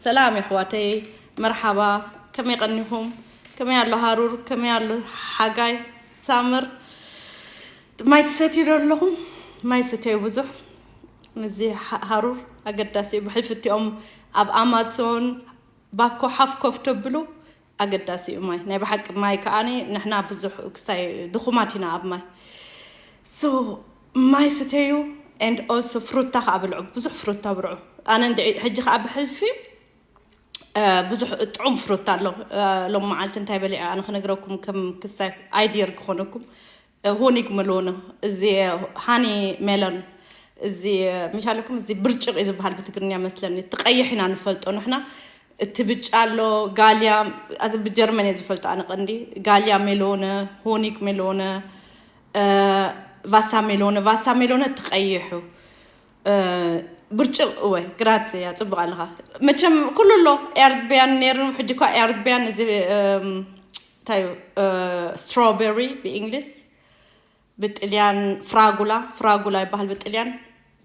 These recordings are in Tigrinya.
ሰላም የሕዋተይ፣ መርሓባ። ከመይ ቀኒኹም? ከመይ ኣሎ ሃሩር? ከመይ ኣሎ ሓጋይ ሳምር? ማይ ትሰትዩ ዶ ኣለኹም? ማይ ስተዩ ብዙሕ። ምዚ ሃ- ሃሩር ኣገዳሲ እዩ። ብሕልፊ እቲኦም ኣብ ኣማዞን ባኮ ሓፍ ኮፍ ተብሉ ኣገዳሲ እዩ ማይ። ናይ ብሓቂ ማይ ከዓኒ ንሕና ብዙሕ ክሳይ ድኹማት ኢና ኣብ ማይ። So ማይ ስተዩ and also ፍሩታ ከዓ ብልዑ፣ ብዙሕ ፍሩታ ብልዑ። ኣነ እንድዒ ሕጂ ከዓ ብሕልፊ ብዙሕ ጥዑም ፍሩት ኣሎ። ሎም መዓልቲ እንታይ በሊዐ ኣነ ክነግረኩም፣ ከም ክስታይ ኣይዲየር ክኾነኩም። ሆኒግ መሎነ፣ እዚ ሃኒ ሜሎን፣ እዚ ምሻለኩም፣ እዚ ብርጭቕ እዩ ዝበሃል ብትግርኛ መስለኒ። እቲ ቀይሕ ኢና ንፈልጦ ንሕና። እቲ ብጫ ኣሎ፣ ጋልያ፣ እዚ ብጀርመን እየ ዝፈልጦ ኣነ ቀንዲ። ጋልያ ሜሎነ፣ ሆኒግ ሜሎነ፣ ቫሳ ሜሎነ፣ ቫሳ ሜሎነ እቲ ቀይሑ። ብርጭቕ እወ፣ ግራት እያ፣ ጽቡቕ ኣለኻ። መቸም ኩሉ ኣሎ፣ ኤርድቢያን ነይሩ፣ ሕጂ እኳ ኤርድቢያን እዚ እንታይ እዩ፣ ስትሮበሪ ብእንግሊዝ፣ ብጥልያን ፍራጉላ፣ ፍራጉላ ይበሃል ብጥልያን።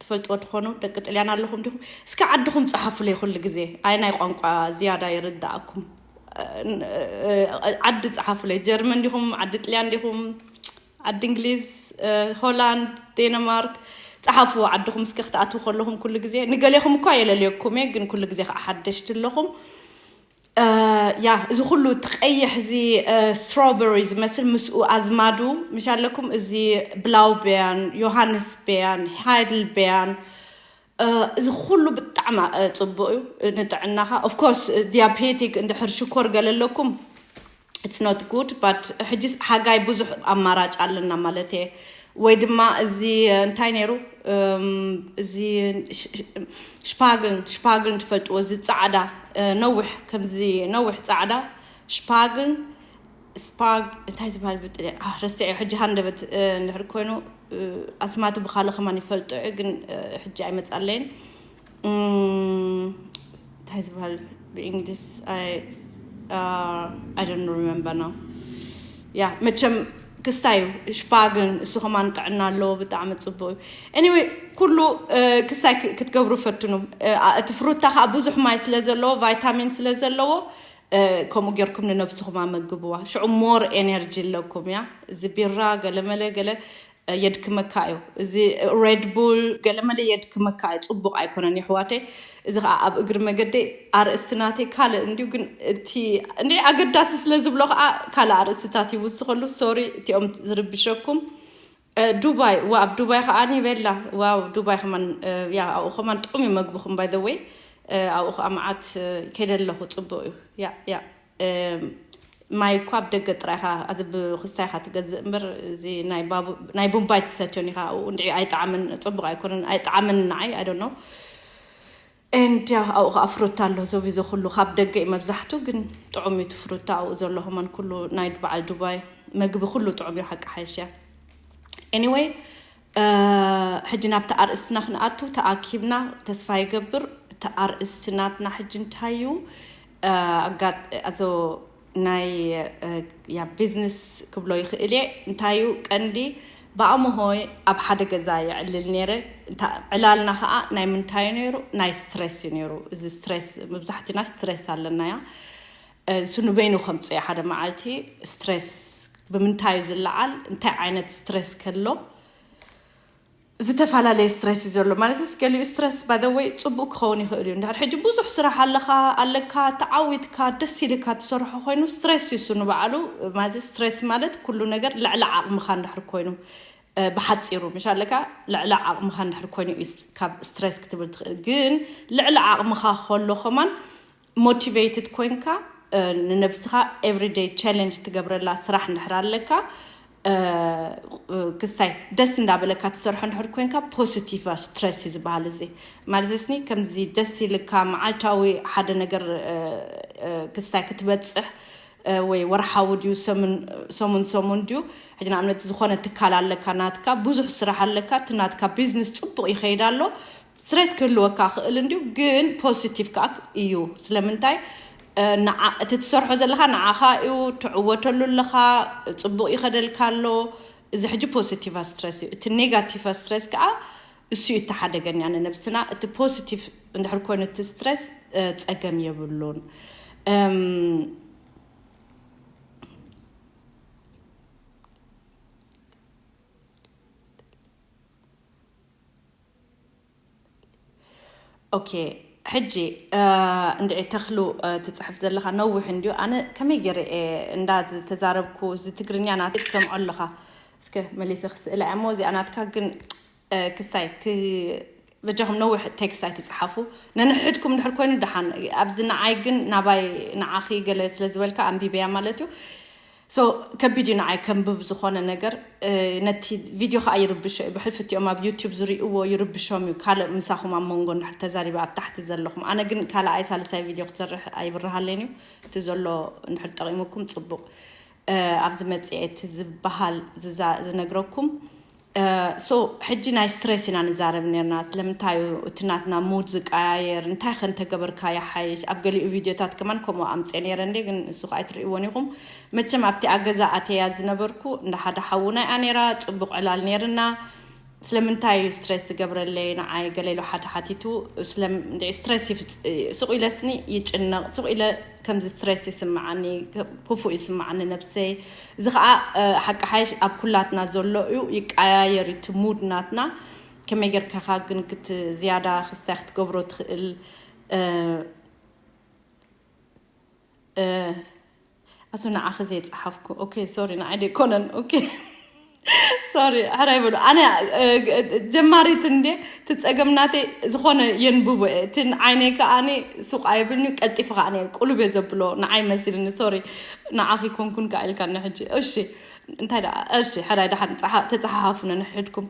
ትፈልጥዎ ትኾኑ ደቂ ጥልያን ኣለኹም ዲኹም? እስኪ ዓድኹም ጸሓፉለይ ኩሉ ግዜ። ኣይ ናይ ቋንቋ ዝያዳ ይርዳእኩም። ዓዲ ጸሓፉለይ። ጀርመን ዲኹም? ዓዲ ጥልያን ዲኹም? ዓዲ እንግሊዝ፣ ሆላንድ፣ ዴንማርክ? ጸሓፍዎ ዓድኹም እስኪ ክትኣትዉ ከለኹም ኩሉ ግዜ። ንገሌኹም እኳ የለልየኩም እየ፣ ግን ኩሉ ግዜ ከዓ ሓደሽቲ ኣለኹም። ያ፣ እዚ ኩሉ እቲ ቀይሕ እዚ ስትሮበሪ ዝመስል ምስኡ ኣዝማዱ ምሽ ኣለኩም። እዚ ብላውቤያን፣ ዮሃንስ ቤያን፣ ሃይድል ቤያን፣ እዚ ኩሉ ብጣዕሚ ጽቡቅ እዩ ንጥዕናኻ። Of course ዲያቤቲክ እንድሕር ሽኮር ገለ ኣለኩም it's not good, but ሕጂ ሓጋይ ብዙሕ ኣማራጭ ኣለና ማለት እየ። ወይ ድማ እዚ እንታይ ነይሩ፣ እዚ ሽፓግልን ሽፓግልን ትፈልጥዎ፣ እዚ ጻዕዳ ነዊሕ፣ ከምዚ ነዊሕ ጻዕዳ ሽፓግልን ስፓግ እንታይ ዝበሃል ብጥልያን ረስዐ። ሕጂ ሃንደበት እንድሕር ኮይኑ ኣስማቱ ብካልእ ከማን ይፈልጦ እየ፣ ግን ሕጂ ኣይመፃለይን። እንታይ ዝበሃል ብእንግሊዝ? I don't remember now። ያ፣ መቸም ክስታይ እዩ ሽፓግን፣ እሱ ከማን ጥዕና ኣለዎ፣ ብጣዕሚ ፅቡቅ እዩ። Anyway ኩሉ ክስታይ ክትገብሩ ፈትኑ። እቲ ፍሩታ ከዓ ብዙሕ ማይ ስለ ዘለዎ፣ ቫይታሚን ስለ ዘለዎ፣ ከምኡ ጌርኩም ንነብስኹም ኣመግብዋ። ሽዑ more energy ኣለኩም። ያ፣ እዚ ቢራ ገለመለ ገለ የድክመካ እዩ። እዚ ሬድ ቡል ገለመለ የድክመካ እዩ፣ ጽቡቕ ኣይኮነን የሕዋተይ። እዚ ከዓ ኣብ እግሪ መገደይ ኣርእስቲ ናተይ ካልእ እንድዩ፣ ግን እቲ እንድዒ ኣገዳሲ ስለ ዝብሎ ከዓ ካልእ ኣርእስትታት ይውስኸሉ። ሶሪ እቲኦም ዝርብሸኩም። ዱባይ፣ ዋ ኣብ ዱባይ ከዓ ኒ ቤላ፣ ዋው ዱባይ ከማን። ያ ኣብኡ ከማን ጥዑም እዩ መግብኹም by the way። ኣብኡ ከዓ መዓት ከይደ ኣለኹ፣ ጽቡቕ እዩ። ያ ያ ማይ እኳ ኣብ ደገ ጥራይ ኢኻ፣ እዚ ብክስታይ ኢኻ ትገዝእ እምበር፣ እዚ ናይ ባቡ-፣ ናይ ቡምባይ ትሰትዮን ኢኻ። ኣብኡ እንድዒ ኣይጠዓምን፣ ጽቡቕ ኣይኮነን፣ ኣይጠዓምን ንዓይ፣ I don't know። And ያ ኣብኡ ከዓ ፍሩታ ኣሎ፣ ዘቢዞ ኩሉ ካብ ደገ እዩ መብዛሕቱ፣ ግን ጥዑም እዩ እቲ ፍሩታ ኣብኡ ዘሎ ከማን ኩሉ ናይ በዓል ዱባይ መግቢ ኩሉ ጥዑም እዩ ሓቂ ሓይሽ እያ። Anyway ሕጂ ናብቲ ኣርእስትና ክንኣቱ ተኣኪብና፣ ተስፋ ይገብር። እቲ ኣርእስቲ ናትና ሕጂ እንታይ እዩ? ኣጋጥ-፣ ኣዞ ናይ ያ ቢዝነስ ክብሎ ይኽእል እየ። እንታይ እዩ ቀንዲ ብኣምሆይ ኣብ ሓደ ገዛ የዕልል ነይረ። ዕላልና ከዓ ናይ ምንታይ ነይሩ? ናይ ስትሬስ እዩ ነይሩ። እዚ ስትሬስ፣ መብዛሕትና ስትሬስ ኣለና እያ። እሱ ንበይኑ ከምፅኦ ሓደ መዓልቲ ስትሬስ ብምንታይ እዩ ዝለዓል? እንታይ ዓይነት ስትሬስ ከሎ? ዝተፈላለየ ስትሬስ እዩ ዘሎ። ማለትስ ገሊኡ ስትሬስ by the way ፅቡቅ ክኸውን ይኽእል እዩ። እንድሕር ሕጂ ብዙሕ ስራሕ ኣለካ ኣለካ ተዓዊትካ ደስ ኢልካ ትሰርሖ ኮይኑ ስትሬስ እዩ እሱ ንባዕሉ። ማለት ስትሬስ ማለት ኩሉ ነገር ልዕሊ ዓቕምኻ እንድሕር ኮይኑ፣ ብሓፂሩ ምሽ ኣለካ ልዕሊ ዓቕምኻ እንድሕር ኮይኑ እዩ ካብ ስትሬስ ክትብል ትኽእል። ግን ልዕሊ ዓቕምኻ ከሎ ከማን ሞቲቬትድ ኮይንካ ንነብስኻ everyday ቻለንጅ ትገብረላ ስራሕ እንድሕር ኣለካ፣ ክስታይ ደስ እንዳበለካ ትሰርሖ እንድሕር ኮይንካ ፖዚቲቭ ስትረስ እዩ ዝበሃል። እዚ ማለት ስኒ ከምዚ ደስ ኢልካ መዓልታዊ ሓደ ነገር ክስታይ ክትበፅሕ ወይ ወርሓዊ ድዩ ሰሙን ሰሙን ድዩ? ሕጂ ንኣብነት ዝኾነ ትካል ኣለካ ናትካ፣ ብዙሕ ስራሕ ኣለካ፣ እቲ ናትካ ቢዝነስ ፅቡቕ ይኸይድ ኣሎ። ስትሬስ ክህልወካ ክእል እንድዩ፣ ግን ፖዚቲቭ ከዓ እዩ። ስለምንታይ? እቲ ትሰርሖ ዘለካ ንዓኻ እዩ፣ ትዕወተሉ ኣለኻ፣ ፅቡቕ ይኸደልካ ኣሎ። እዚ ሕጂ ፖዚቲቭ ስትረስ እዩ። እቲ ኔጋቲቭ ስትረስ ከዓ እሱ እዩ እተሓደገን እያ ንነብስና። እቲ ፖዚቲቭ እንድሕር ኮይኑ እቲ ስትረስ እ፣ ጸገም የብሉን። እም፣ ኦኬ፣ ሕጂ፣ እ፣ እንድዒ ተኽሉ፣ እ፣ ትጽሕፍ ዘለኻ ነዊሕ እንድዩ። ኣነ ከመይ ገይረ እየ እንዳ ዝተዛረብኩ፣ እዚ ትግርኛ ናተይ ትሰምዖ ኣለኻ። እስከ መሊሰ ክስእላ እያ እሞ፣ እዚኣ ናትካ ግን፣ እ፣ ክስታይ ክ-፣ በጃኹም ነዊሕ ቴክስት ኣይትጽሓፉ። ነንሕድኩም እንድሕር ኮይኑ ደሓን። ኣብዚ ንዓይ ግን ናባይ፣ ንዓኺ ገለ ስለ ዝበልካ ኣንቢበያ ማለት እዩ። ሶ ከቢድ እዩ ንዓይ ከንብብ ዝኾነ ነገር፣ እ፣ ነቲ ቪድዮ ኸዓ ይርብሾ እዩ። ብሕልፊ እቲኦም ኣብ ዩቲዩብ ዝሪእዎ ይርብሾም እዩ። ካልእ ምሳኹም ኣብ መንጎ እንድሕር ተዛሪበ ኣብ ታሕቲ ዘለኹም። ኣነ ግን ካልኣይ ሳልሳይ ቪድዮ ክሰርሕ ኣይብርሃለይን እዩ። እቲ ዘሎ እንድሕር ጠቒሙኩም ጽቡቕ። እ፣ ኣብዚ መጽኤ እቲ ዝበሃል ዝዛ-፣ ዝነግረኩም። እ፣ ሶ ሕጂ ናይ ስትሬስ ኢና ንዛረብ ነርና። ስለምንታይ እዩ እቲ ናትና ሙድ ዝቀያየር? እንታይ ከ እንተገበርካ ይሓይሽ? ኣብ ገሊኡ ቪድዮታት ከማን ከምኡ ኣምጽኤ ነይረ እንዴ፣ ግን ንሱ ከኣ ኣይትርእይዎን ኢኹም። መቸም ኣብቲ ኣገዛ ኣተያ ዝነበርኩ እንዳ ሓደ ሓውና እያ ነይራ፣ ጽቡቕ ዕላል ነይርና። ስለምንታይ እዩ ስትሬስ ዝገብረለይ ንዓይ? ገለ ኢሉ ሓደ ሓቲቱ። ስለም-፣ እንደ ስትሬስ ይፍጽ-፣ ሱቕ ኢለስኒ ይጭነቕ፣ ሱቕ ኢለ ከምዚ ስትሬስ ይስምዓኒ፣ ክፉእ ይስምዓኒ ነብሰይ። እዚ ኸዓ፣ እ፣ ሓቂ ሓይሽ ኣብ ኩላትና ዘሎ እዩ፣ ይቀያየር እዩ እቲ ሙድ ናትና። ከመይ ጌርካ ኸ ግን ክት-፣ ዝያዳ ክስታይ ክትገብሮ ትኽእል? እ፣ እ፣ ኣሱ ንዓኺ ዘይጸሓፍኩ። ኦኬ፣ ሶሪ፣ ንዓይ ደይኮነን። ኦኬ። ሶሪ፣ ሕራይ በሉ። ኣነ፣ እ፣ ጀማሪት እንዴ፣ እቲ ጸገም ናተይ ዝኾነ የንብቦ እየ። እቲ ንዓይነይ ከኣኒ ሱቕ ኣይብልኒ፣ ቀልጢፈ ከኣኒ ቁሉብ እየ ዘብሎ፣ ንዓይ መሲልኒ። ሶሪ፣ ንዓኺ ኮንኩን ከኣ ኢልካኒ ሕጂ። እሺ፣ እንታይ ደኣ? እሺ፣ ሕራይ ደሓን ጸሓ-፣ ተጸሓሓፉ ነንሕድኩም።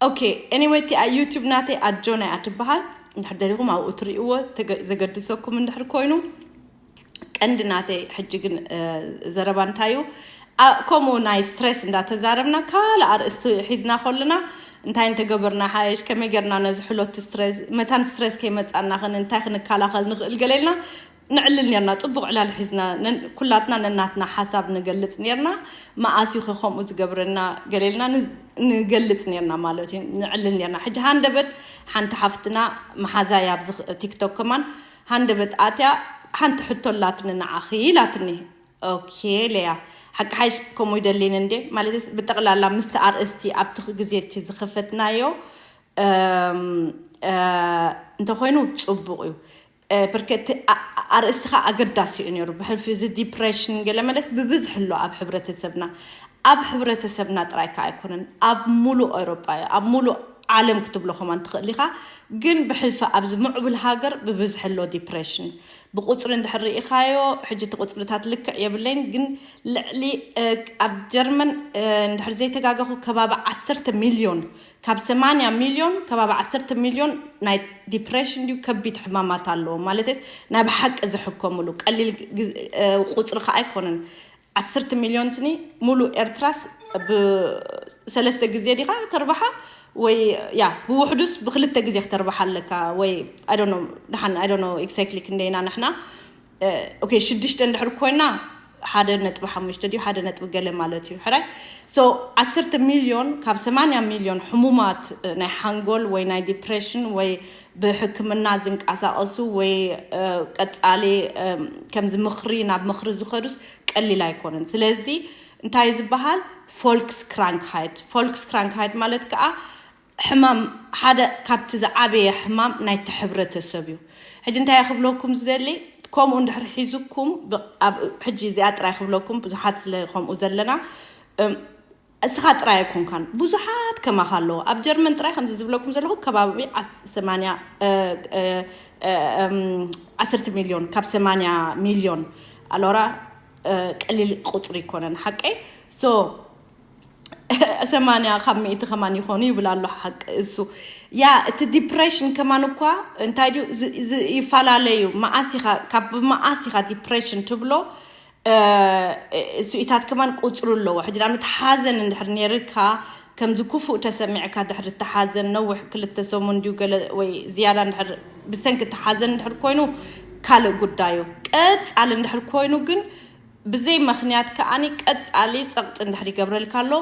ኦኬ፣ ኤኒወይ፣ እቲኣ ዩቲዩብ ናተይ ኣጆና እያ ትበሃል። እንድሕር ደሊኹም ኣብኡ ትርእይዎ፣ ተገ-፣ ዘገድሰኩም እንድሕር ኮይኑ። ቀንዲ ናተይ ሕጂ ግን፣ እ፣ ዘረባ እንታይ እዩ? ኣ-፣ ከምኡ ናይ ስትሬስ እንዳተዛረብና ካልእ ኣርእስቲ ሒዝና ከለና እንታይ እንተገበርና ሓይሽ፣ ከመይ ጌርና ነዚ ሕሎት ስትሬስ፣ መታን ስትሬስ ከይመጻና ኸን እንታይ ክንከላኸል ንኽእል ገለ ኢልና ንዕልል ኔርና። ጽቡቕ ዕላል ሒዝና ነን-፣ ኩላትና ነናትና ሓሳብ ንገልጽ ኔርና። መኣስ እዩ ኸ ከምኡ ዝገብረና ገለ ኢልና ን-፣ ንገልጽ ኔርና ማለት እዩ። ንዕልል ኔርና። ሕጂ ሃንደበት ሓንቲ ሓፍትና መሓዛይ ኣብዚ ቲክቶክ ከማን ሃንደበት ኣትያ ሓንቲ ሕቶ ኣላትኒ ንዓኺ ኢላትኒ። ኦኬ፣ ለያ፣ ሓቂ ሓይሽ ከምኡ ይደሊን እንዴ? ማለትስ ብጠቕላላ ምስቲ ኣርእስቲ ኣብቲ ግዜ እቲ ዝኸፈትናዮ፣ እም፣ እ፣ እንተኾይኑ ጽቡቕ እዩ። እ፣ ብርከት ኣ-፣ ኣርእስቲ ኸኣ ኣገዳሲ እዩ ነይሩ። ብሕልፊ እዚ ዲፕሬሽን ገለ መለስ ብብዝሒ ኣሎ ኣብ ሕብረተሰብና። ኣብ ሕብረተሰብና ጥራይ ከኣ ኣይኮነን፣ ኣብ ሙሉእ ኤውሮጳ እዩ፣ ኣብ ሙሉእ ዓለም ክትብሎ ከማን ትኽእል ኢኻ። ግን ብሕልፊ ኣብዚ ምዕቡል ሃገር ብብዝሒ ኣሎ ዲፕሬሽን። ብቁጽሪ እንድሕር ርኢኻዮ፣ ሕጂ እቲ ቁጽርታት ልክዕ የብለይን፣ ግን ልዕሊ፣ እ፣ ኣብ ጀርመን፣ እ፣ እንድሕር ዘይተጋገኹ ከባቢ ዓሰርተ ሚልዮን፣ ካብ ሰማንያ ሚልዮን ከባቢ ዓሰርተ ሚልዮን ናይ ዲፕሬሽን ድዩ ከቢድ ሕማማት ኣለዎ። ማለትስ ናይ ብሓቂ ዝሕከሙሉ ቀሊል ግዝ-፣ እ፣ ቁጽሪ ከኣ ኣይኮነን። ዓሰርተ ሚልዮን ስኒ ሙሉእ ኤርትራስ ብሰለስተ ግዜ ዲኻ ተርባሓ? ወይ ያ፣ ብውሕዱስ ብክልተ ግዜ ክተርባሓ ኣለካ ወይ፣ I don't know፣ ደሓን፣ I don't know exactly ክንደይና ንሕና። እ፣ ኦኬ፣ ሽዱሽተ እንድሕር ኮይና ሓደ ነጥቢ ሓሙሽተ ድዩ ሓደ ነጥቢ ገለ ማለት እዩ። ሕራይ? ሶ፣ ዓሰርተ ሚልዮን ካብ ሰማንያ ሚልዮን ሕሙማት፣ እ፣ ናይ ሓንጎል ወይ ናይ ዲፕሬሽን ወይ ብሕክምና ዝንቀሳቐሱ ወይ፣ እ፣ ቀጻሊ፣ እ፣ ከምዚ ምኽሪ፣ ናብ ምኽሪ ዝኸዱስ ቀሊል ኣይኮነን። ስለዚ እንታይ እዩ ዝበሃል? ፎልክስ ክራንክሃይት። ፎልክስ ክራንክሃይት ማለት ከኣ ሕማም፣ ሓደ ካብቲ ዝዓበየ ሕማም ናይቲ ሕብረተሰብ እዩ። ሕጂ እንታይ እየ ክብለኩም ዝደሊ? ከምኡ እንድሕር ሒዙኩም፣ ብ-፣ ኣብ፣ ሕጂ እዚኣ ጥራይ ክብለኩም፣ ብዙሓት ስለ ከምኡ ዘለና፣ እም፣ እስኻ ጥራይ ኣይኮንካን፣ ብዙሓት ከማኻ ኣለዉ። ኣብ ጀርመን ጥራይ ከምዚ ዝብለኩም ዘለኹ ከባቢ ዓስ-፣ ሰማንያ፣ እ፣ እ፣ እ፣ እም፣ ዓሰርተ ሚልዮን፣ ካብ ሰማንያ ሚልዮን ኣሎራ፣ እ፣ ቀሊል ቁጽሪ ይኮነን ሓቀይ። ሶ፣ ሰማንያ ካብ ሚእቲ ከማን ይኾኑ ይብል ኣሎ ሓቂ እሱ። ያ፣ እቲ ዲፕሬሽን ከማን እኳ እንታይ ድዩ ዝ-፣ ዝ-፣ ይፈላለዩ። መኣስ ኢኻ፣ ካብ መኣስ ኢኻ ዲፕሬሽን ትብሎ፣ እ፣ እሱኢታት ከማን ቁጽሩ ኣለዎ። ሕጂ ንኣብነት ሓዘን እንድሕር ነይርካ፣ ከምዚ ክፉእ ተሰሚዕካ ድሕሪ እቲ ሓዘን ነዊሕ ክልተ ሰሙን ድዩ ገለ ወይ ዝያዳ እንድሕር ብሰንኪ እቲ ሓዘን እንድሕር ኮይኑ ካልእ ጉዳዩ። ቀጻሊ እንድሕር ኮይኑ ግን ብዘይ ምኽንያት ከኣኒ ቀጻሊ ጸቕጢ እንድሕር ይገብረልካ ኣሎ፣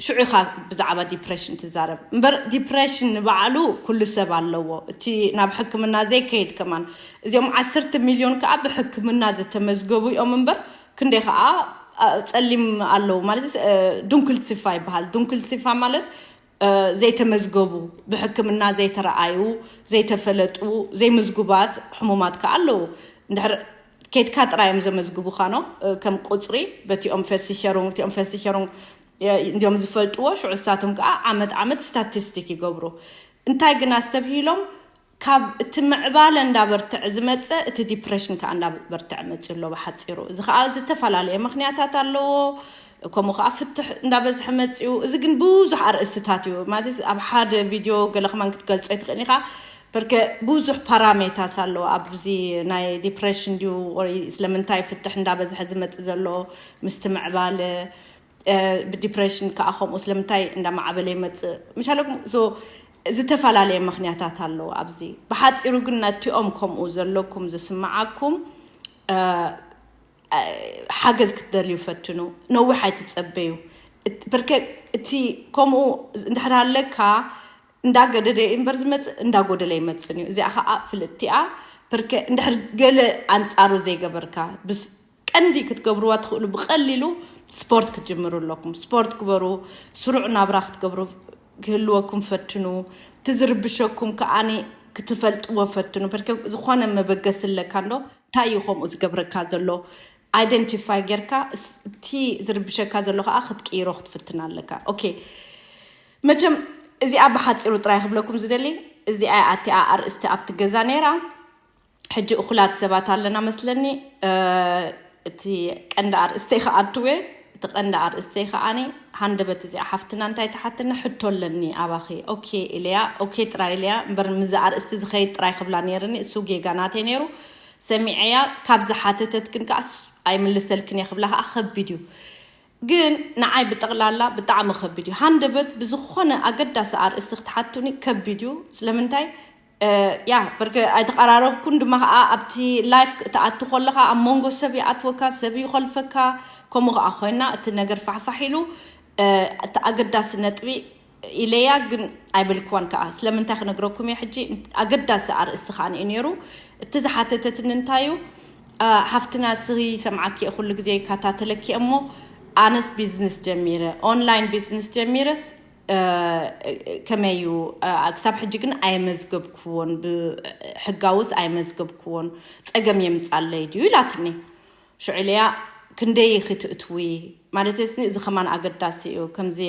ሽዑ ኢኻ ብዛዕባ ዲፕሬሽን ትዛረብ እምበር፣ ዲፕሬሽን ንባዕሉ ኩሉ ሰብ ኣለዎ። እቲ ናብ ሕክምና ዘይከይድ ከማን፣ እዚኦም ዓሰርተ ሚልዮን ከዓ ብሕክምና ዝተመዝገቡ እዮም እምበር፣ ክንደይ ከዓ ጸሊም ኣለዉ ማለት፣ ድንኩል ሲፋ ይበሃል። ድንኩል ሲፋ ማለት ዘይተመዝገቡ፣ ብሕክምና ዘይተረኣዩ፣ ዘይተፈለጡ፣ ዘይምዝጉባት ሕሙማት ከዓ ኣለዉ። እንድሕር ኬትካ ጥራይ እዮም ዘመዝግቡኻ ነው። ከም ቁፅሪ በቲኦም ፈሲሸሩን እቲኦም ፈሲሸሩን እንዲኦም ዝፈልጥዎ። ሽዑ እሳቶም ከዓ ዓመት ዓመት ስታቲስቲክ ይገብሩ። እንታይ ግን ኣስተብሂሎም፣ ካብ እቲ ምዕባለ እንዳበርትዐ ዝመፀ እቲ ዲፕሬሽን ከዓ እንዳበርትዐ መፅዩ ኣሎ። ብሓፂሩ እዚ ከዓ ዝተፈላለየ ምክንያታት ኣለዎ። ከምኡ ከዓ ፍትሕ እንዳበዝሐ መፅዩ። እዚ ግን ብዙሕ ኣርእስትታት እዩ ማለት፣ ኣብ ሓደ ቪድዮ ገለ ከማን ክትገልጾ ይትኽእል ኢኻ። በርከ ብዙሕ ፓራሜታስ ኣለዎ ኣብዚ ናይ ዲፕሬሽን ድዩ ወይ ስለምንታይ ፍትሕ እንዳበዝሐ ዝመፅእ ዘሎ ምስቲ ምዕባለ፣ ብዲፕሬሽን ከዓ ከምኡ ስለምንታይ እንዳማዕበለ ይመፅእ ምሻለኩም። ዞ ዝተፈላለየ ምክንያታት ኣለዎ ኣብዚ። ብሓፂሩ ግን ነቲኦም ከምኡ ዘለኩም ዝስምዓኩም ሓገዝ ክትደልዩ ፈትኑ። ነዊሕ ኣይትፀበዩ። ብርከ እቲ ከምኡ እንድሕር ኣለካ እንዳገደደ እምበር ዝመፅእ እንዳጎደለ ይመፅን እዩ። እዚኣ ከዓ ፍልጥቲኣ። ብርከ እንድሕር ገለ ኣንፃሩ ዘይገበርካ፣ ቀንዲ ክትገብርዋ ትኽእሉ ብቐሊሉ ስፖርት ክትጅምሩ ኣለኩም። ስፖርት ግበሩ። ስሩዕ ናብራ ክትገብሩ ክህልወኩም ፈትኑ። እቲ ዝርብሸኩም ከዓኒ ክትፈልጥዎ ፈትኑ። በርከ ዝኾነ መበገሲ ኣለካ እንዶ እንታይ እዩ ከምኡ ዝገብረካ ዘሎ? ኣይደንቲፋይ ጌርካ እቲ ዝርብሸካ ዘሎ ከዓ ክትቅይሮ ክትፍትን ኣለካ። ኦኬ፣ መቸም እዚኣ ብሓፂሩ ጥራይ ክብለኩም ዝደሊ፣ እዚኣ ኣቲኣ ኣርእስቲ ኣብቲ ገዛ ነይራ። ሕጂ እኹላት ሰባት ኣለና መስለኒ። እቲ ቀንዲ ኣርእስተይ ክኣትወ፣ እቲ ቀንዲ ኣርእስተይ ከዓኒ ሃንደበት እዚኣ ሓፍትና እንታይ ትሓትኒ ሕቶ ኣለኒ ኣባኺ። ኦኬ ኢለያ፣ ኦኬ ጥራይ ኢለያ እምበር፣ ምዚ ኣርእስቲ ዝኸይድ ጥራይ ክብላ ነይርኒ። እሱ ጌጋ ናተይ ነይሩ። ሰሚዐያ፣ ካብ ዝሓተተት ግን ከዓ ኣይምልሰልክን እየ ክብላ ከዓ ከቢድ እዩ። ግን ንዓይ ብጠቕላላ ብጣዕሚ ከቢድ እዩ። ሃንደበት ብዝኾነ ኣገዳሲ ኣርእስቲ ክትሓቱኒ ከቢድ እዩ። ስለምንታይ? ያ፣ በርከ ኣይተቐራረብኩን ድማ ከዓ ኣብቲ ላይፍ ክትኣቱ ከለኻ ኣብ መንጎ ሰብ ይኣትወካ፣ ሰብ ይኸልፈካ። ከምኡ ከዓ ኮይና እቲ ነገር ፋሕፋሕ ኢሉ እቲ ኣገዳሲ ነጥቢ ኢለያ፣ ግን ኣይበልክዋን ከዓ። ስለምንታይ ክነግረኩም እየ ሕጂ። ኣገዳሲ ኣርእስቲ ከዓ ንዩ ነይሩ። እቲ ዝሓተተትኒ እንታይ እዩ? ሓፍትና ስኺ ሰምዓኪ ኩሉ ግዜ ይከታተለኪ እሞ ኣነስ ቢዝነስ ጀሚረ፣ ኦንላይን ቢዝነስ ጀሚረስ ከመይ እዩ? ክሳብ ሕጂ ግን ኣየመዝገብክዎን፣ ብሕጋውስ ኣየመዝገብክዎን፣ ፀገም የምፃለይ ድዩ ኢላትኒ። ሽዑ ኢለያ ክንደይ ክትእትዊ ማለት ስኒ፣ እዚ ከማን ኣገዳሲ እዩ። ከምዚ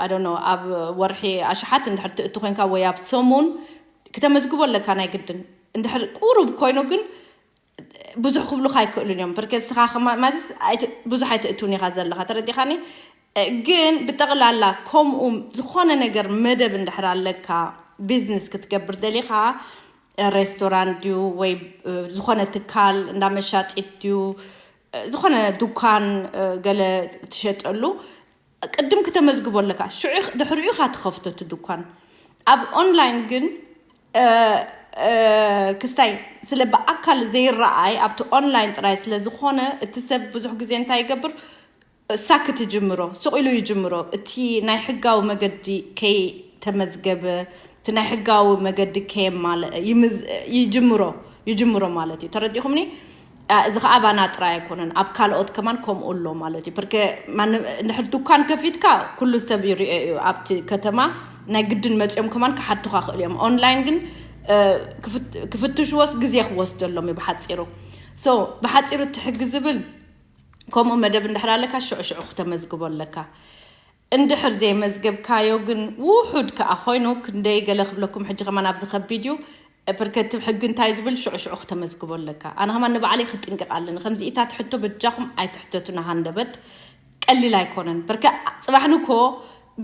ኣዶኖ ኣብ ወርሒ ኣሽሓት እንድሕር ትእቱ ኮይንካ ወይ ኣብ ሰሙን ክተመዝግቦ ኣለካ ናይ ግድን። እንድሕር ቁሩብ ኮይኑ ግን ብዙሕ ክብሉካ ኣይክእሉን እዮም። ብርከ ስኻ ከማ-፣ ማለትስ ኣይት-፣ ብዙሕ ኣይትእቱን ኢኻ ዘለኻ፣ ተረዲኻኒ? ግን ብጠቕላላ ከምኡ ዝኾነ ነገር መደብ እንድሕር ኣለካ፣ ቢዝነስ ክትገብር ደሊኻ፣ ሬስቶራንት ድዩ ወይ ዝኾነ ትካል እንዳ መሻጢት ድዩ፣ ዝኾነ ዱካን ገለ ትሸጠሉ፣ ቅድም ክተመዝግቦ ኣለካ። ሽዑ ድሕሪኡ ኢኻ ትኸፍቶ እቲ ዱካን። ኣብ ኦንላይን ግን ክስታይ ስለ ብኣካል ዘይረኣይ ኣብቲ ኦንላይን ጥራይ ስለ ዝኾነ፣ እቲ ሰብ ብዙሕ ግዜ እንታይ ይገብር? ሳክ ትጅምሮ፣ ስቕ ኢሉ ይጅምሮ። እቲ ናይ ሕጋዊ መገዲ ከይተመዝገበ፣ እቲ ናይ ሕጋዊ መገዲ ከየማልአ ይምዝ-፣ ይጅምሮ፣ ይጅምሮ ማለት እዩ። ተረዲኹምኒ? ኣ፣ እዚ ኸዓ ባና ጥራይ ኣይኮነን፣ ኣብ ካልኦት ከማን ከምኡ ኣሎ ማለት እዩ። ብርከ ማንም እንድሕር ዱካን ከፊትካ ኩሉ ሰብ ይሪኦ እዩ። ኣብቲ ከተማ ናይ ግድን መፂኦም ከማን ክሓቱኻ ክእል እዮም። ኦንላይን ግን፣ እ፣ ክፍት-፣ ክፍትሽዎስ ግዜ ክወስደሎም እዩ ብሓፂሩ። ሶ፣ ብሓፂሩ እቲ ሕጊ ዝብል ከምኡ መደብ እንድሕር ኣለካ ሽዑ ሽዑ ክተመዝግቦ ኣለካ። እንድሕር ዘይመዝገብካዮ ግን ውሑድ ከኣ ኮይኑ፣ ክንደይ ገለ ክብለኩም ሕጂ ከማን ኣብዚ ከቢድ እዩ። ብርከ እቲ ሕጊ እንታይ ዝብል ሽዑ ሽዑ ክተመዝግቦ ኣለካ። ኣነ ከማን ንባዕለይ ክጥንቀቕ ኣለኒ። ከምዚኢታት ሕቶ በጃኹም ኣይትሕተቱና፣ ሃንደበት ቀሊል ኣይኮነን። ብርከ ጽባሕ ንኮ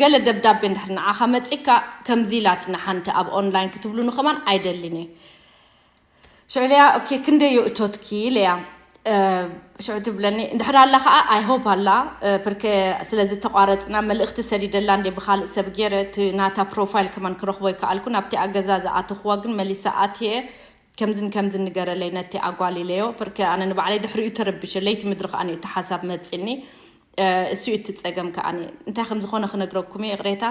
ገለ ደብዳቤ እንድሕር ንዓኻ መጺካ፣ ከምዚ ኢላትና ሓንቲ ኣብ ኦንላይን ክትብሉኒ ከማን ኣይደልን እየ። ሽዑ ኢለያ፣ ኦኬ፣ ክንደይ እዩ እቶትኪ ኢለያ። እ፣ ሽዑ ትብለኒ፣ እንድሕር ኣላ ኸዓ፣ I hope ኣላ፣ እ፣ ብርከ ስለ ዝተቋረጽና መልእኽቲ ሰዲደላ እንዴ ብኻልእ ሰብ ገይረ፣ እቲ ናታ ፕሮፋይል ከማን ክረኽቦ ይከኣልኩ። ናብቲ ኣገዛ ዝኣተኽዋ ግን መሊሳ ኣትየ፣ ከምዝን ከምዝን ንገረለይ ነቲ ኣጓል ኢለዮ። ብርከ ኣነ ንባዕለይ ድሕሪኡ ተረቢሸ፣ ለይቲ ምድሪ ኸዓ እዩ እቲ ሓሳብ መጺኒ። እሱ እዩ እቲ ጸገም። ከኣ እንታይ ከም ዝኾነ ክነግረኩም እየ፣ ይቕሬታ።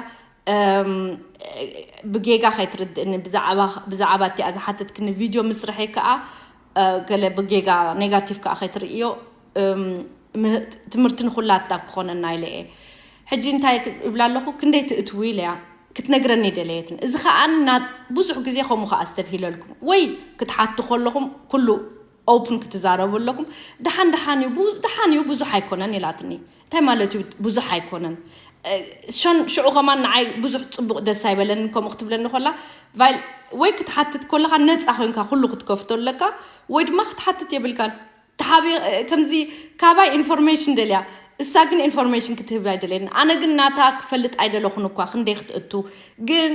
ብጌጋ ከይትርድእኒ፣ ብዛዕባ እቲኣ ዝሓተትክኒ ቪድዮ ምስርሐይ ከኣ ገለ ብጌጋ ኔጋቲቭ ከኣ ከይትርእዮ፣ ትምህርቲ ንኹላትና ክኾነና ኢለ እየ። ሕጂ እንታይ ይብላ ኣለኹ፣ ክንደይ ትእትዊ ኢለያ፣ ክትነግረኒ ደለየትን። እዚ ከኣ ብዙሕ ግዜ ከምኡ ከኣ ኣስተብሂለልኩም፣ ወይ ክትሓቱ ከለኹም ኩሉ ኦፕን ክትዛረቡ ኣለኩም። ደሓን ደሓን እዩ፣ ደሓን እዩ፣ ብዙሕ ኣይኮነን ኢላትኒ። እንታይ ማለት እዩ ብዙሕ ኣይኮነን? ሽዑ ከማን ንዓይ ብዙሕ ጽቡቕ ደስ ኣይበለንን ከምኡ ክትብለኒ ኮላ። ቫይል፣ ወይ ክትሓትት ኮለኻ ነጻ ኮይንካ ኩሉ ክትከፍቶ ኣለካ፣ ወይ ድማ ክትሓትት የብልካን። ተሓቢ ከምዚ ካባይ ኢንፎርሜሽን ደልያ፣ እሳ ግን ኢንፎርሜሽን ክትህብ ኣይደለየን። ኣነ ግን ናታ ክፈልጥ ኣይደለኹን እኳ ክንደይ ክትእቱ። ግን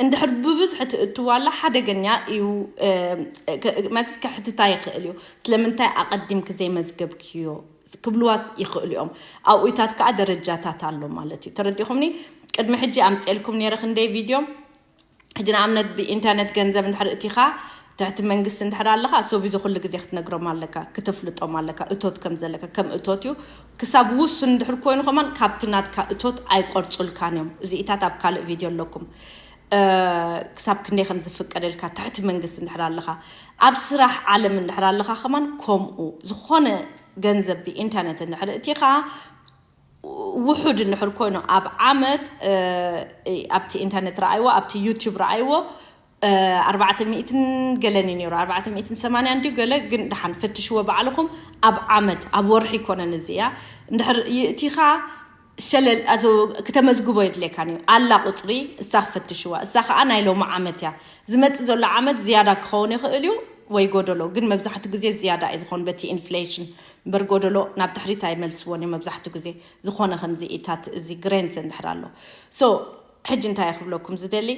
እንድሕር ብብዝሒ ትእትዋላ ሓደገኛ እዩ። ማለት ከሕትታ ይኽእል እዩ። ስለምንታይ ኣቐዲምክ ዘይመዝገብክዮ ክብልዋስ ይኽእሉ እዮም። ኣብኡታት ከዓ ደረጃታት ኣሎ ማለት እዩ። ተረዲኹምኒ? ቅድሚ ሕጂ ኣምፅኤልኩም ነይረ ክንደይ ቪድዮ። ሕጂ ንኣብነት ብኢንተርነት ገንዘብ እንድሕር እቲኻ ትሕቲ መንግስቲ እንድሕር ኣለኻ፣ ሶቪ እዚ ኩሉ ግዜ ክትነግሮም ኣለካ፣ ክተፍልጦም ኣለካ እቶት ከም ዘለካ። ከም እቶት እዩ። ክሳብ ውሱን እንድሕር ኮይኑ ከማን ካብቲ ናትካ እቶት ኣይቆርጹልካን እዮም። እዚኢታት ኣብ ካልእ ቪድዮ ኣለኩም። ክሳብ ክንደይ ከም ዝፍቀደልካ ትሕቲ መንግስቲ እንድሕር ኣለኻ። ኣብ ስራሕ ዓለም እንድሕር ኣለኻ ከማን ከምኡ። ዝኾነ ገንዘብ ብኢንተርነት እንድሕር እቲኻ ውሑድ እንድሕር ኮይኑ ኣብ ዓመት ኣብቲ ኢንተርነት ረኣይዎ፣ ኣብቲ ዩቲዩብ ረኣይዎ፣ ኣርባዕተ ሚእትን ገለን እዩ ነይሩ፣ ኣርባዕተ ሚእትን ሰማንያን ድዩ ገለ። ግን ደሓን ፈትሽዎ ባዕልኹም። ኣብ ዓመት ኣብ ወርሒ ይኮነን እዚ እያ። እንድሕር ይእቲኻ ሸለል ኣዞ ክተመዝግቦ የድልየካን እዩ። ኣላ ቁፅሪ እሳ ክፈትሽዋ። እሳ ከዓ ናይ ሎሚ ዓመት እያ። ዝመፅእ ዘሎ ዓመት ዝያዳ ክኸውን ይኽእል እዩ ወይ ጎደሎ፣ ግን መብዛሕትኡ ግዜ ዝያዳ እዩ ዝኾን በቲ ኢንፍሌሽን እምበር ጎደሎ ናብ ድሕሪት ኣይመልስዎን እዩ። መብዛሕትኡ ግዜ ዝኾነ ከምዚ ኢታት እዚ ግሬንስ እንድሕር ኣሎ። ሶ ሕጂ እንታይ ክብለኩም ዝደሊ፣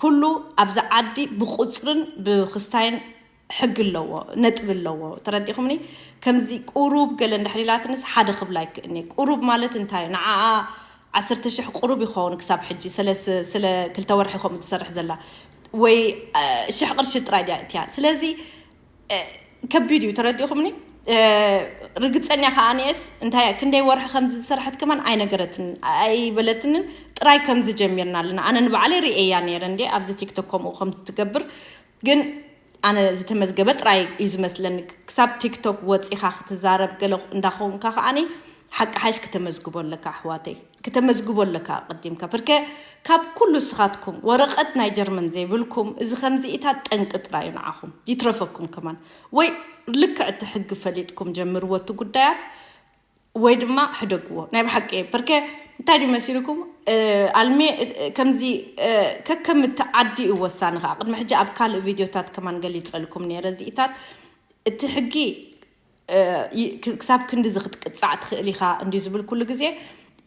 ኩሉ ኣብዚ ዓዲ ብቁፅርን ብክስታይን ሕጊ ኣለዎ፣ ነጥቢ ኣለዎ። ተረዲኹምኒ? ከምዚ ቁሩብ ገለ እንድሕር ኢላትንስ ሓደ ክብላ ኣይክእልኒ። ቁሩብ ማለት እንታይ? ንዓኣ ዓሰርተ ሽሕ ቁሩብ ይኸውን ክሳብ ሕጂ፣ ስለ ክልተ ወርሒ ከምኡ ትሰርሕ ዘላ ወይ ሽሕ ቅርሺ ጥራይ ድያ እትያ። ስለዚ ከቢድ እዩ። ተረዲኹምኒ? ርግፀኛ ከኣ ኣነስ እንታይ ክንደይ ወርሒ ከምዚ ዝሰርሐት ከማን ኣይነገረትን ኣይበለትንን። ጥራይ ከምዚ ጀሚርና ኣለና። ኣነ ንባዕለይ ርእየያ ነይረ እንዴ ኣብዚ ቲክቶክ ከምኡ ከምዚ ትገብር። ግን ኣነ ዝተመዝገበ ጥራይ እዩ ዝመስለኒ። ክሳብ ቲክቶክ ወፂኻ ክትዛረብ ገለ እንዳኸውንካ ከኣኒ ሓቂ ሓሽ ክተመዝግቦ ኣለካ ኣሕዋተይ። ክተመዝግቦ ኣለካ ኣቐዲምካ። ብርከ ካብ ኩሉ ስኻትኩም ወረቐት ናይ ጀርመን ዘይብልኩም፣ እዚ ከምዚ ኢታት ጠንቂ ጥራይ እዩ ንዓኹም። ይትረፈኩም ከማን። ወይ ልክዕ እቲ ሕጊ ፈሊጥኩም ጀምርዎ እቲ ጉዳያት፣ ወይ ድማ ሕደግዎ። ናይ ብሓቂ እየ። ብርከ እንታይ ድዩ መሲልኩም? ኣልሜ ከምዚ ከከም እቲ ዓዲ እዩ ወሳኒ። ከዓ ቅድሚ ሕጂ ኣብ ካልእ ቪድዮታት ከማን ገሊጸልኩም ነይረ። እዚኢታት እቲ ሕጊ ክሳብ ክንዲ እዚ ክትቅጻዕ ትኽእል ኢኻ እንዲ ዝብል ኩሉ ግዜ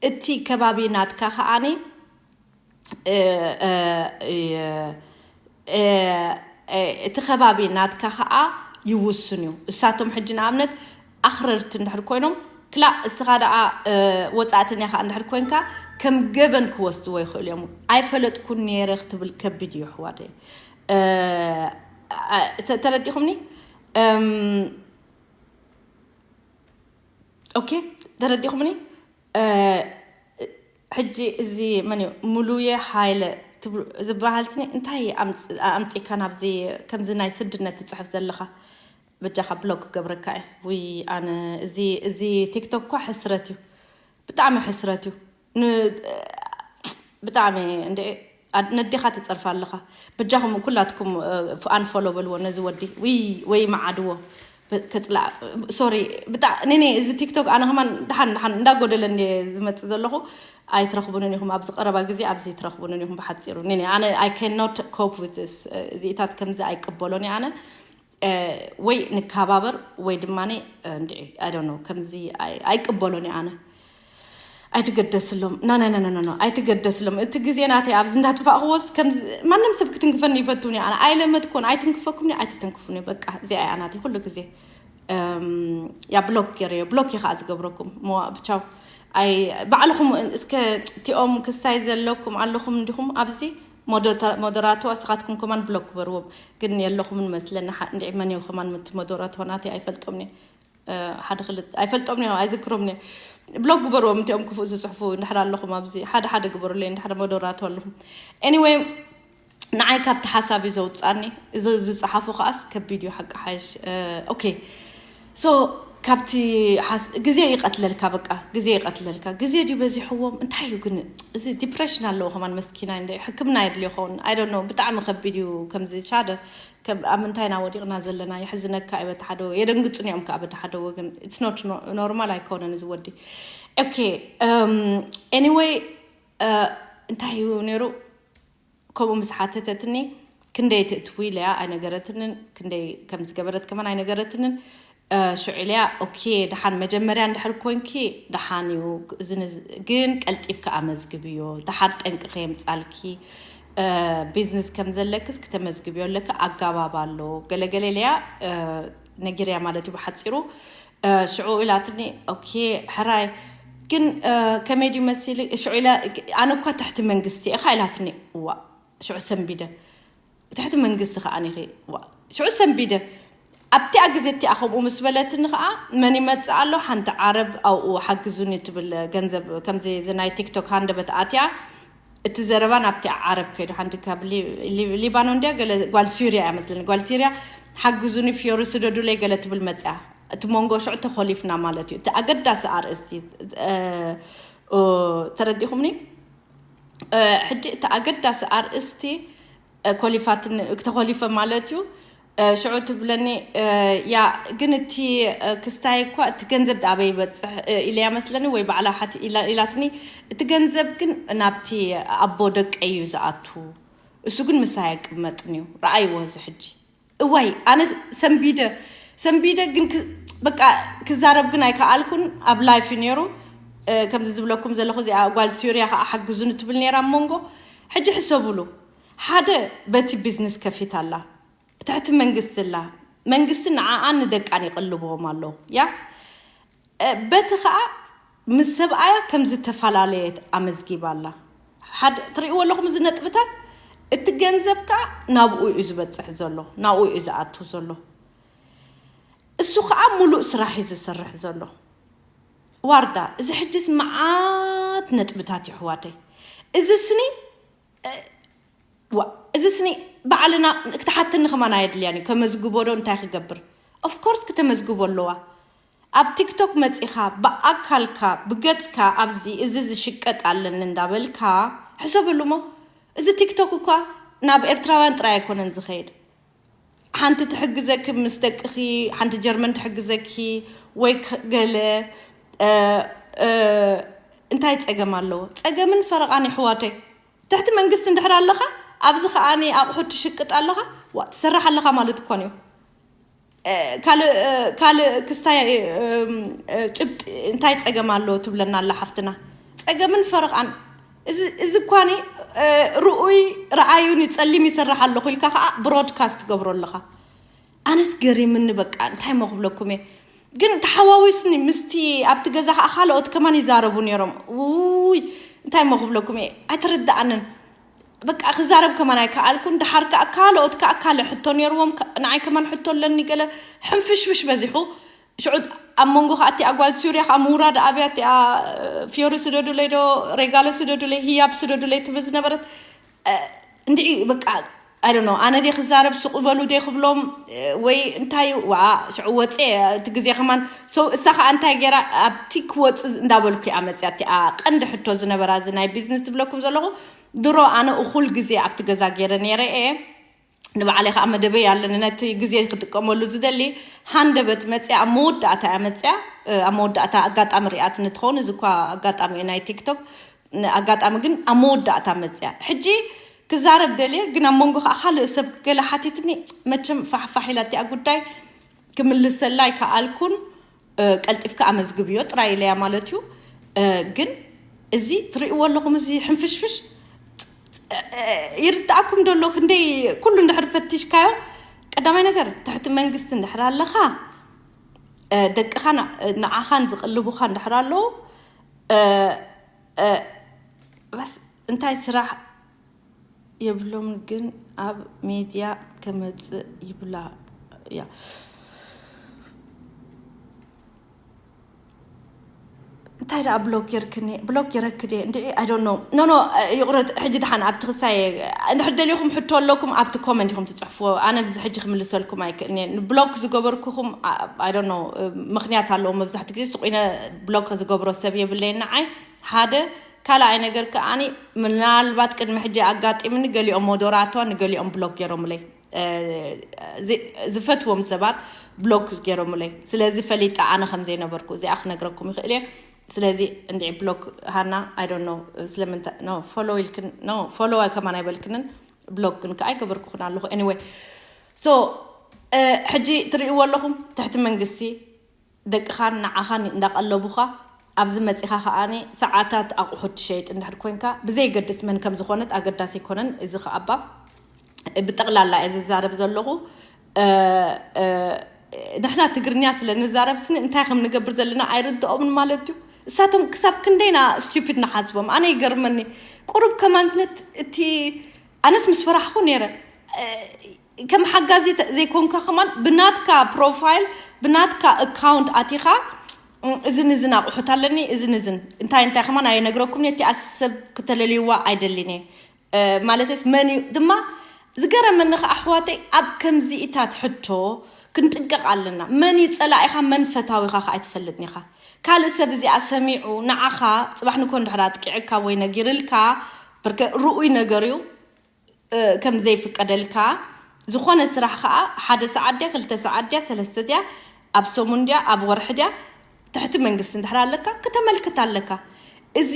እቲ ከባቢ ናትካ ከዓኒ እቲ ከባቢ ናትካ ከዓ ይውስን እዩ። እሳቶም ሕጂ ንኣብነት ኣኽረርቲ እንድሕር ኮይኖም ክላእ እስኻ ደኣ ወፃእተኛ ከዓ እንድሕር ኮይንካ ከም ገበን ክወስድዎ ይኽእሉ እዮም። ኣይፈለጥኩን ነይረ ክትብል ከቢድ እዩ ኣሕዋተይ። ተረዲኹምኒ? ኦኬ፣ ተረዲኹምኒ? ሕጂ እዚ መን እዩ? ሙሉየ ሃይለ ዝበሃል ስኒ እንታይ ኣምፂእካ ናብዚ ከምዚ ናይ ስድነት ትፅሕፍ ዘለኻ? በጃኻ ብሎክ ክገብረካ እየ። ውይ ኣነ እዚ እዚ ቲክቶክ እኳ ሕስረት እዩ፣ ብጣዕሚ ሕስረት እዩ። ብጣዕሚ እንደ ነዴኻ ትፀርፋ ኣለኻ። በጃኹም ኩላትኩም ኣንፎሎ በልዎ ነዚ ወዲ ወይ ወይ መዓድዎ። ከፅላ ሶሪ። ብጣ ነኔ እዚ ቲክቶክ ኣነ ከማን ደሓን ደሓን እንዳጎደለ እንደ ዝመፅእ ዘለኹ ኣይትረኽቡንን ኢኹም። ኣብዚ ቀረባ ግዜ ኣብዚ ትረኽቡንን ኢኹም። ብሓፂሩ ነኔ ኣነ I cannot cope with this። እዚኢታት ከምዚ ኣይቅበሎን እየ ኣነ። ወይ ንከባበር ወይ ድማ እንድዒ I don't know ከምዚ ኣይቅበሎን እየ ኣነ። ኣይትገደስሎም። ና ና ና ና ና፣ ኣይትገደስሎም። እቲ ግዜ ናተይ ኣብዚ እንዳጥፋእክዎስ ከም ማንም ሰብ ክትንክፈኒ ይፈትውኒ። ኣነ ኣይለመድኩን፣ ኣይትንክፈኩምኒ፣ ኣይትተንክፉኒ። በቃ እዚኣ እያ ናተይ ኩሉ ግዜ። ያ ብሎክ ገይረዮ፣ ብሎክ እየ ከዓ ዝገብረኩም። መዋ ብቻው። ኣይ ባዕልኹም እስከ እቲኦም ክስታይ ዘለኩም ኣለኹም እንዲኹም ኣብዚ ሞደራቶ እስኻትኩም ከማን ብሎክ ግበርዎም። ግን የለኹምን መስለኒ። እንድዒ መን እዮም ከማን ምቲ ሞደራቶ ናተይ ኣይፈልጦምን እየ። ሓደ ክልተ ኣይፈልጦም እዮም ኣይዝክሮም እዮም። ብሎግ ግበርዎም እቲኦም ክፉእ ዝፅሕፉ እንድሕር ኣለኹም ኣብዚ ሓደ ሓደ ግበሩለይ እንድሕር መደራቱ ኣለኹም። Anyway ንዓይ ካብቲ ሓሳብ እዩ ዘውፃኒ። እዚ ዝፀሓፉ ከዓስ ከቢድ እዩ ሓቂ ሓይሽ። Okay so ካብቲ ግዜ ይቀትለልካ በቃ ግዜ ይቀትለልካ ግዜ ድዩ በዚሕዎም እንታይ እዩ ግን? እዚ ዲፕሬሽን ኣለዎ ከማን መስኪና እንደ ሕክምና የድልዮ ኸውን I don't know ብጣዕሚ ከቢድ እዩ። ከምዚ ሻደ ኣብ ምንታይ ኢና ወዲቕና ዘለና የሕዝነካ እዩ በቲ ሓደ የደንግፁን እዮም ከዓ በቲ ሓደ ወገን it's not normal ኣይኮነን እዚ ወዲ። Okay anyway እንታይ እዩ ነይሩ? ከምኡ ምስ ሓተተትኒ ክንደይ ትእትዊ ኢለያ ኣይነገረትንን ክንደይ ከም ዝገበረት ከማን ኣይነገረትንን። ሽዑ ኢለያ okay ደሓን መጀመርያ እንድሕር ኮንኪ ደሓን እዩ ግን ቀልጢፍኪ ኣመዝግብዮ ደሓር ጠንቂ ከየምፃልኪ ቢዝነስ ከም ዘለክስ ክተመዝግብዮ ኣለኪ ኣጋባብ ኣሎ ገለገለ ኢለያ ነጊርያ ማለት እዩ ብሓፂሩ። ሽዑ ኢላትኒ okay ሕራይ ግን ከመይ ድዩ መሲሊ ሽዑ ኢላ ኣነ እኳ ትሕቲ መንግስቲ ኢኻ ኢላትኒ። እዋ ሽዑ ሰንቢደ ትሕቲ መንግስቲ ከዓ ኒኺ ሽዑ ሰንቢደ ኣብቲኣ ግዜ እቲኣ ከምኡ ምስ በለትኒ ከዓ መን ይመፅእ ኣሎ ሓንቲ ዓረብ ኣብኡ ሓግዙኒ ትብል ገንዘብ ከምዚ እዚ ናይ ቲክቶክ ሃንደበት ኣትያ እቲ ዘረባ ናብቲ ዓረብ ከይዱ ሓንቲ ካብ ሊባኖ እንዲያ ገለ ጓል ሲርያ እያ መስለኒ ጓል ሲርያ ሓግዙኒ ፍዮሪ ስደዱለይ ገለ ትብል መፅያ እቲ መንጎ ሽዑ ተኮሊፍና ማለት እዩ እቲ ኣገዳሲ ኣርእስቲ ተረዲኹምኒ። ሕጂ እቲ ኣገዳሲ ኣርእስቲ ኮሊፋትን ተኮሊፈ ማለት እዩ። ሽዑ ትብለኒ ያ ግን እቲ ክስታይ እኳ እቲ ገንዘብ ዳኣበይ ይበፅሕ ኢለያ መስለኒ ወይ ባዕላ ሓቲ ኢላትኒ እቲ ገንዘብ ግን ናብቲ ኣቦ ደቀ እዩ ዝኣቱ እሱ ግን ምሳይ ኣይቅመጥን እዩ ረኣይዎ እዚ ሕጂ እዋይ ኣነ ሰንቢደ ሰንቢደ ግን በቃ ክዛረብ ግን ኣይከኣልኩን ኣብ ላይፍ እዩ ነይሩ። ከምዚ ዝብለኩም ዘለኹ እዚኣ ጓል ሱርያ ከዓ ሓግዙኒ ትብል ነይራ ኣብ መንጎ ሕጂ ሕሰብሉ ሓደ በቲ ቢዝነስ ከፊት ኣላ ትሕቲ መንግስቲ ኣላ መንግስቲ ንዓኣን ንደቃን ይቕልብዎም ኣለዉ ያ በቲ ከዓ ምስ ሰብኣያ ከም ዝተፈላለየት ኣመዝጊባ ኣላ። ሓደ ትርእይዎ ኣለኹም እዚ ነጥብታት እቲ ገንዘብ ከዓ ናብኡ እዩ ዝበፅሕ ዘሎ ናብኡ እዩ ዝኣቱ ዘሎ። እሱ ከዓ ሙሉእ ስራሕ እዩ ዝሰርሕ ዘሎ። ዋርዳ እዚ ሕጅስ መዓት ነጥብታት ይሕዋተይ እዚ ስኒ ዋ እዚ ስኒ ባዕልና ክትሓተኒ ከማን ኣየድልያን እዩ ከመዝግቦ ዶ እንታይ ክገብር ኦፍኮርስ ክተመዝግቦ ኣለዋ ኣብ ቲክቶክ መፂኻ ብኣካልካ ብገፅካ ኣብዚ እዚ ዝሽቀጥ ኣለኒ እንዳበልካ ሕሰብሉ እሞ እዚ ቲክቶክ እኳ ናብ ኤርትራውያን ጥራይ ኣይኮነን ዝኸይድ ሓንቲ ትሕግዘኪ ምስ ደቅኺ ሓንቲ ጀርመን ትሕግዘኪ ወይ ገለ እንታይ ፀገም ኣለዎ ፀገምን ፈረቓን ይሕዋተይ ትሕቲ መንግስቲ እንድሕር ኣለኻ ኣብዚ ከኣ ኣቑሑት ትሽቅጥ ኣለኻ ትሰርሕ ኣለኻ ማለት እኳን እዩ ካልእ ክስታይ ጭብጢ እንታይ ፀገም ኣሎ ትብለና ኣላ ሓፍትና ፀገምን ፈረቓን እዚ እኳኒ ርኡይ ረኣዩን ጸሊም ይሰርሕ ኣለኹ ኢልካ ከዓ ብሮድካስት ትገብሮ ኣለኻ ኣነስ ገሪምኒ በቃ እንታይ ሞ ክብለኩም እየ ግን ተሓዋዊስኒ ምስቲ ኣብቲ ገዛ ከዓ ካልኦት ከማን ይዛረቡ ነይሮም ውይ እንታይ ሞ ክብለኩም እየ ኣይተረዳኣንን በቃ ክዛረብ ከማን ኣይከኣልኩን ደሓር ከዓ ካልኦት ከዓ ካልእ ሕቶ ነይርዎም ንዓይ ከማን ሕቶ ኣለኒ ገለ ሕንፍሽፍሽ በዚሑ ሽዑ ኣብ መንጎ ከዓ እቲኣ ጓል ሱርያ ከዓ ምውራድ ኣብያ እቲኣ ፊዮሪ ስደዱለይ ዶ ሬጋሎ ስደዱለይ ህያብ ስደዱለይ ትብል ዝነበረት እንድዒ በቃ I don't know ኣነ ደ ክዛረብ ስቁ በሉ ደ ክብሎም ወይ እንታይ ዋ ሽዑ ወፀ እቲ ግዜ ከማን so እሳ ከዓ እንታይ ገይራ ኣብቲ ክወፅ እንዳበልኩ እያ መፅያ እቲኣ ቀንዲ ሕቶ ዝነበራ እዚ ናይ ቢዝነስ ዝብለኩም ዘለኹ ድሮ ኣነ እኹል ግዜ ኣብቲ ገዛ ገይረ ነይረ እየ ንባዕለይ ከዓ መደበይ ኣለኒ ነቲ ግዜ ክጥቀመሉ ዝደሊ ሃንደበት መፅያ ኣብ መወዳእታ እያ መፅያ ኣብ መወዳእታ ኣጋጣሚ ሪኣት ንትኸውን እዚ እኳ ኣጋጣሚ እዩ ናይ ቲክቶክ ኣጋጣሚ ግን ኣብ መወዳእታ መፅያ ሕጂ ክዛረብ ደልየ ግን ኣብ መንጎ ከዓ ካልእ ሰብ ክገለ ሓቲትኒ መቸም ፋሕፋሕ ኢላ እቲኣ ጉዳይ ክምልሰላ ኣይከኣልኩን ቀልጢፍካ ኣመዝግብዮ ጥራይ ኢለያ ማለት እዩ ግን እዚ ትርእይዎ ኣለኹም እዚ ሕንፍሽፍሽ ይርዳእኩም ደሎ ክንደይ ኩሉ እንድሕር ፈቲሽካዮ ቀዳማይ ነገር ትሕቲ መንግስቲ እንድሕር ኣለኻ ደቅኻ ንዓኻን ዝቕልቡኻ እንድሕር ኣለዉ በስ እንታይ ስራሕ የብሎም ግን ኣብ ሜድያ ከመፅእ ይብላ እያ እንታይ ደኣ ብሎክ ጌርክኒ ብሎክ ጌረክ ድየ እንድዒ I don't know no no ይቕረት ሕጂ ደሓን ኣብቲ ክሳየ እንድሕር ደሊኹም ሕቶ ኣለኩም ኣብቲ ኮመንት ኢኹም ትፅሕፍዎ ኣነ ብዚ ሕጂ ክምልሰልኩም ኣይክእልን እየ ብሎክ ዝገበርኩኹም I don't know ምኽንያት ኣለዎ መብዛሕቲ ግዜ ስቑነ ብሎክ ዝገብሮ ሰብ የብለይ ንዓይ ሓደ ካልኣይ ነገር ከኣኒ ምናልባት ቅድሚ ሕጂ ኣጋጢምኒ ገሊኦም ሞዶራቶ ንገሊኦም ብሎክ ገይሮምለይ ዝፈትዎም ሰባት ብሎክ ገይሮምለይ ስለዚ ፈሊጠ ኣነ ከም ዘይነበርኩ እዚኣ ክነግረኩም ይኽእል እየ ስለዚ እንዲ ብሎክ ሃና I don't know ስለምንታይ no follow ኢልክን no follow ከማን ኣይበልክንን ብሎክ ግን ከኣ ይገበርኩኽን ኣለኹ anyway so ሕጂ ትርእይዎ ኣለኹም ትሕቲ መንግስቲ ደቅኻን ንዓኻን እንዳቐለቡኻ ኣብዚ መጺኻ ከኣ ሰዓታት ኣቑሑት ትሸይጥ እንድሕር ኮንካ ብዘይገድስ መን ከም ዝኾነት ኣገዳሲ ኣይኮነን እዚ ከኣባ ብጠቕላላ እየ ዝዛረብ ዘለኹ ንሕና ትግርኛ ስለ ንዛረብ ስኒ እንታይ ከም ንገብር ዘለና ኣይርድኦምን ማለት እዩ እሳቶም ክሳብ ክንደይና stupid ንሓስቦም ኣነ ይገርመኒ ቁሩብ ከማን ስነት እቲ ኣነስ ምስ ፈራሕኩ ነይረ ከም ሓጋዚ ዘይኮንካ ከማን ብናትካ profile ብናትካ account ኣቲኻ እዝን እዝን ኣቑሑት ኣለኒ እዝን እዝን እንታይ እንታይ ከማን ኣየነግረኩም ነቲ ኣሰብ ክተለልይዋ ኣይደልን እየ ማለትስ መን እዩ ድማ ዝገረመኒ ከዓ ኣሕዋተይ ኣብ ከምዚኢታት ሕቶ ክንጥንቀቕ ኣለና መን እዩ ፀላኢኻ መን ፈታዊኻ ከዓ ኣይትፈልጥን ኢኻ ካልእ ሰብ እዚኣ ሰሚዑ ንዓኻ ፅባሕ ንኮ እንድሕር ኣጥቂዕካ ወይ ነጊርልካ ብርከ ርኡይ ነገር እዩ ከም ዘይፍቀደልካ ዝኾነ ስራሕ ከዓ ሓደ ሰዓት ድያ ክልተ ሰዓት ድያ ሰለስተ ድያ ኣብ ሰሙን ድያ ኣብ ወርሒ ድያ ትሕቲ መንግስቲ እንድሕር ኣለካ ክተመልክት ኣለካ እዚ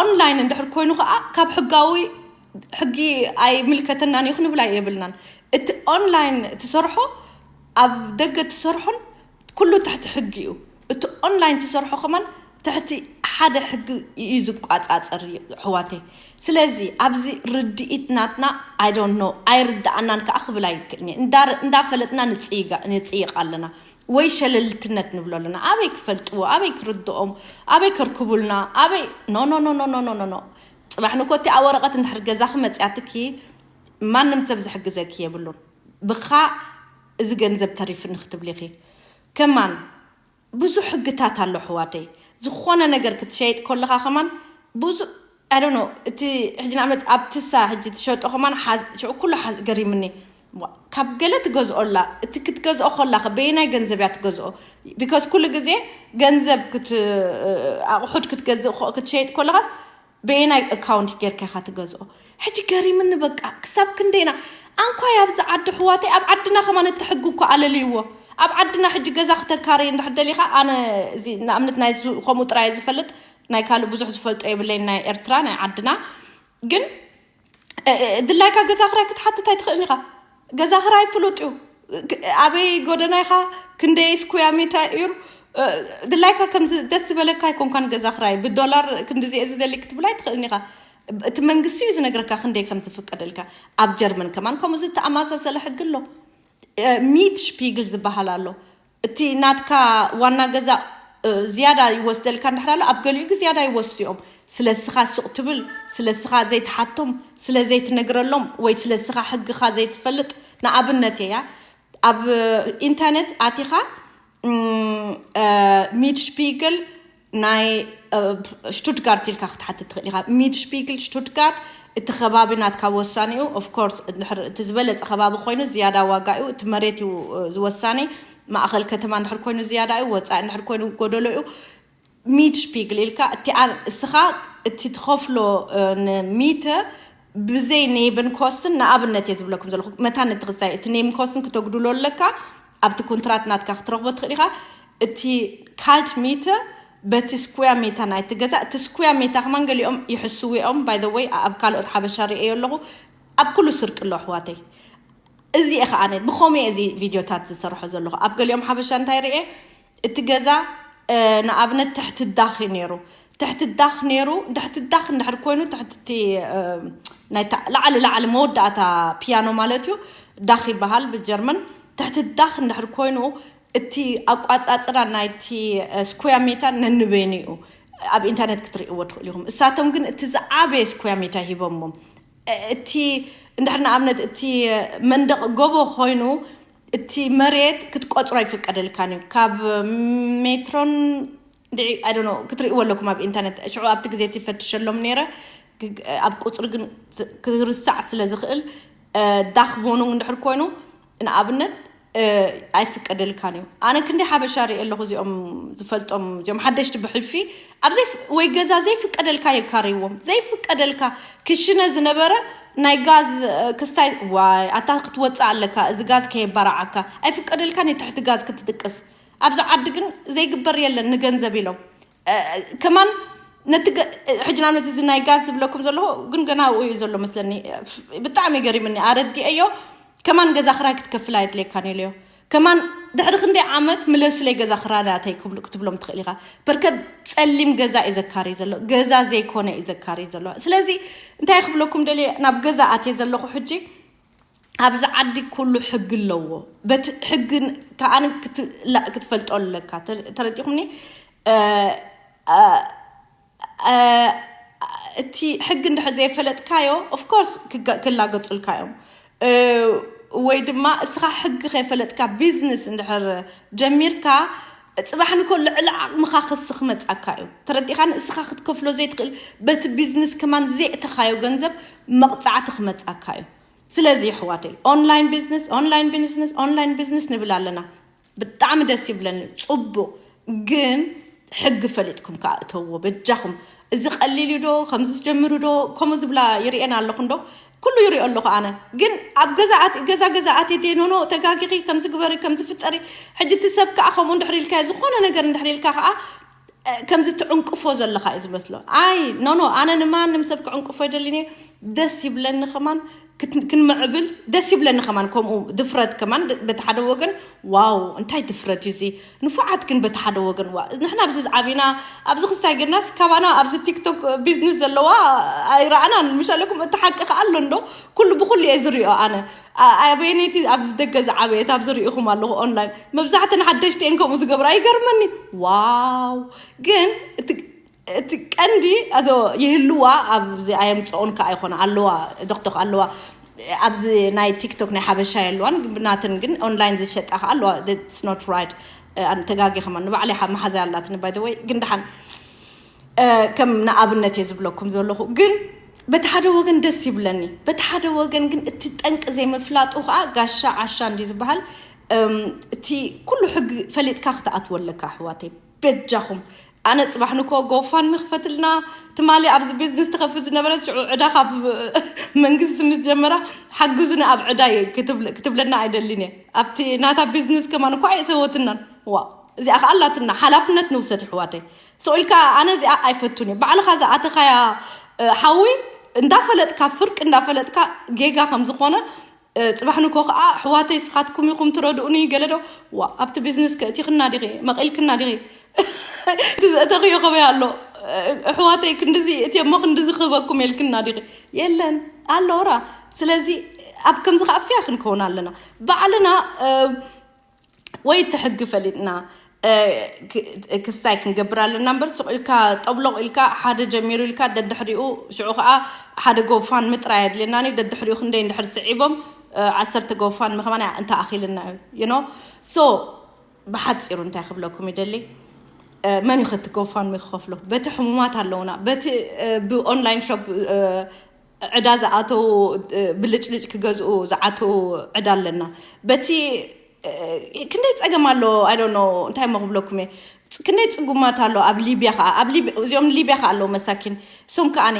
online እንድሕር ኮይኑ ከዓ ካብ ሕጋዊ ሕጊ ኣይምልከተናን እዩ ክንብል ኣይብልናን እቲ online ትሰርሖ ኣብ ደገ ትሰርሖን ኩሉ ትሕቲ ሕጊ እዩ እቲ online ትሰርሖ ከማን ትሕቲ ሓደ ሕጊ እዩ ዝቋፃፀር ኣሕዋተይ ስለዚ ኣብዚ ርድኢት ናትና I don't know ኣይርድኣናን ከዓ ክብል ኣይክእልን እየ እንዳፈለጥና ንፅይቕ ኣለና ወይ ሸለልትነት ንብሎ ኣለና ኣበይ ክፈልጥዎ ኣበይ ክርድኦም ኣበይ ከርክቡልና ኣበይ no no no no no no no no ፅባሕ ንኮ እቲኣ ወረቐት እንድሕር ገዛኺ መፅያትኪ ማንም ሰብ ዝሕግዘኪ የብሉን ብኻ እዚ ገንዘብ ተሪፍኒ ክትብሊ ኢኺ ከማን ብዙሕ ሕግታት ኣሎ ኣሕዋተይ ዝኾነ ነገር ክትሸይጥ ከለኻ ከማን ብዙ I don't know እቲ ሕጂ ንኣብነት ኣብ ትሳ ሕጂ ትሸጦ ከማን ሽዑ ኩሉ ገሪምኒ ካብ ገለ ትገዝኦ ኣላ እቲ ክትገዝኦ ከላኸ በየናይ ገንዘብ እያ ትገዝኦ because ኩሉ ግዜ ገንዘብ ኣቑሑት ክትገዝእ ክትሸይጥ ከለኻስ በየናይ account ጌርካ ኢኻ ትገዝኦ ሕጂ ገሪምኒ በቃ ክሳብ ክንደይና ኣንኳይ ኣብዚ ዓዲ ኣሕዋተይ ኣብ ዓድና ከማን እቲ ሕጊ እኮ ኣለልይዎ ኣብ ዓድና ሕጂ ገዛ ክተካርይ እንድሕር ደሊኻ ኣነ እዚ ንኣብነት ናይ ከምኡ ጥራይ ዝፈልጥ ናይ ካልእ ብዙሕ ዝፈልጦ የብለይ ናይ ኤርትራ ናይ ዓድና ግን ድላይካ ገዛ ክራይ ክትሓትት ኣይትኽእልን ኢኻ ገዛ ክራይ ፍሉጥ እዩ ኣበይ ጎደና ኢኻ ክንደይ ስኩያ ሜታ እዩ ድላይካ ከምዚ ደስ ዝበለካ ኣይኮንካን ገዛ ክራይ ብዶላር ክንዲዚኤ ዝደሊ ክትብል ኣይትኽእልን ኢኻ እቲ መንግስቲ እዩ ዝነግረካ ክንደይ ከም ዝፍቀደልካ ኣብ ጀርመን ከማን ከምኡ ዝተኣማሳሰለ ሕጊ ኣሎ ሚት ሽፒግል ዝበሃል ኣሎ እቲ ናትካ ዋና ገዛ ዝያዳ ይወስደልካ እንድሕር ኣሎ ኣብ ገሊኡ ግን ዝያዳ ይወስዱ እዮም ስለ ስኻ ሱቕ ትብል ስለ ስኻ ዘይትሓቶም ስለ ዘይትነግረሎም ወይ ስለ ስኻ ሕግኻ ዘይትፈልጥ ንኣብነት እያ ኣብ ኢንተርነት ኣቲኻ ሚድ ሽፒግል ናይ ሽቱትጋርት ኢልካ ክትሓትት ትኽእል ኢኻ ሚድ ሽፒግል ሽቱትጋርት እቲ ከባቢ ናትካ ወሳኒ እዩ of course እቲ ዝበለፀ ከባቢ ኮይኑ ዝያዳ ዋጋ እዩ እቲ መሬት እዩ ዝወሳኒ ማእኸል ከተማ እንድሕር ኮይኑ ዝያዳ እዩ ወፃኢ እንድሕር ኮይኑ ጎደሎ እዩ ሚድ ሽፒግል ኢልካ እቲኣ እስኻ እቲ ትኸፍሎ ንሚተ ብዘይ ኔብን ኮስትን ንኣብነት እየ ዝብለኩም ዘለኹ መታን እቲ ክስታይ እቲ ኔም ኮስትን ክተጉድሎ ኣለካ ኣብቲ ኩንትራት ናትካ ክትረኽቦ ትኽእል ኢኻ እቲ ካልት ሚተ በቲ ስኩያ ሜታ ናይቲ ገዛ እቲ ስኩያ ሜታ ከማን ገሊኦም ይሕስውኦም by the way ኣብ ካልኦት ሓበሻ ርእየዮ ኣለኹ ኣብ ኩሉ ስርቂ ኣሎ ኣሕዋተይ እዚ እየ ከዓነ ብኸመይ እዚ ቪድዮታት ዝሰርሖ ዘለኹ ኣብ ገሊኦም ሓበሻ እንታይ ርኤ እቲ ገዛ ንኣብነት ትሕቲ ዳኽ ነይሩ ትሕቲ ዳኽ ነይሩ ትሕቲ ዳኽ እንድሕር ኮይኑ ትሕቲ ላዕሊ ላዕሊ መወዳእታ ፒያኖ ማለት እዩ ዳኽ ይበሃል ብጀርመን ትሕቲ ዳኽ እንድሕር ኮይኑ እቲ ኣቋፃፅራ ናይቲ ስኩያ ሜታ ነንበይኑ እዩ ኣብ ኢንተርነት ክትርእይዎ ትኽእሉ ኢኹም እሳቶም ግን እቲ ዝዓበየ ስኩያ ሜታ ሂቦሞም እቲ እንድሕር ንኣብነት እቲ መንደቕ ጎቦ ኮይኑ እቲ መሬት ክትቆፅሮ ኣይፍቀደልካን እዩ ካብ ሜትሮን I don't know ክትርእይዎ ኣለኩም ኣብ ኢንተርነት። ሽዑ ኣብቲ ግዜ እቲ ፈትሸሎም ነይረ። ኣብ ቁፅሪ ግን ክርሳዕ ስለ ዝኽእል፣ ዳክ ቮኑንግ እንድሕር ኮይኑ ንኣብነት ኣይፍቀደልካን እዩ። ኣነ ክንደይ ሓበሻ ርኢ ኣለኹ፣ እዚኦም ዝፈልጦም፣ እዚኦም ሓደሽቲ ብሕልፊ ኣብ ወይ ገዛ ዘይፍቀደልካ የካርይዎም። ዘይፍቀደልካ ክሽነ ዝነበረ ናይ ጋዝ ክስታይ፣ ዋይ ኣታ ክትወፅእ ኣለካ፣ እዚ ጋዝ ከየባራዓካ ኣይፍቀደልካን እዩ፣ ትሕቲ ጋዝ ክትድቅስ። ኣብዚ ዓዲ ግን ዘይግበር የለን ንገንዘብ ኢሎም። ከማን ነቲ ሕጂ ናብነት እዚ ናይ ጋዝ ዝብለኩም ዘለኹ ግን ገና ኣብኡ እዩ ዘሎ መስለኒ። ብጣዕሚ ገሪምኒ፣ ኣረዲአዮ። ከማን ገዛ ክራይ ክትከፍል ኣይድልየካን ኢለዮ። ከማን ድሕሪ ክንደይ ዓመት ምለሱለይ ገዛ ክራዳተይ ክትብሎም ትኽእል ኢኻ። በርከት ጸሊም ገዛ እዩ ዘካሪ ዘሎ፣ ገዛ ዘይኮነ እዩ ዘካሪ ዘሎ። ስለዚ እንታይ ክብለኩም ደልየ፣ ናብ ገዛ ኣትየ ዘለኹ ሕጂ ኣብዚ ዓዲ ኩሉ ሕጊ ኣለዎ። በቲ ሕጊ ከኣ ክትፈልጦ ኣለካ። ተረዲኹምኒ? እቲ ሕጊ እንድሕር ዘይፈለጥካዮ ኦፍኮርስ ክላገፁልካ እዮም። ወይ ድማ እስኻ ሕጊ ከይፈለጥካ ቢዝነስ እንድሕር ጀሚርካ፣ ፅባሕ ንኮ ልዕሊ ዓቕምኻ ክሲ ክመፃካ እዩ። ተረዲኻን? እስኻ ክትከፍሎ ዘይትኽእል፣ በቲ ቢዝነስ ከማን ዘይእተኻዮ ገንዘብ መቕፃዕቲ ክመፃካ እዩ። ስለዚ ኣሕዋተይ ኦንላይን ቢዝነስ ኦንላይን ቢዝነስ ኦንላይን ቢዝነስ ንብል ኣለና። ብጣዕሚ ደስ ይብለኒ፣ ፅቡቅ። ግን ሕጊ ፈሊጥኩም ከዓ እተዎ በጃኹም። እዚ ቀሊል እዩ ዶ ከምዚ ዝጀምሩ ዶ ከምኡ ዝብላ ይርእየን ኣለኹ እንዶ ኩሉ ይሪኦ ኣለኹ ኣነ። ግን ኣብ ገዛ ገዛ ገዛ ኣትየ ኖኖ ተጋጊኺ ከምዚ ግበሪ ከምዚ ፍጠሪ። ሕጂ እቲ ሰብ ከዓ ከምኡ እንድሕር ኢልካ ዝኾነ ነገር እንድሕር ኢልካ ከዓ ከምዚ ትዕንቅፎ ዘለኻ እዩ ዝመስሎ። ኣይ ኖኖ ኣነ ንማንም ሰብ ክዕንቅፎ ይደልን እየ። ደስ ይብለኒ ከማን ክንምዕብል ደስ ይብለኒ ከማን። ከምኡ ድፍረት ከማን በቲ ሓደ ወገን ዋው እንታይ ድፍረት እዩ እዚ ንፉዓት። ግን በቲ ሓደ ወገን ዋ ንሕና ኣብዚ ዝዓቢና ኣብዚ ክስታይ ገናስ ካባና ኣብዚ ቲክቶክ ቢዝነስ ዘለዋ ኣይረኣናን። ምሻለኩም እቲ ሓቂ ከኣ ኣሎ እንዶ ኩሉ ብኩሉ እየ ዝሪኦ ኣነ። ኣበይነይቲ ኣብ ደገ ዝዓበየት ኣብ ዝሪኢኹም ኣለኹ ኦንላይን መብዛሕተን ሓደሽቲ እየን ከምኡ ዝገብራ ይገርመኒ። ዋው ግን እቲ ቀንዲ ኣዞ ይህልዋ ኣብዚ ኣየምፅኦን ከዓ ይኮነ ኣለዋ ዶክቶክ ኣለዋ ኣብዚ ናይ ቲክቶክ ናይ ሓበሻ የለዋን ብናተን ግን ኦንላይን ዝሸጣ ከዓ ኣለዋ። Not right። ተጋጊ ከማ ንባዕለይ መሓዛ ኣላትኒ ባይ ወይ ግን ደሓን ከም ንኣብነት እየ ዝብለኩም ዘለኹ። ግን በቲ ሓደ ወገን ደስ ይብለኒ፣ በቲ ሓደ ወገን ግን እቲ ጠንቂ ዘይምፍላጡ ከዓ ጋሻ ዓሻ እንዲ ዝበሃል። እቲ ኩሉ ሕጊ ፈሊጥካ ክትኣትወለካ ኣሕዋተይ በጃኹም። ኣነ ፅባሕ ንኮ ጎፋን ምክፈትልና ትማሊ ኣብዚ ቢዝነስ ትኸፍት ዝነበረት ሽዑ ዕዳ ካብ መንግስቲ ምስ ጀመራ ሓግዙኒ ኣብ ዕዳ ክትብለና ኣይደልን እየ። ኣብቲ ናታ ቢዝነስ ከማን እኳ ኣይእተወትናን። ዋ እዚኣ ከዓ ኣላትና ሓላፍነት ንውሰድ ኣሕዋተይ። ስቕ ኢልካ ኣነ እዚኣ ኣይፈቱን እየ። ባዕልኻ ዝኣተኻያ ሓዊ እንዳፈለጥካ ፍርቂ እንዳፈለጥካ ጌጋ ከም ዝኾነ ፅባሕ ንኮ ከዓ ኣሕዋተይ ስኻትኩም ኢኹም ትረድኡኒ ገለ ዶ ዋ ኣብቲ ቢዝነስ ከእቲኽና ዲኺ መቒልክና ዲኺ እቲ ዘእተኽዮ ከበይ ኣሎ ኣሕዋተይ ክንድዚ እቲ እሞ ክንድዚ ክህበኩም የልክና ዲኺ የለን ኣሎ ራ ስለዚ ኣብ ከምዚ ከዓ ፍያ ክንከውን ኣለና ባዕልና ወይ እቲ ሕጊ ፈሊጥና ክስታይ ክንገብር ኣለና እምበር ስቕ ኢልካ ጠብሎቕ ኢልካ ሓደ ጀሚሩ ኢልካ ደድሕሪኡ ሽዑ ከዓ ሓደ ጎፋን ምጥራይ ኣድልየና ደድሕሪኡ ክንደይ እንድሕር ስዒቦም ዓሰርተ ጎፋን ምኸማን እንተኣኺልና እዩ you know so ብሓፂሩ እንታይ ክብለኩም ይደሊ መን እዩ ከቲ ጎፋን ክኸፍሎ በቲ ሕሙማት ኣለውና በቲ ብኦንላይን ሾፕ ዕዳ ዝኣተው ብልጭልጭ ክገዝኡ ዝኣተው ዕዳ ኣለና በቲ ክንደይ ፀገም ኣሎ I don't know እንታይ ሞ ክብለኩም እየ ክንደይ ፅጉማት ኣሎ ኣብ ሊብያ ከዓ እዚኦም ሊብያ ከዓ ኣለዉ መሳኪን እሶም ከዓኒ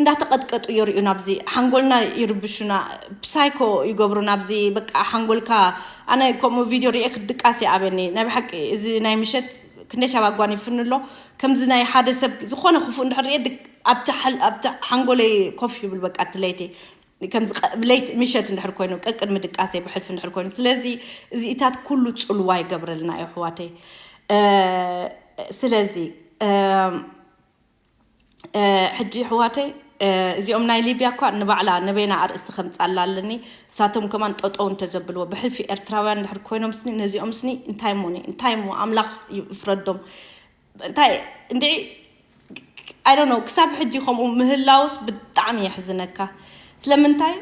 እንዳተቐጥቀጡ የርእዩ ናብዚ ሓንጎልና ይርብሹና psycho ይገብሩ ናብዚ በቃ ሓንጎልካ ኣነ ከምኡ ቪድዮ ርየ ክድቃስ ይኣብኒ ናይ ብሓቂ እዚ ናይ ምሸት ክንደይ ሻብ ኣጓኒፍኒ ኣሎ ከምዚ ናይ ሓደ ሰብ ዝኾነ ክፉእ እንድሕር ርየ ኣብቲ ሓንጎለይ ኮፍ ይብል በቃ እቲ ለይቲ ከምዚ ለይቲ ምሸት እንድሕር ኮይኑ ቀቅድሚ ድቃሰይ ብሕልፊ እንድሕር ኮይኑ ስለዚ እዚኢታት ኩሉ ፅልዋ ይገብረልና እዩ ኣሕዋተይ ስለዚ ሕጂ ኣሕዋተይ እዚኦም ናይ ሊብያ እኳ ንባዕላ ንበይና ኣርእስቲ ከምፃላ ኣለኒ ሳቶም ከማን ጠጠው እንተዘብልዎ ብሕልፊ ኤርትራውያን እንድሕር ኮይኖም ስኒ ነዚኦም ስኒ እንታይ ሞኒ እንታይ ሞ ኣምላኽ ይፍረዶም እንታይ እንድዒ I don't know ክሳብ ሕጂ ከምኡ ምህላውስ ብጣዕሚ የሕዝነካ ስለምንታይ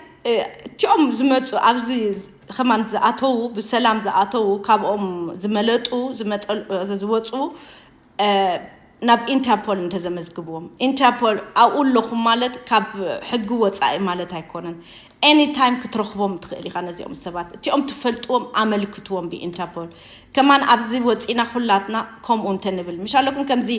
እቲኦም ዝመፁ ኣብዚ ከማን ዝኣተዉ ብሰላም ዝኣተዉ ካብኦም ዝመለጡ ዝወፁ ናብ ኢንተርፖል እንተዘመዝግብዎም፣ ኢንተርፖል ኣብኡ ኣለኹም ማለት ካብ ሕጊ ወፃኢ ማለት ኣይኮነን። ኤኒታይም ክትረኽቦም ትኽእል ኢኻ ነዚኦም ሰባት። እቲኦም ትፈልጥዎም ኣመልክትዎም ብኢንተርፖል። ከማን ኣብዚ ወፂና ኩላትና ከምኡ እንተንብል ምሽ ኣለኩም ከምዚ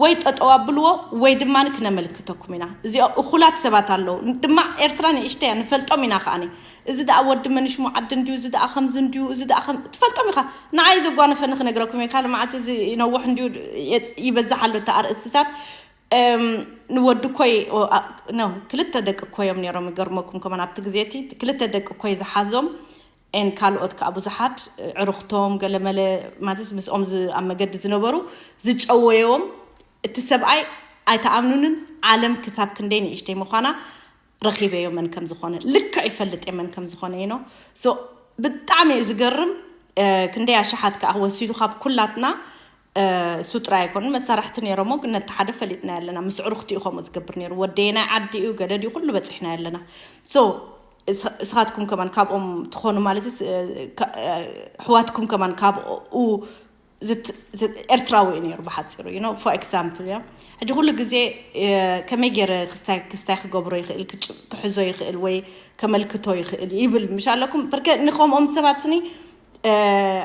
ወይ ጠጠው ኣብልዎ ወይ ድማ ክነመልክተኩም ኢና። እዚኦም እኹላት ሰባት ኣለዉ ድማ ኤርትራ ንእሽተያ ንፈልጦም ኢና ከዓኒ። እዚ ደኣ ወዲ መንሽሙ ዓዲ እንድዩ፣ እዚ ደኣ ከምዚ እንድዩ፣ እዚ ደኣ ከም ትፈልጦም ኢኻ። ንዓይ ዘጓነፈኒ ክነግረኩም እየ። ካልእ መዓልቲ እዚ ይነውሕ እንድዩ፣ የጽ- ይበዝሕ ኣሎ እቲ ኣርእስትታት። እም፣ ንወዲ ኮይ ኦ፣ ኣ- ኖ፣ ክልተ ደቂ ኮዮም ነይሮም። ይገርመኩም ከማን ኣብቲ ግዜ እቲ ክልተ ደቂ ኮይ ዝሓዞም ኤን ካልኦት ከዓ ብዙሓት ዕርኽቶም ገለመለ ማለት ምስኦም ዝ- ኣብ መገዲ ዝነበሩ ዝጨወዮም። እቲ ሰብኣይ ኣይተኣምኑንን። ዓለም ክሳብ ክንደይ ንእሽተይ ምዃና ረኺበዮ መን ከም ዝኾነ ልክዕ ይፈልጥ እየ መን ከም ዝኾነ ኢኖ። ሶ ብጣዕሚ እዩ ዝገርም። ክንደይ ኣሽሓት ከዓ ወሲዱ ካብ ኩላትና። እሱ ጥራይ ኣይኮኑን መሳርሕቲ ነይሮሞ፣ ግን ነቲ ሓደ ፈሊጥና ኣለና። ምስ ዕሩኽቲ እዩ ከምኡ ዝገብር ነይሩ። ወደየ ናይ ዓዲ እዩ ገለ ድዩ ኩሉ በፂሕና ኣለና። ሶ እስ- እስኻትኩም ከማን ካብኦም ትኾኑ ማለት ስ- ካ- ኣሕዋትኩም ከማን ካብኡ ዝት- ዝት- ኤርትራዊ እዩ ነይሩ ብሓፂሩ you know for example እያ። ሕጂ ኩሉ ግዜ ከመይ ገይረ ክስታይ ክስታይ ክገብሮ ይኽእል ክጭ- ክሕዞ ይኽእል ወይ ከመልክቶ ይኽእል ይብል ምሽ ኣለኩም። ብርከ ንኸምኦም ሰባት ስኒ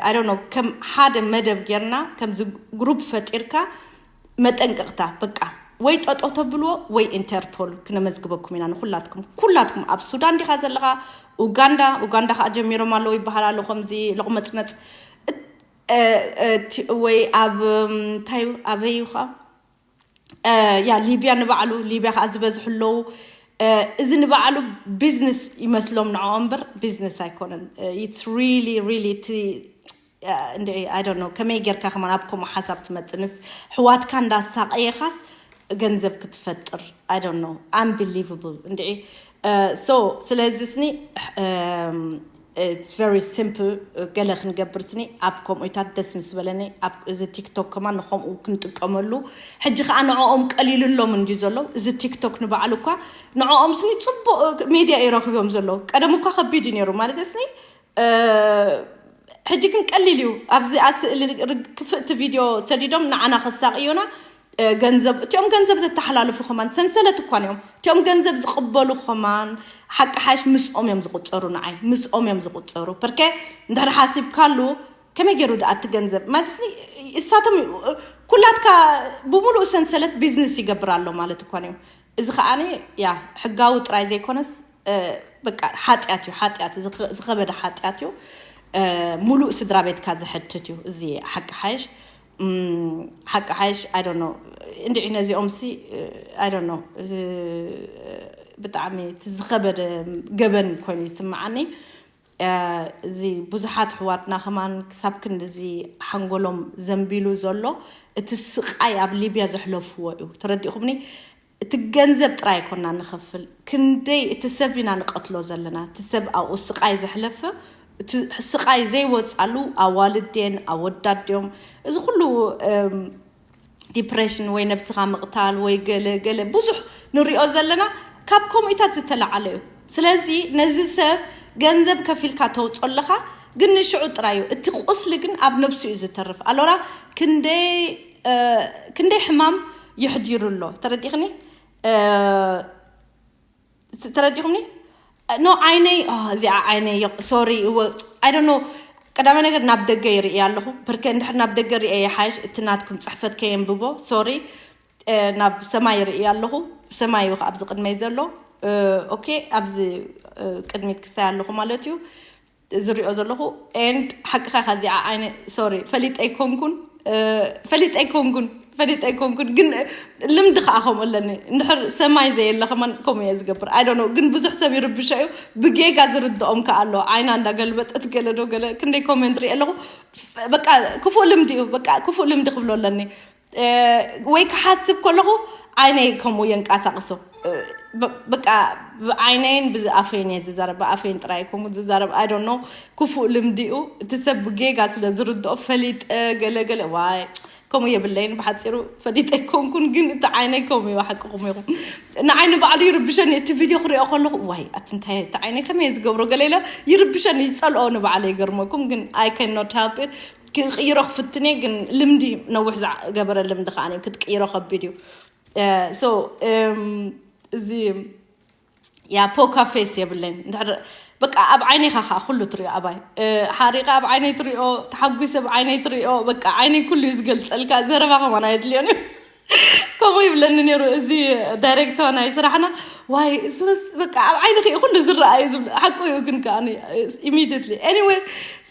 I don't know ከም ሓደ መደብ ጌርና ከምዚ ግሩፕ ፈጢርካ መጠንቀቕታ በቃ ወይ ጠጦ ተብልዎ ወይ ኢንተርፖል ክነመዝግበኩም ኢና ንኩላትኩም። ኩላትኩም ኣብ ሱዳን ዲኻ ዘለኻ? ኡጋንዳ ኡጋንዳ ከዓ ጀሚሮም ኣለዉ ይበሃል ኣሎ ከምዚ ሎቕመፅመፅ ወይ ኣብ እንታይ ኣበይ እዩ ከዓ ያ ሊብያ ንባዕሉ ሊብያ ከዓ ዝበዝሑ ኣለዉ። እዚ ንባዕሉ ቢዝነስ ይመስሎም ንዕኦም እምበር ቢዝነስ ኣይኮነን። It's really really እቲ እንድዒ I don't know ከመይ ጌርካ ከማን ኣብ ከምኡ ሓሳብ ትመፅንስ ኣሕዋትካ እንዳሳቀየኻስ ገንዘብ ክትፈጥር I don't know unbelievable እንድዒ። So ስለዚ ስኒ it's very simple ገለ ክንገብር ስኒ ኣብ ከምኡታት ደስ ምስ በለኒ ኣብ እዚ ቲክቶክ ከማን ንከምኡ ክንጥቀመሉ። ሕጂ ከዓ ንዕኦም ቀሊልሎም እንድዩ ዘሎ እዚ ቲክቶክ ንባዕሉ እኳ ንዕኦም ስኒ ፅቡቅ ሜድያ እዩ ረኪቦም ዘለዉ። ቀደም እኳ ከቢድ እዩ ነይሩ ማለት ስኒ ሕጂ ግን ቀሊል እዩ። ኣብዚ ኣስእሊ ክፍእቲ ቪድዮ ሰዲዶም ንዓና ከሳቅዩና ገንዘብ እቲኦም ገንዘብ ዘተሓላልፉ ከማን ሰንሰለት እኳ እዮም። እቲኦም ገንዘብ ዝቕበሉ ከማን ሓቂ ሓሽ ምስኦም እዮም ዝቁፀሩ። ንዓይ ምስኦም እዮም ዝቁፀሩ። ፐርከ እንድሕር ሓሲብካሉ ከመይ ገይሩ ድኣቲ ገንዘብ ማለት እሳቶም ኩላትካ ብምሉእ ሰንሰለት ቢዝነስ ይገብር ኣሎ ማለት እኳ እዮም። እዚ ከዓኒ ያ ሕጋዊ ጥራይ ዘይኮነስ በቃ ሓጢኣት እዩ። ሓጢኣት ዝኸበደ ሓጢኣት እዩ። ሙሉእ ስድራ ቤትካ ዘሕትት እዩ። እዚ ሓቂ ሓይሽ ሓቂ ሓይሽ I don't know እንድዒ ነዚኦም ሲ I don't know ብጣዕሚ እቲ ዝኸበደ ገበን ኮይኑ ይስምዓኒ። እዚ ብዙሓት ኣሕዋትና ከማን ክሳብ ክንድዚ ሓንጎሎም ዘንቢሉ ዘሎ እቲ ስቃይ ኣብ ሊብያ ዘሕለፍዎ እዩ። ተረዲእኹምኒ? እቲ ገንዘብ ጥራይ ኣይኮና ንኸፍል፣ ክንደይ እቲ ሰብ ኢና ንቐትሎ ዘለና። እቲ ሰብ ኣብኡ ስቃይ ዘሕለፈ፣ እቲ ስቃይ ዘይወፃሉ ኣዋልዴን ኣወዳዴም እዚ ኩሉ ዲፕሬሽን ወይ ነብስኻ ምቕታል ወይ ገለ ገለ ብዙሕ ንሪኦ ዘለና ካብ ከምኡታት ዝተለዓለ እዩ። ስለዚ ነዚ ሰብ ገንዘብ ከፊልካ ተውፅኦ ኣለኻ፣ ግን ንሽዑ ጥራይ እዩ። እቲ ቁስሊ ግን ኣብ ነብሱ እዩ ዝተርፍ። ኣሎራ ክንደይ ክንደይ ሕማም ይሕዲሩ ኣሎ ተረዲኽኒ? ተረዲኹምኒ? ኖ ዓይነይ እዚኣ ዓይነይ ሶሪ እወ I don't know። ቀዳማይ ነገር ናብ ደገ ይርኢ ኣለኹ። ብርከ እንድሕር ናብ ደገ ሪአ ይሓይሽ እቲ ናትኩም ፅሕፈት ከየንብቦ ሶሪ። ናብ ሰማይ ይርኢ ኣለኹ። ሰማይ እዩ ኣብዚ ቅድመይ ዘሎ። ኦኬ ኣብዚ ቅድሚት ክሳይ ኣለኹ ማለት እዩ። ዝሪኦ ዘለኹ and ሓቅኻ ኢኻ እዚኣ ዓይነ ሶሪ ፈሊጠ ኣይኮንኩን ፈሊጠ ኣይኮንኩን ፈሊጠ ኣይኮንኩን ግን ልምዲ ከዓ ከምኡ ኣለኒ። እንድሕር ሰማይ ዘየለ ከማን ከምኡ እየ ዝገብር። I don't know ግን ብዙሕ ሰብ ይርብሾ እዩ። ብጌጋ ዝርድኦም ከዓ ኣሎ። ዓይና እንዳገልበጠት ገለ ዶ ገለ ክንደይ ኮሜንት ሪአ ኣለኹ። በቃ ክፉእ ልምዲ እዩ። በቃ ክፉእ ልምዲ ክብሎ ኣለኒ። ወይ ክሓስብ ከለኹ ዓይነይ ከምኡ የንቀሳቅሶ። በቃ ብዓይነይን ብኣፈይን እየ ዝዛረብ። ብኣፈይን ጥራይ ኣይኮንኩን ዝዛረብ። I don't know ክፉእ ልምዲኡ እቲ ሰብ ብጌጋ ስለ ዝርድኦ ፈሊጠ ገለ ገለ ዋይ ከምኡ የብለይን። ብሓፂሩ ፈሊጠ ኣይኮንኩን ግን እቲ ዓይነይ ከምኡ እዩ። ሓቅኹም ኢኹም። ንዓይ ንባዕሉ ይርብሸኒ እቲ ቪድዮ ክሪኦ ከለኹ ዋይ ኣቲ እንታይ እቲ ዓይነይ ከመይ ዝገብሮ ገለ ኢለ ይርብሸኒ ይፀልኦ ንባዕለ ይገርመኩም ግን I cannot help it። ክቕይሮ ክፍትን እየ፣ ግን ልምዲ ነዊሕ ዝገበረ ልምዲ ከዓ ክትቅይሮ ከቢድ እዩ። So እዚ ያ ፖካ ፌስ የብለይን። በቃ ኣብ ዓይነይካ ከዓ ኩሉ ትሪኦ፣ ኣባይ ሓሪቀ ኣብ ዓይነይ ትሪኦ፣ ተሓጒሰ ኣብ ዓይነይ ትሪኦ። በቃ ዓይነይ ኩሉ እዩ ዝገልፀልካ። ዘረባ ከማን ኣየድልዮን እዩ። ከምኡ ይብለኒ ነይሩ እዚ ዳይሬክተር ናይ ስራሕና። ዋይ እሱስ በቃ ኣብ ዓይንኺ እዩ ኩሉ ዝረኣዩ ዝብል ሓቁ እዩ። ግን ከዓ ኢሚዲየትሊ ኤኒወይ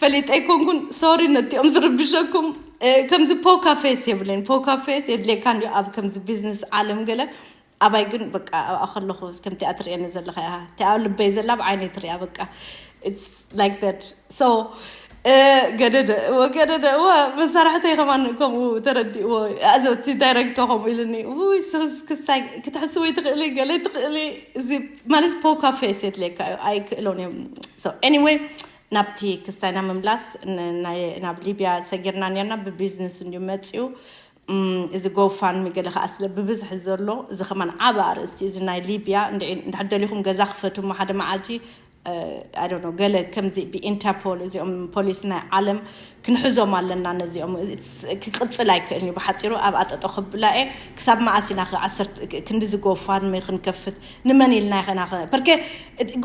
ፈሊጠ ኣይኮንኩን። ሶሪ ነቲኦም ዝርብሸኩም። ከምዚ ፖካ ፌስ የብለይን። ፖካ ፌስ የድልየካ እንዲዩ ኣብ ከምዚ ቢዝነስ ዓለም ገለ። ኣባይ ግን በቃ ኣብኣ ከለኹ ከምቲኣ ትርእየኒ ዘለኻ እያ። እቲኣ ልበይ ዘላ ኣብ ዓይነይ ትሪኣ በቃ። It's like that. So ገደደ እወ ገደደ እወ መሳርሕተይ ከማን ከምኡ ተረዲእዎ። ኣዞ እቲ ዳይሬክቶ ከምኡ ኢሉኒ፣ ውይ ስክስታይ ክትሕስዊ ትኽእሊ ገለ ትኽእሊ። እዚ ማለት ፖካ ፌስ የድልየካ እዩ። ኣይክእሎን እዮም። So anyway ናብቲ ክስታይና ምምላስ፣ ናብ ሊብያ ሰጊርና ነርና። ብቢዝነስ እንዲዩ መፅኡ። እዚ ጎፋንሚ ገለ ከዓ ስለ ብብዝሒ ዘሎ፣ እዚ ከማን ዓቢ ኣርእስቲ እዩ። እዚ ናይ ሊብያ እንድሕር ደሊኹም ገዛ ክፈቱ እሞ ሓደ መዓልቲ፣ I don't know፣ ገለ ከምዚ ብኢንተርፖል እዚኦም ፖሊስ ናይ ዓለም ክንሕዞም ኣለና ነዚኦም። ክቅፅል ኣይክእልን እዩ። ብሓፂሩ ኣብኣ ጠጠው ክብላ እየ። ክሳብ መኣስ ኢና ክንዲ እዚ ጎፋንሚ ክንከፍት? ንመን ኢልና ይኸና? ፐርከ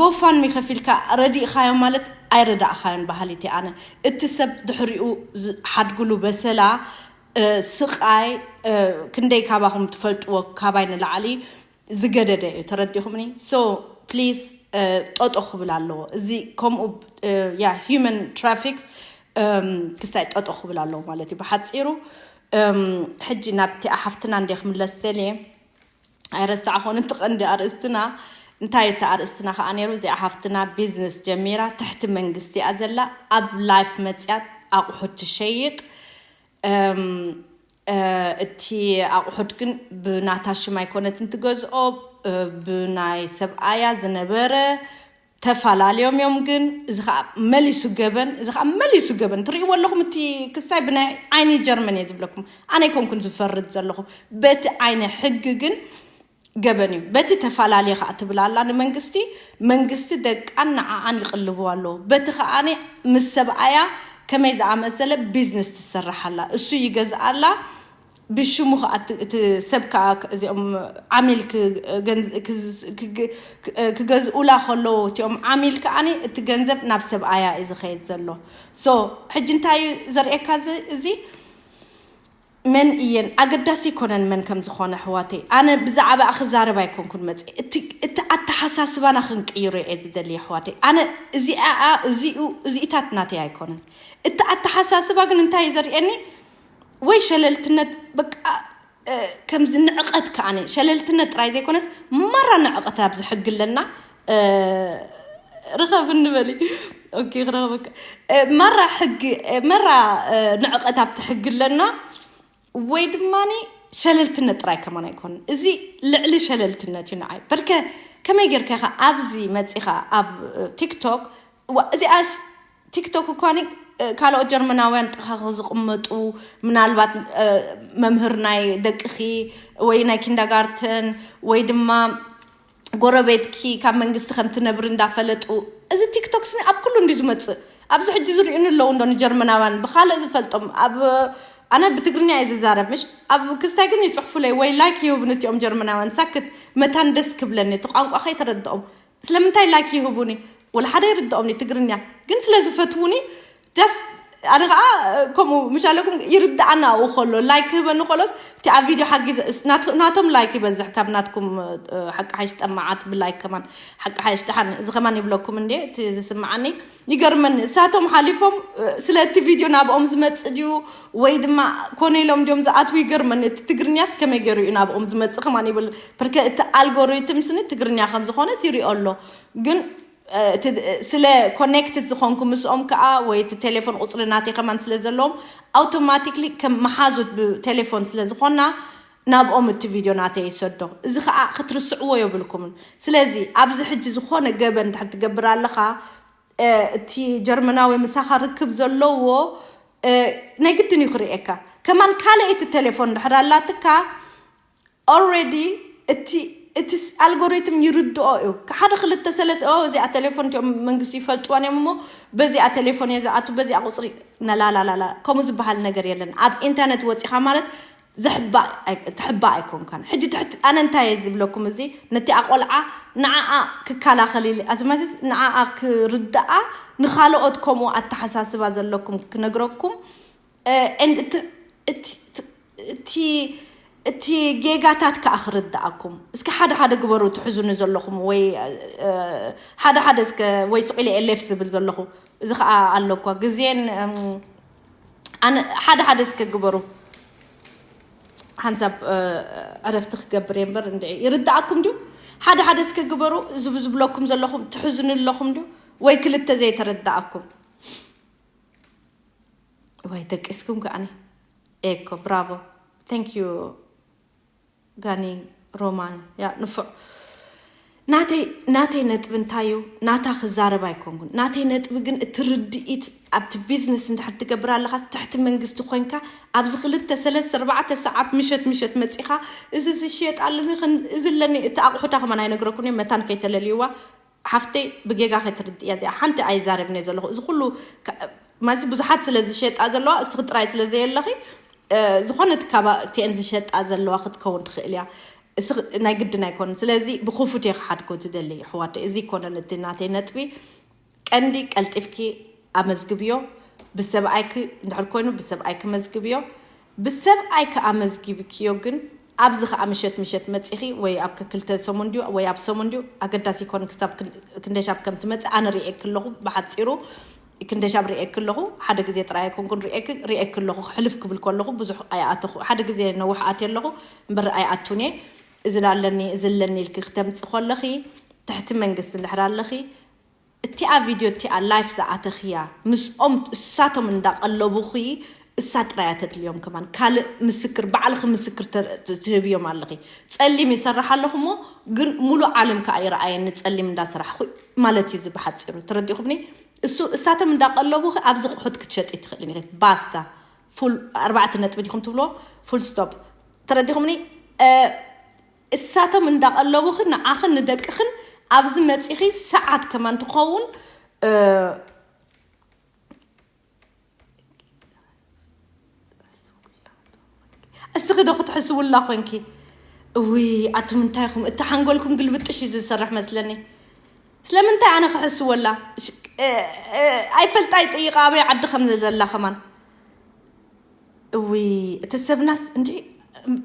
ጎፋንሚ ከፊልካ ረዲእኻዮም ማለት ኣይረዳእኻዮን ባህሊቲ ኣነ። እቲ ሰብ ድሕሪኡ ሓድግሉ በሰላ ስቓይ ክንደይ ካባኹም ትፈልጥዎ፣ ካባይ ንላዕሊ ዝገደደ እዩ። ተረዲኹምኒ? So ፕሊዝ ጠጦ ክብል ኣለዎ። እዚ ከምኡ ያ ሂመን ትራፊክስ ክስታይ ጠጦ ክብል ኣለዎ ማለት እዩ ብሓፂሩ። ሕጂ ናብቲ ኣሓፍትና እንደ ክምለስ ደልየ ኣይረሳዕኹን። እቲ ቀንዲ ኣርእስትና እንታይ እቲ ኣርእስትና ከዓ ነይሩ? እዚኣ ሓፍትና ቢዝነስ ጀሚራ ትሕቲ መንግስቲ እያ ዘላ። ኣብ ላይፍ መፅያ ኣቑሑት ትሸይጥ። እቲ ኣቑሑት ግን ብናታ ሽም ኣይኮነትን ትገዝኦ፣ ብናይ ሰብኣያ ዝነበረ ተፈላለዮም እዮም። ግን እዚ ከዓ መሊሱ ገበን፣ እዚ ከዓ መሊሱ ገበን ትርእይዎ ኣለኹም። እቲ ክስታይ ብናይ ዓይኒ ጀርመን እየ ዝብለኩም። ኣነ ኣይኮንኩን ዝፈርድ ዘለኹ፣ በቲ ዓይነ ሕጊ ግን ገበን እዩ። በቲ ተፈላለየ ከዓ ትብል ኣላ ንመንግስቲ። መንግስቲ ደቃን ንዓኣን ይቕልብዋ ኣለዉ። በቲ ከዓኒ ምስ ሰብኣያ ከመይ ዝኣመሰለ ቢዝነስ ትሰርሕ ኣላ። እሱ ይገዝኣላ፣ ብሽሙ ከዓ እቲ ሰብ ከዓ እዚኦም ዓሚል ክገዝኡላ ከለዉ እቲኦም ዓሚል ከዓኒ እቲ ገንዘብ ናብ ሰብኣያ እዩ ዝኸይድ ዘሎ። So ሕጂ እንታይ እዩ ዘርእየካ እዚ? መን እየን ኣገዳሲ ኣይኮነን መን ከም ዝኾነ ኣሕዋተይ። ኣነ ብዛዕባኣ ክዛረብ ኣይኮንኩን መፅእ። እቲ ኣተሓሳስባና ክንቅይሮ እየ ዝደሊ ኣሕዋተይ። ኣነ እዚኣ እዚኡ እዚኢታት ናተይ ኣይኮነን። እቲ ኣተሓሳስባ ግን እንታይ እዩ ዘርእየኒ? ወይ ሸለልትነት በቃ ከምዚ ንዕቐት ከዓኒ ሸለልትነት ጥራይ ዘይኮነስ ማራ ንዕቐት ኣብዚ ሕጊ ኣለና። ርኸብ እንበሊ ኦኬ ክረኸበካ። ማራ ሕጊ ማራ ንዕቐት ኣብቲ ሕጊ ኣለና። ወይ ድማ ሸለልትነት ጥራይ ከማን ኣይኮንን፣ እዚ ልዕሊ ሸለልትነት እዩ ንዓይ። በርከ ከመይ ጌርካ ኢኻ ኣብዚ መጺኻ ኣብ ቲክቶክ? እዚኣስ ቲክቶክ እኳ ካልኦት ጀርመናውያን ጥኻኺ ዝቕመጡ፣ ምናልባት መምህር ናይ ደቅኺ ወይ ናይ ኪንዳጋርተን ወይ ድማ ጎረቤትኪ ካብ መንግስቲ ከም ትነብሪ እንዳፈለጡ፣ እዚ ቲክቶክ ስኒ ኣብ ኩሉ እንዲ ዝመጽእ። ኣብዚ ሕጂ ዝርእዩኒ ኣለዉ እንዶ ንጀርመናውያን ብኻልእ ዝፈልጦም። ኣብ ኣነ ብትግርኛ እየ ዝዛረብ ምሽ ኣብ ክስታይ ግን ይጽሕፉለይ ወይ ላይክ ይህቡኒ እቲኦም ጀርመናውያን። ሳክት መታን ደስ ክብለኒ እቲ ቋንቋ ከይተረድኦም ስለምንታይ ላይክ ይህቡኒ? ወላ ሓደ ይርድኦም ትግርኛ ግን ስለ ዝፈትዉኒ just ኣነ ከዓ ከምኡ ምሽ ኣለኩም ይርድኣና ኣብኡ ከሎ ላይክ ክህበኒ ከሎስ እቲ ኣብ ቪድዮ ሓጊዘ ናቶም ላይክ ይበዝሕ ካብ ናትኩም። ሓቂ ሓይሽ ጠማዓት ብላይክ ከማን ሓቂ ሓይሽ ደሓን እዚ ከማን ይብለኩም እንዴ እቲ ዝስምዓኒ ይገርመኒ። እሳቶም ሓሊፎም ስለ እቲ ቪድዮ ናብኦም ዝመፅእ ድዩ ወይ ድማ ኮነ ኢሎም ድዮም ዝኣትዉ ይገርመኒ። እቲ ትግርኛስ ከመይ ገይሩ እዩ ናብኦም ዝመፅእ ከማን ይብል። ፐርከ እቲ ኣልጎሪትም ስኒ ትግርኛ ከም ዝኾነስ ይሪኦ ኣሎ ግን ስለ ኮኔክትድ ዝኾንኩ ምስኦም ከዓ ወይ እቲ ቴሌፎን ቁፅሪ ናተይ ከማን ስለ ዘለዎም ኣውቶማቲክሊ ከም መሓዙት ብቴሌፎን ስለ ዝኾና ናብኦም እቲ ቪድዮ ናተይ ይሰዶ። እዚ ከዓ ክትርስዕዎ የብልኩምን። ስለዚ ኣብዚ ሕጂ ዝኾነ ገበን እንድሕር ትገብር ኣለኻ እቲ ጀርመናዊ ምሳኻ ርክብ ዘለዎ ናይ ግድን እዩ ክርእየካ። ከማን ካልኣይቲ ቴሌፎን እንድሕር ኣላትካ ኦልሬዲ እቲ እቲ ኣልጎሪትም ይርድኦ እዩ። ሓደ ክልተ ሰለስተ ኦ እዚኣ ቴሌፎን እቲኦም መንግስቲ ይፈልጥዋን እዮም እሞ በዚኣ ቴሌፎን እየ ዝኣቱ በዚኣ ቁፅሪ ነላላላላ ከምኡ ዝበሃል ነገር የለን። ኣብ ኢንተርነት ወፂኻ ማለት ዘሕባእ ኣይ- ትሕባእ ኣይኮንካን። ሕጂ ትሕት ኣነ እንታይ እየ ዝብለኩም፣ እዚ ነቲ ኣቆልዓ ንዓኣ ክከላኸል ኢለ ኣዝማዝስ ንዓኣ ክርድኣ ንኻልኦት ከምኡ ኣተሓሳስባ ዘለኩም ክነግረኩም። እ፣ and እቲ- እቲ- እቲ እቲ ጌጋታት ከዓ ክርድኣኩም እስኪ ሓደ ሓደ ግበሩ። ትሕዙኒ ዘለኹም ወይ እ፣ ሓደ ሓደ እስከ ወይ ስቕ ኢለ ኤሌፍ ዝብል ዘለኹ እዚ ከዓ ኣሎ እኳ ግዜን እም፣ ኣነ ሓደ ሓደ እስከ ግበሩ። ሓንሳብ እ፣ ዕረፍቲ ክገብር እየ እምበር እንድዒ ይርድኣኩም ድዩ? ሓደ ሓደ እስከ ግበሩ። እዚ ዝብለኩም ዘለኹም ትሕዙኒ ኣለኹም ድዩ? ወይ ክልተ ዘይተረድኣኩም? ወይ ደቂስኩም ከኣኒ ኤኮ ብራቮ። Thank you ጋኒ ሮማን ያ ንፉዕ። ናተይ ናተይ ነጥቢ እንታይ እዩ? ናታ ክዛረብ ኣይኮንኩን። ናተይ ነጥቢ ግን እቲ ርድኢት ኣብቲ ቢዝነስ እንድሕር ትገብር ኣለኻ ትሕቲ መንግስቲ ኮይንካ ኣብዚ ክልተ ሰለስተ ኣርባዕተ ሰዓት ምሸት ምሸት መፂኻ እዚ ዝሽየጥ ኣለኒ ኽን- እዚ ኣለኒ እቲ ኣቑሑታ ከማን ኣይነግረኩን እዮም መታን ከይተለልይዋ ሓፍተይ ብጌጋ ከይትርድእያ እዚኣ ሓንቲ ኣይዛረብን እየ ዘለኹ። እዚ ኩሉ ካ- ማዚ ብዙሓት ስለ ዝሸጣ ዘለዋ እስኺ ጥራይ ስለ ዘየለኺ እ፣ ዝኾነት ካባእቲአን ዝሸጣ ዘለዋ ክትከውን ትኽእል እያ። እስኺ ናይ ግድን ኣይኮንን። ስለዚ ብክፉት እየ ክሓድጎ ትደሊ ኣሕዋተይ። እዚ ይኮነን እቲ ናተይ ነጥቢ። ቀንዲ ቀልጢፍኪ ኣመዝግብዮ። ብሰብኣይኪ እንድሕር ኮይኑ ብሰብኣይኪ መዝግብዮ። ብሰብኣይኪ ኣመዝጊብክዮ ግን ኣብዚ ከዓ ምሸት ምሸት መፂኺ ወይ ኣብ ክልተ ሰሙን ድዩ ወይ ኣብ ሰሙን ድዩ ኣገዳሲ ይኮን ክሳብ ክን- ክንደሻብ ከም ትመፅእ ኣነ ርእየኪ ኣለኹ ብሓፂሩ። ክንደሻብ ርእየኪ ኣለኹ ሓደ ግዜ ጥራይ ኣይኮንኩን ርእየኪ ርእየኪ ኣለኹ ክሕልፍ ክብል ከለኹ ብዙሕ ኣይኣተኹ ሓደ ግዜ ነውሕ ኣትየ ኣለኹ እምበር ኣይኣቱን እየ። እዚ ኣለኒ እዚ ኣለኒ ኢልኪ ክተምፂ ከለኺ ትሕቲ መንግስቲ እንድሕር ኣለኺ እቲኣ ቪድዮ እቲኣ ላይፍ ዝኣተኽያ ምስኦም እሳቶም እንዳቀለቡኺ እሳ ጥራያ ተድልዮም ከማን ካልእ ምስክር ባዕልኺ ምስክር ተ- ተ- ትህብዮም ኣለኺ። ጸሊም ይሰርሕ ኣለኹ እሞ ግን ሙሉእ ዓለም ከዓ ይረኣየኒ ጸሊም እንዳሰራሕኹ ማለት እዩ እዚ ብሓፂሩ ተረዲኹምኒ። እሱ እሳቶም እንዳቀለቡኺ ኣብዚ ቁሑት ክትሸጢ ትኽእልን ኢኺ ባስታ። ፉል ኣርባዕተ ነጥቢ ዲኹም ትብልዎ? ፉል ስቶፕ። ተረዲኹምኒ። እሳቶም እንዳቐለቡኺ ንዓኽን ንደቅኽን ኣብዚ መፂኺ ሰዓት ከማን ትኸውን። እስኺ ዶ ክትሕስውላ ኮንኪ? እውይ ኣቱም እንታይ ኢኹም እቲ ሓንጎልኩም ግልብጥሽ እዩ ዝሰርሕ መስለኒ። ስለምንታይ ኣነ ክሕስወላ? ኣይፈልጣ ይጥይቃ ኣበይ ዓዲ ከም ዘላ ከማን። እውይ እቲ ሰብናስ እንዲ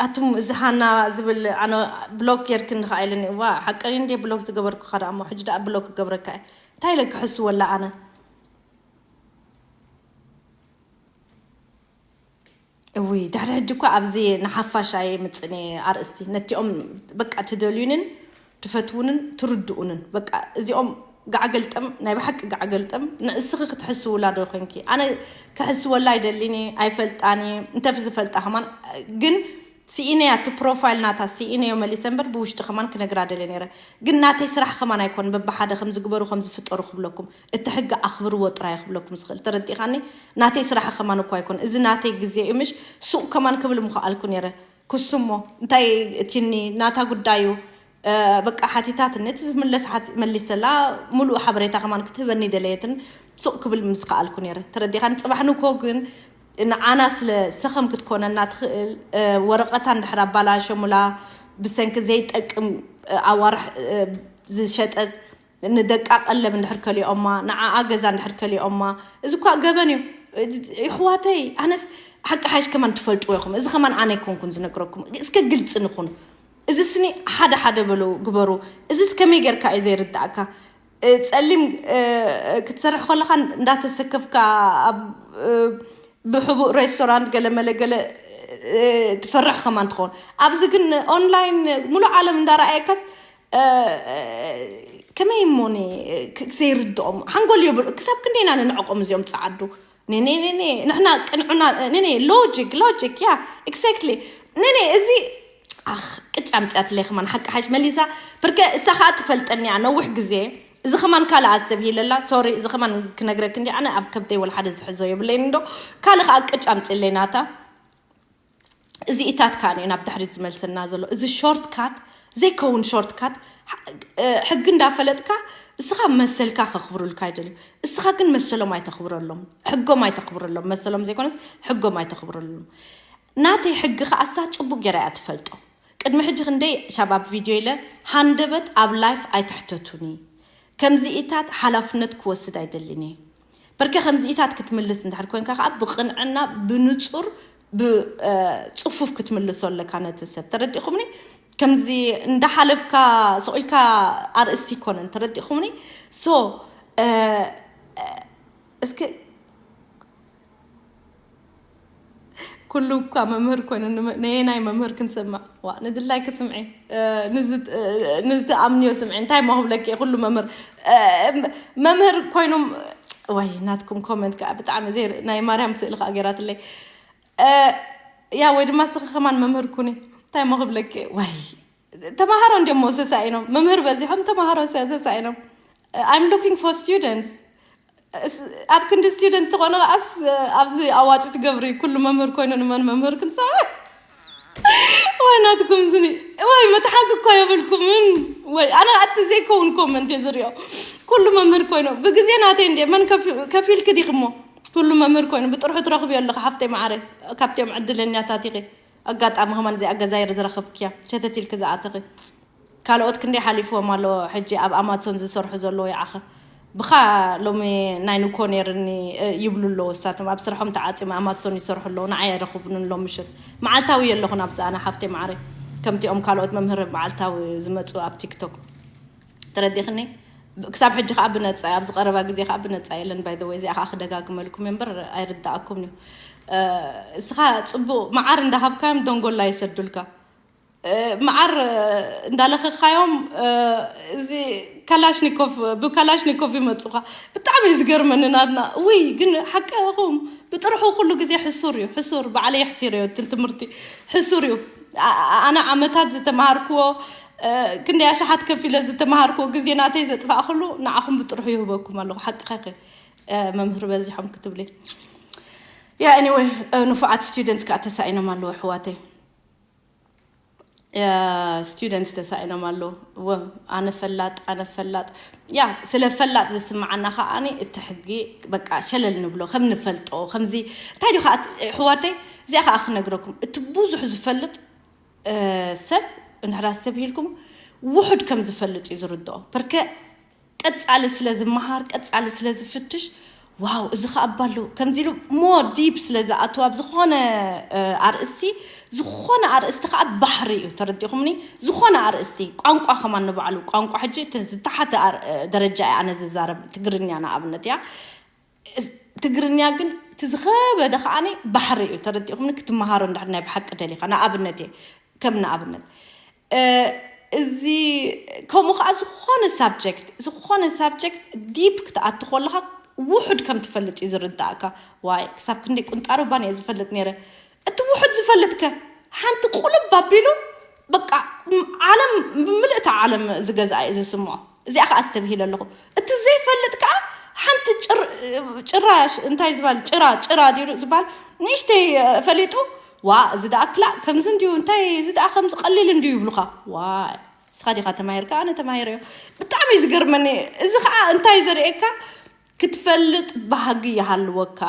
ኣቱም እዚ ሃና ዝብል ኣነ ብሎክ ጌርክኒ ከዓ ኢለኒ እዋ ሓቀኒ እንዲ ብሎክ ዝገበርኩካ ደኣ እሞ ሕጂ ደኣ ብሎክ ክገብረካ እየ እንታይ ኢለ ክሕስወላ ኣነ። እውይ ድሕሪ ሕጂ እኳ ኣብዚ ንሓፋሽ ኣይምፅእን እየ ኣርእስቲ ነቲኦም በቃ ትደልዩንን ትፈትውንን ትርድኡንን በቃ እዚኦም ጋዕገልጠም ናይ ብሓቂ ጋዕገልጠም ንእስኺ ክትሕስውላ ዶ ኮንኪ ኣነ ክሕስወላ ኣይደሊኒ ኣይፈልጣኒ እንተፍ ዝፈልጣ ከማን ግን ስኢነያ እቲ ፕሮፋይል ናታ ስኢነዮ መሊሰ እምበር ብውሽጢ ከማን ክነግራ ደለ ነረ ግን ናተይ ስራሕ ከማን ኣይኮን በብሓደ ከም ዝግበሩ ከም ዝፍጠሩ ክብለኩም እቲ ሕጊ ኣኽብርዎ ጥራይ ክብለኩም ዝኽእል ተረዲእኻኒ ናተይ ስራሕ ከማን እኳ ኣይኮን እዚ ናተይ ግዜ እዩ ምሽ ሱቕ ከማን ክብል ምኽኣልኩ ነረ ክስሞ እንታይ እቲኒ ናታ ጉዳዩ በቃ ሓቲታት ነቲ ዝምለስ ሓት መሊሰላ ሙሉእ ሓበሬታ ከማን ክትህበኒ ደለየትን ሱቕ ክብል ምስ ከኣልኩ ነረ ተረዲኻን ፅባሕ ንኮ ግን ንዓና ስለ ሰኸም ክትኮነና ትኽእል ወረቐታ እንድሕር ኣባላሸሙላ ብሰንኪ ዘይጠቅም ኣዋርሕ ዝሸጠት ንደቃ ቀለብ እንድሕር ከሊኦማ ንዓኣ ገዛ እንድሕር ከሊኦማ እዚ እኳ ገበን እዩ ይሕዋተይ ኣነስ ሓቂ ሓሽ ከማን ትፈልጥዎ ኢኹም እዚ ከማን ኣነ ኣይኮንኩን ዝነግረኩም እስከ ግልፂ ንኹን እዚ ስኒ ሓደ ሓደ በሉ ግበሩ እዚስ ከመይ ጌርካ እዩ ዘይርዳእካ ጸሊም ክትሰርሕ ከለኻ እንዳተሰከፍካ ኣብ ብሕቡእ ሬስቶራንት ገለ መለ ገለ ትፈርሕ ከማን ትኸውን ኣብዚ ግን ኦንላይን ሙሉእ ዓለም እንዳረኣየካስ ከመይ እሞኒ ዘይርድኦም ሓንጎል የብሉ ክሳብ ክንደይና ንንዕቆም እዚኦም ፀዓዱ ኔኔኔኔ ንሕና ቅንዑና ኔኔ ሎጂክ ሎጂክ ያ ኤግዛክትሊ ኔኔ እዚ ኣኽ ቅጭ ኣምፅኣትለይ ከማን ሓቂ ሓሽ መሊሳ ብርከ እሳ ከዓ ትፈልጠኒ እያ ነዊሕ ግዜ እዚ ከማን ካልእ ኣስተብሂለላ ሶሪ እዚ ከማን ክነግረክ እንዲ ኣነ ኣብ ከብደይ ወላ ሓደ ዝሕዞ የብለይን እንዶ ካልእ ከዓ ቅጭ ኣምፅለይ ናታ እዚ ኢታት ከዓ እዩ ናብ ድሕሪት ዝመልሰና ዘሎ እዚ ሾርት ካት ዘይከውን shortcut። ሕጊ እንዳፈለጥካ እስኻ መሰልካ ከኽብሩልካ ይደልዩ፣ እስኻ ግን መሰሎም ኣይተኽብረሎም፣ ሕጎም ኣይተኽብረሎም። መሰሎም ዘይኮነስ ሕጎም ኣይተኽብረሎም። ናተይ ሕጊ ከኣሳ ጽቡቅ ገይራ እያ ትፈልጦ። ቅድሚ ሕጂ ክንደይ ሻብ ኣብ ቪድዮ ኢለ፣ ሃንደበት ኣብ live ኣይትሕተቱኒ፣ ከምዚኢታት ሓላፍነት ክወስድ ኣይደልን እየ። በርከ ከምዚኢታት ክትምልስ እንድሕር ኮንካ ከዓ ብቕንዕና ብንጹር ብጽፉፍ ክትምልሶ ኣለካ ነቲ ሰብ። ተረዲኹምኒ? ከምዚ እንዳሓለፍካ ስቕ ኢልካ ኣርእስቲ ይኮነን። ተረዲኹምኒ? So እስኪ ኩሉ እኳ መምህር ኮይኑ ነየናይ መምህር ክንሰምዕ ዋ ንድላይ ክስምዒ ንዝትኣምንዮ ስምዒ እንታይ መክብለኪ ኩሉ መምህር መምህር ኮይኖም ወይ ናትኩም comment ከዓ ብጣዕሚ ዘይ ናይ ማርያም ስእሊ ከዓ ገይራትለይ ያ ወይ ድማ ስኺ ከማን መምህር ኩኒ እንታይ መክብለኪ ወይ ተማሃሮ እንዲሞ ሰሳኢኖም መምህር በዚሖም ተማሃሮ ሰሳኢኖም I'm looking for students ኣብ ክንዲ student ተኾነ ከዓስ ኣብዚ ኣዋጭ ትገብሪ ኩሉ መምህር ኮይኑ ንመን መምህር ክንሰምዕ ወይ ናትኩም ስኒ ወይ መትሓዚ እኳ የብልኩምን ወይ ኣነ ኣቲ ዘይከውን comment እየ ዝሪኦ ኩሉ መምህር ኮይኑ ብግዜ ናተይ እንደ መን ከፊልክ ዲኽሞ ኩሉ መምህር ኮይኑ ብጥርሑ ትረኽብዮ ኣለኻ ሓፍተይ ማዓረ ካብቲኦም ዕድለኛታት ኢኺ ኣጋጣሚ ከማን እዚኣ ገዛይር ዝረኸብክያ ሸተት ኢልክ ዝኣተኺ ካልኦት ክንደይ ሓሊፍዎም ኣለዎ ሕጂ ኣብ ኣማሶን ዝሰርሑ ዘለዉ ይዓኸ ብኻ ሎሚ ናይ ንኮ ነይርኒ ይብሉ ኣለዉ እሳቶም ኣብ ስርሖም ተዓፂም ኣማሶን ይሰርሑ ኣለዉ ንዓይ ኣይረኽቡንን ሎም ምሽት መዓልታዊ የለኹን ኣብዚ ኣነ ሓፍተይ ማዕረ ከምቲኦም ካልኦት መምህር መዓልታዊ ዝመፁ ኣብ ቲክቶክ ተረዲኽኒ ክሳብ ሕጂ ከዓ ብነፃ ኣብዚ ቀረባ ግዜ ከዓ ብነፃ የለን ባይ ወይ እዚኣ ከዓ ክደጋግመልኩም እምበር ኣይርዳእኩም እዩ እስኻ ፅቡቅ መዓር እንዳሃብካዮም ደንጎላ ይሰዱልካ መዓር እንዳለኸኻዮም እዚ ካላሽኒኮቭ ብካላሽኒኮቭ ይመፁኻ ብጣዕሚ እዩ ዝገርመኒ ናትና ውይ ግን ሓቀኹም ብጥርሑ ኩሉ ግዜ ሕሱር እዩ ሕሱር ባዕለይ የሕሲረዮ ትል ትምህርቲ ሕሱር እዩ ኣነ ዓመታት ዝተምሃርክዎ ክንደይ ኣሽሓት ከፊለ ዝተምሃርክዎ ግዜ ናተይ ዘጥፋእክሉ ንዓኹም ብጥርሑ ይህበኩም ኣለኹ ሓቅኻ መምህር በዚሖም ክትብሊ ያ anyway ንፉዓት students ከዓ ተሳኢኖም ኣለዉ ኣሕዋተይ students ተሳኢኖም ኣለዉ ኣነ ፈላጥ ኣነ ፈላጥ ያ ስለ ፈላጥ ዝስምዓና ከዓኒ እቲ ሕጊ በቃ ሸለል ንብሎ ከም ንፈልጦ ከምዚ እንታይ ዲ ከዓ ሕዋተይ እዚኣ ከዓ ክነግረኩም እቲ ብዙሕ ዝፈልጥ ሰብ እንድሕር ኣስተብሂልኩም ውሑድ ከም ዝፈልጥ እዩ ዝርድኦ በርከ ቀፃሊ ስለ ዝመሃር ቀፃሊ ስለ ዝፍትሽ ዋው እዚ ከዓ እባ ኣለዉ ከምዚ ኢሉ more deep ስለ ዝኣትው ኣብ ዝኾነ ኣርእስቲ ዝኾነ ኣርእስቲ ከዓ ባሕሪ እዩ ተረዲኹምኒ ዝኾነ ኣርእስቲ ቋንቋ ከማን ንባዕሉ ቋንቋ ሕጂ ዝተሓተ ደረጃ እየ ኣነ ዝዛረብ ትግርኛ ንኣብነት እያ ትግርኛ ግን እቲ ዝኸበደ ከዓኒ ባሕሪ እዩ ተረዲኹምኒ ክትመሃሮ እንድሕር ናይ ብሓቂ ደሊኻ ንኣብነት እየ ከም ንኣብነት እዚ ከምኡ ከዓ ዝኾነ ሳብጀክት ዝኾነ ሳብጀክት ዲፕ ክትኣቱ ከለካ ውሑድ ከም ትፈልጥ እዩ ዝርዳእካ ዋይ ክሳብ ክንደይ ቁንጣሮ ባን እየ ዝፈልጥ ነይረ እቲ ውሑድ ዝፈልጥከ ሓንቲ ቁልብ ኣቢሉ በቃ ዓለም ብምልእታ ዓለም ዝገዝኣ እዩ ዝስምዖ እዚኣ ከዓ ኣስተብሂለ ኣለኹ እቲ ዘይፈልጥ ከዓ ሓንቲ ጭራሽ እንታይ ዝበሃል ጭራ ጭራ ድዩ ዝበሃል ንእሽተይ ፈሊጡ ዋ እዚ ደኣ ክላእ ከምዚ እንድዩ እንታይ እዚ ደኣ ከምዚ ቀሊል እንድዩ ይብሉኻ ዋይ እስኻ ዲኻ ተማሂርካ ኣነ ተማሂረዮ ብጣዕሚ እዩ ዝገርመኒ እዚ ከዓ እንታይ ዘርእየካ ክትፈልጥ ባህጊ ይሃልወካ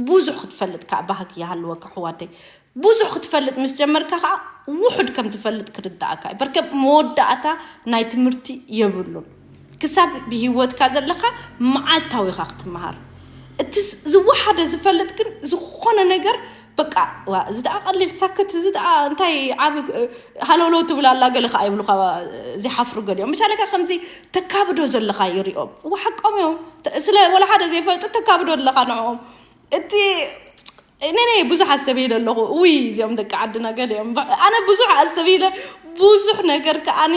ብዙሕ ክትፈልጥ ከዓ ባህጊ ይሃልወካ ኣሕዋተይ ብዙሕ ክትፈልጥ ምስ ጀመርካ ከዓ ውሑድ ከም ትፈልጥ ክርዳእካ እዩ በርከ መወዳእታ ናይ ትምህርቲ የብሉን ክሳብ ብሂወትካ ዘለካ መዓልታዊ ኢካ ክትመሃር እቲ ዝወሓደ ዝፈልጥ ግን ዝኾነ ነገር በቃ ዋ እዚ ደኣ ቀሊል ሳክት እዚ ደኣ እንታይ ዓብ ሃለውለው ትብል ኣላ ገለ ከዓ ይብሉካ ዝሓፍሩ ገሊኦም ምሻለካ ከምዚ ተካብዶ ዘለካ ይሪኦም እዋ ሓቆም እዮም ስለ ወላ ሓደ ዘይፈልጡ ተካብዶ ኣለካ ንዕኦም እቲ ነነ ብዙሕ ኣስተብሂለ ኣለኹ ውይ እዚኦም ደቂ ዓድና ገሊኦም ኣነ ብዙሕ ኣስተብሂለ ብዙሕ ነገር ከዓኒ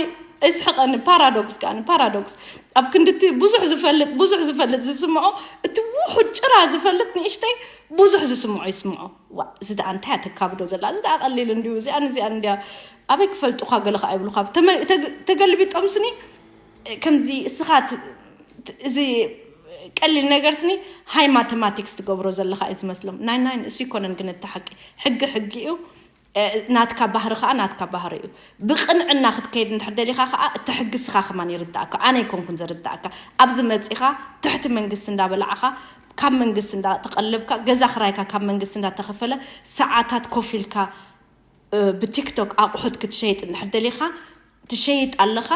እስሕቐኒ ፓራዶክስ ከዓኒ ፓራዶክስ ኣብ ክንድቲ ብዙሕ ዝፈልጥ ብዙሕ ዝፈልጥ ዝስምዖ እቲ ውሑድ ጭራ ዝፈልጥ ንእሽተይ ብዙሕ ዝስምዖ ይስምዖ ዋ እዚ ደኣ እንታይ ተካብዶ ዘላ እዚ ደኣ ቀሊል እንድዩ እዚኣ ንዚኣ እንድያ ኣበይ ክፈልጡካ ገለ ከዓ ይብሉካ ተገልቢጦም ስኒ ከምዚ እስኻ እዚ ቀሊል ነገር ስኒ ሃይ ማተማቲክስ ትገብሮ ዘለካ እዩ ዝመስሎም ናይ ናይ እሱ ይኮነን ግን እቲ ሓቂ ሕጊ ሕጊ እዩ ናትካ ባህሪ ከዓ ናትካ ባህሪ እዩ። ብቕንዕና ክትከይድ እንድሕር ደሊኻ ከዓ እቲ ሕጊ ስኻ ከማን ይርዳእካ። ኣነ ኣይኮንኩን ዘርዳእካ። ኣብዚ መፂኻ ትሕቲ መንግስቲ እንዳበላዕኻ፣ ካብ መንግስቲ እንዳተቐለብካ፣ ገዛ ክራይካ ካብ መንግስቲ እንዳተኸፈለ፣ ሰዓታት ኮፍ ኢልካ ብቲክቶክ ኣቑሑት ክትሸይጥ እንድሕር ደሊኻ፣ ትሸይጥ ኣለኻ።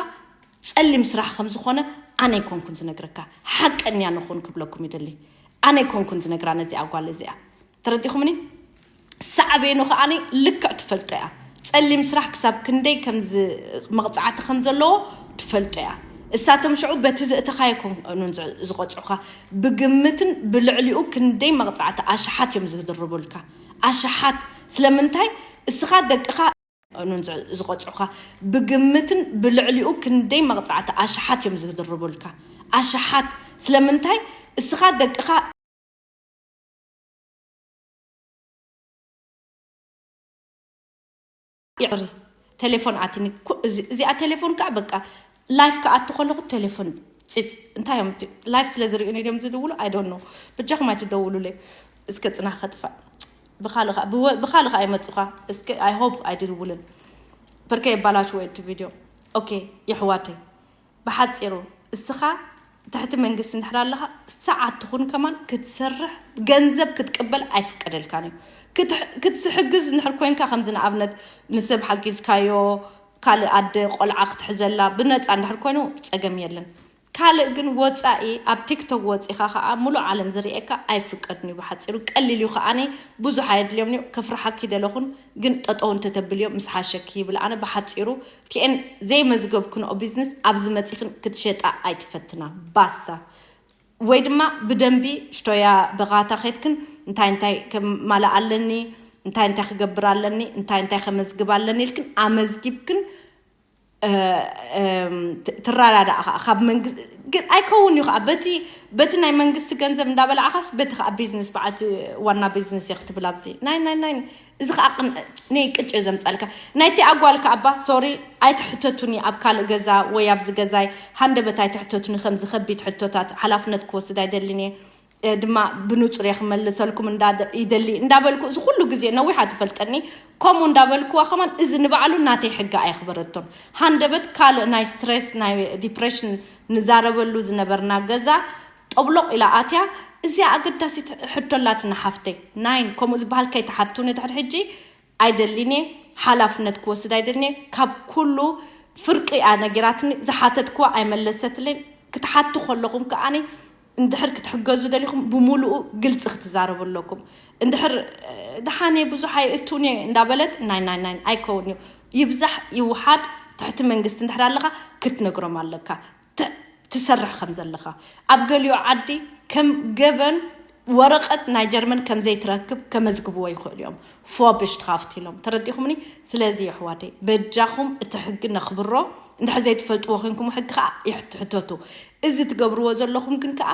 ፀሊም ስራሕ ከም ዝኾነ ኣነ ኣይኮንኩን ዝነግረካ። ሓቀኛ ንኹን ክብለኩም ይደሊ። ኣነ ኣይኮንኩን ዝነግራ ነዚኣ ጓል እዚኣ። ተረዲኹምኒ? ሳዕቤኑ ከዓኒ ልክዕ ትፈልጦ እያ። ፀሊም ስራሕ ክሳብ ክንደይ ከም ዝ-፣ መቕፃዕቲ ከም ዘለዎ ትፈልጦ እያ። እሳቶም ሽዑ በቲ ዘእተኻዮ ኣይኮኑን ዝ-፣ ዝቐፅዑኻ። ብግምትን ብልዕሊኡ ክንደይ መቕፃዕቲ ኣሽሓት እዮም ዝድርቡልካ። ኣሽሓት። ስለምንታይ? እስኻ ደቅኻ ኣይኮኑን ዝ-፣ ዝቐፅዑኻ። ብግምትን ብልዕሊኡ ክንደይ መቕፃዕቲ ኣሽሓት እዮም ዝድርቡልካ። ኣሽሓት። ስለምንታይ? እስኻ ደቅኻ ይቕሪ፣ ቴሌፎን ኣትኒ። ኩ-፣ እዚ-፣ እዚኣ ቴሌፎን ከዓ በቃ ላይፍ ክኣቱ ከለኹ ቴሌፎን ፂፅ። እንታይ እዮም እቲ ላይፍ ስለ ዝርእዩኒ ድዮም ዝድውሉ? I don't know። ብጃኹም ኣይትደውሉለይ። እስከ ፅናሕ ከጥፋእ። ብኻልእ ከዓ፣ ብወ-፣ ብኻልእ ከዓ ይመፁኻ። እስከ I hope ኣይድውልን። ፐርከ የባላችሁ ወይ እቲ ቪድዮ። ኦኬ፣ የሕዋተይ። ብሓፂሩ፣ እስኻ ትሕቲ መንግስቲ እንድሕር ኣለኻ፣ ሰዓት ትኹን ከማን ክትሰርሕ፣ ገንዘብ ክትቅበል ኣይፍቀደልካን እዩ። ክትሕ-፣ ክትሕግዝ እንድሕር ኮንካ፣ ከምዚ ንኣብነት ንሰብ ሓጊዝካዮ፣ ካልእ ኣደ ቆልዓ ክትሕዘላ ብነፃ እንድሕር ኮይኑ ጸገም የለን። ካልእ ግን ወፃኢ ኣብ ቲክቶክ ወፂኻ ኸዓ ሙሉእ ዓለም ዝርእየካ ኣይፍቀድን እዩ። ብሓፂሩ ቀሊል እዩ ኸዓኒ፣ ብዙሕ ኣየድልዮም እዩ። ከፍርሓኪ ደለኹን ግን ጠጠው እንተተብልዮ ምስ ሓሸኪ ይብል። ኣነ ብሓፂሩ ቲኤን ዘይመዝገብክንኦ ቢዝነስ ኣብዚ መፂኽን ክትሸጣ ኣይትፈትና። ባስታ። ወይ ድማ ብደንቢ ሽቶያ በኻታ ኸድክን እንታይ እንታይ ከማልእ ኣለኒ፣ እንታይ እንታይ ክገብር ኣለኒ፣ እንታይ እንታይ ከመዝግብ ኣለኒ ኢልክን ኣመዝጊብክን፣ እ፣ እም፣ ት-፣ ትረዳዳእ ኸዓ ካብ መንግስቲ። ግን ኣይከውን እዩ ኸዓ በቲ፣ በቲ ናይ መንግስቲ ገንዘብ እንዳበላዕኻስ በቲ ኸዓ ቢዝነስ በዓልቲ ዋና ቢዝነስ እየ ክትብል ኣብዚ ናይ፣ ናይ፣ ናይ እዚ ኸዓ ቅን-፣ ነይ ቅጭ ዘምጻልካ። ናይቲ ኣጓልካ ኣባ፣ ሶሪ፣ ኣይትሕተቱኒ ኣብ ካልእ ገዛ ወይ ኣብዚ ገዛይ ሃንደበት ኣይትሕተቱኒ፣ ከምዚ ከቢድ ሕቶታት ሓላፍነት ክወስድ ኣይደልን እየ። እ፣ ድማ ብንጹር እየ ክመልሰልኩም እንዳ-፣ ይደሊ እንዳበልኩ፣ እዚ ኩሉ ግዜ ነዊሓ ትፈልጠኒ። ከምኡ እንዳበልኩዋ ከማን፣ እዚ ንባዕሉ ናተይ ሕጊ ኣየኽበረቶን። ሃንደበት ካልእ ናይ ስትሬስ፣ ናይ ዲፕሬሽን ንዛረበሉ ዝነበርና ገዛ፣ ጠብሎቕ ኢላ ኣትያ፣ እዚኣ ኣገዳሲት ሕቶ ኣላትና ሓፍተይ። ናይን፣ ከምኡ ዝበሃል ከይትሓትቱኒ ድሕሪ ሕጂ ኣይደልን እየ፣ ሓላፍነት ክወስድ ኣይደልን እየ። ካብ ኩሉ ፍርቂ እያ ነጊራትኒ፣ ዝሓተትክዋ ኣይመለሰትለይን። ክትሓቱ ከለኹም ከኣኒ፣ እንድሕር ክትሕገዙ ደሊኹም፣ ብምሉኡ ግልፂ ክትዛረቡ ኣለኩም። እንድሕር፣ እ፣ ደሓን እየ፣ ብዙሕ ኣይእቱን እየ እንዳበለት፣ ናይ፣ ናይ፣ ናይ፣ ኣይከውን እዩ። ይብዛሕ ይውሓድ፣ ትሕቲ መንግስቲ እንድሕር ኣለኻ፣ ክትነግሮም ኣለካ። ት-፣ ትሰርሕ ከም ዘለኻ። ኣብ ገሊኡ ዓዲ ከም ገበን ወረቐት ናይ ጀርመን ከም ዘይትረክብ ከመዝግብዎ ይኽእሉ እዮም። ፎብሽት ካፍት ኢሎም። ተረዲኹምኒ? ስለዚ የሕዋተይ፣ በጃኹም እቲ ሕጊ ነኽብሮ። እንድሕር ዘይትፈልጥዎ ኮይንኩም ሕጊ ከዓ ይሕት-፣ ሕተቱ። እዚ ትገብርዎ ዘለኹም ግን ከዓ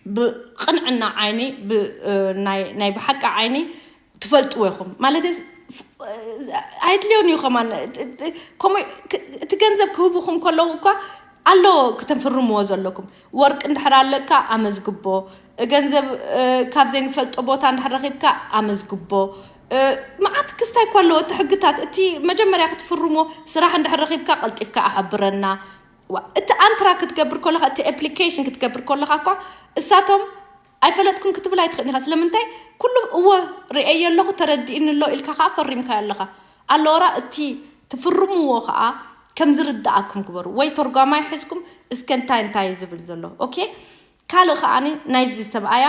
ብቕንዕና ዓይኒ፣ ብ-፣ እ፣ ናይ፣ ናይ ብሓቂ ዓይኒ ትፈልጥዎ ኢኹም። ማለት ኣይድልዮን እዩ ከማን። እ-፣ እ-፣ ከምኡ ክ-፣ እቲ ገንዘብ ክህቡኹም ከለዉ እኳ ኣሎ ክተፍርምዎ ዘለኩም። ወርቂ እንድሕር ኣለካ ኣመዝግቦ። ገንዘብ፣ እ፣ ካብ ዘይንፈልጦ ቦታ እንድሕር ረኺብካ ኣመዝግቦ። እ፣ መዓት ክስታይ እኳ ኣለዎ እቲ ሕግታት። እቲ መጀመርያ ክትፍርሞ ስራሕ እንድሕር ረኺብካ ቀልጢፍካ ኣሕብረና። ዋ፣ እቲ ኣንትራ ክትገብር ከለኻ፣ እቲ ኣፕሊኬሽን ክትገብር ከለኻ እኳ እሳቶም ኣይፈለጥኩን ክትብል ኣይትኽእልን ኢኻ። ስለምንታይ? ኩሉ እወ ርእየ ኣለኹ፣ ተረዲእኒ ኣሎ ኢልካ ከዓ ፈሪምካ ኣለኻ። ኣሎራ እቲ ትፍርምዎ ከዓ ከም ዝርድኣኩም ግበሩ። ወይ ተርጓማይ ሒዝኩም እስከ እንታይ እንታይ እዩ ዝብል ዘሎ። ኦኬ? ካልእ ከዓኒ ናይዚ ሰብኣያ፣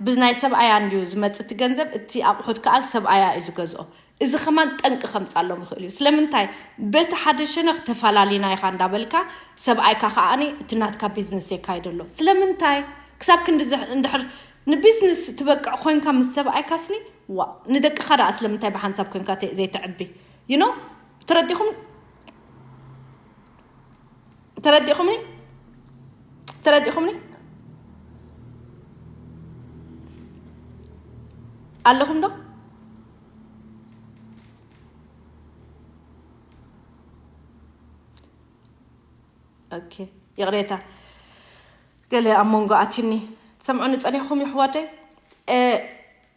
ብናይ ሰብኣያ እንድዩ ዝመጽእ እቲ ገንዘብ፣ እቲ ኣቑሑት ከኣ ሰብኣያ እዩ ዝገዝኦ። እዚ ከማን ጠንቂ ከምጻሎም ይኽእል እዩ። ስለምንታይ? በቲ ሓደ ሸነኽ ተፋላሊና ኢኻ እንዳበልካ፣ ሰብኣይካ ከዓኒ እቲ ናትካ ቢዝነስ የካይዶ ኣሎ። ስለምንታይ? ክሳብ ክንዲ ዘ-፣ እንድሕር ንቢዝነስ ትበቅዕ ኮይንካ ምስ ሰብኣይካስኒ፣ ዋ፣ ንደቅኻ ደኣ ስለምንታይ ብሓንሳብ ኮይንካ ተ-፣ ዘይተዕቢ? You know? ተረዲኹም? ተረዲኹምኒ? ተረዲኹምኒ? ኣለኹም ዶ? ኦኬ፣ ይቕሬታ። ገለ ኣብ መንጎ ኣትዩኒ። ትሰምዑኒ ጸኒሕኩም የሕዋተይ? እ፣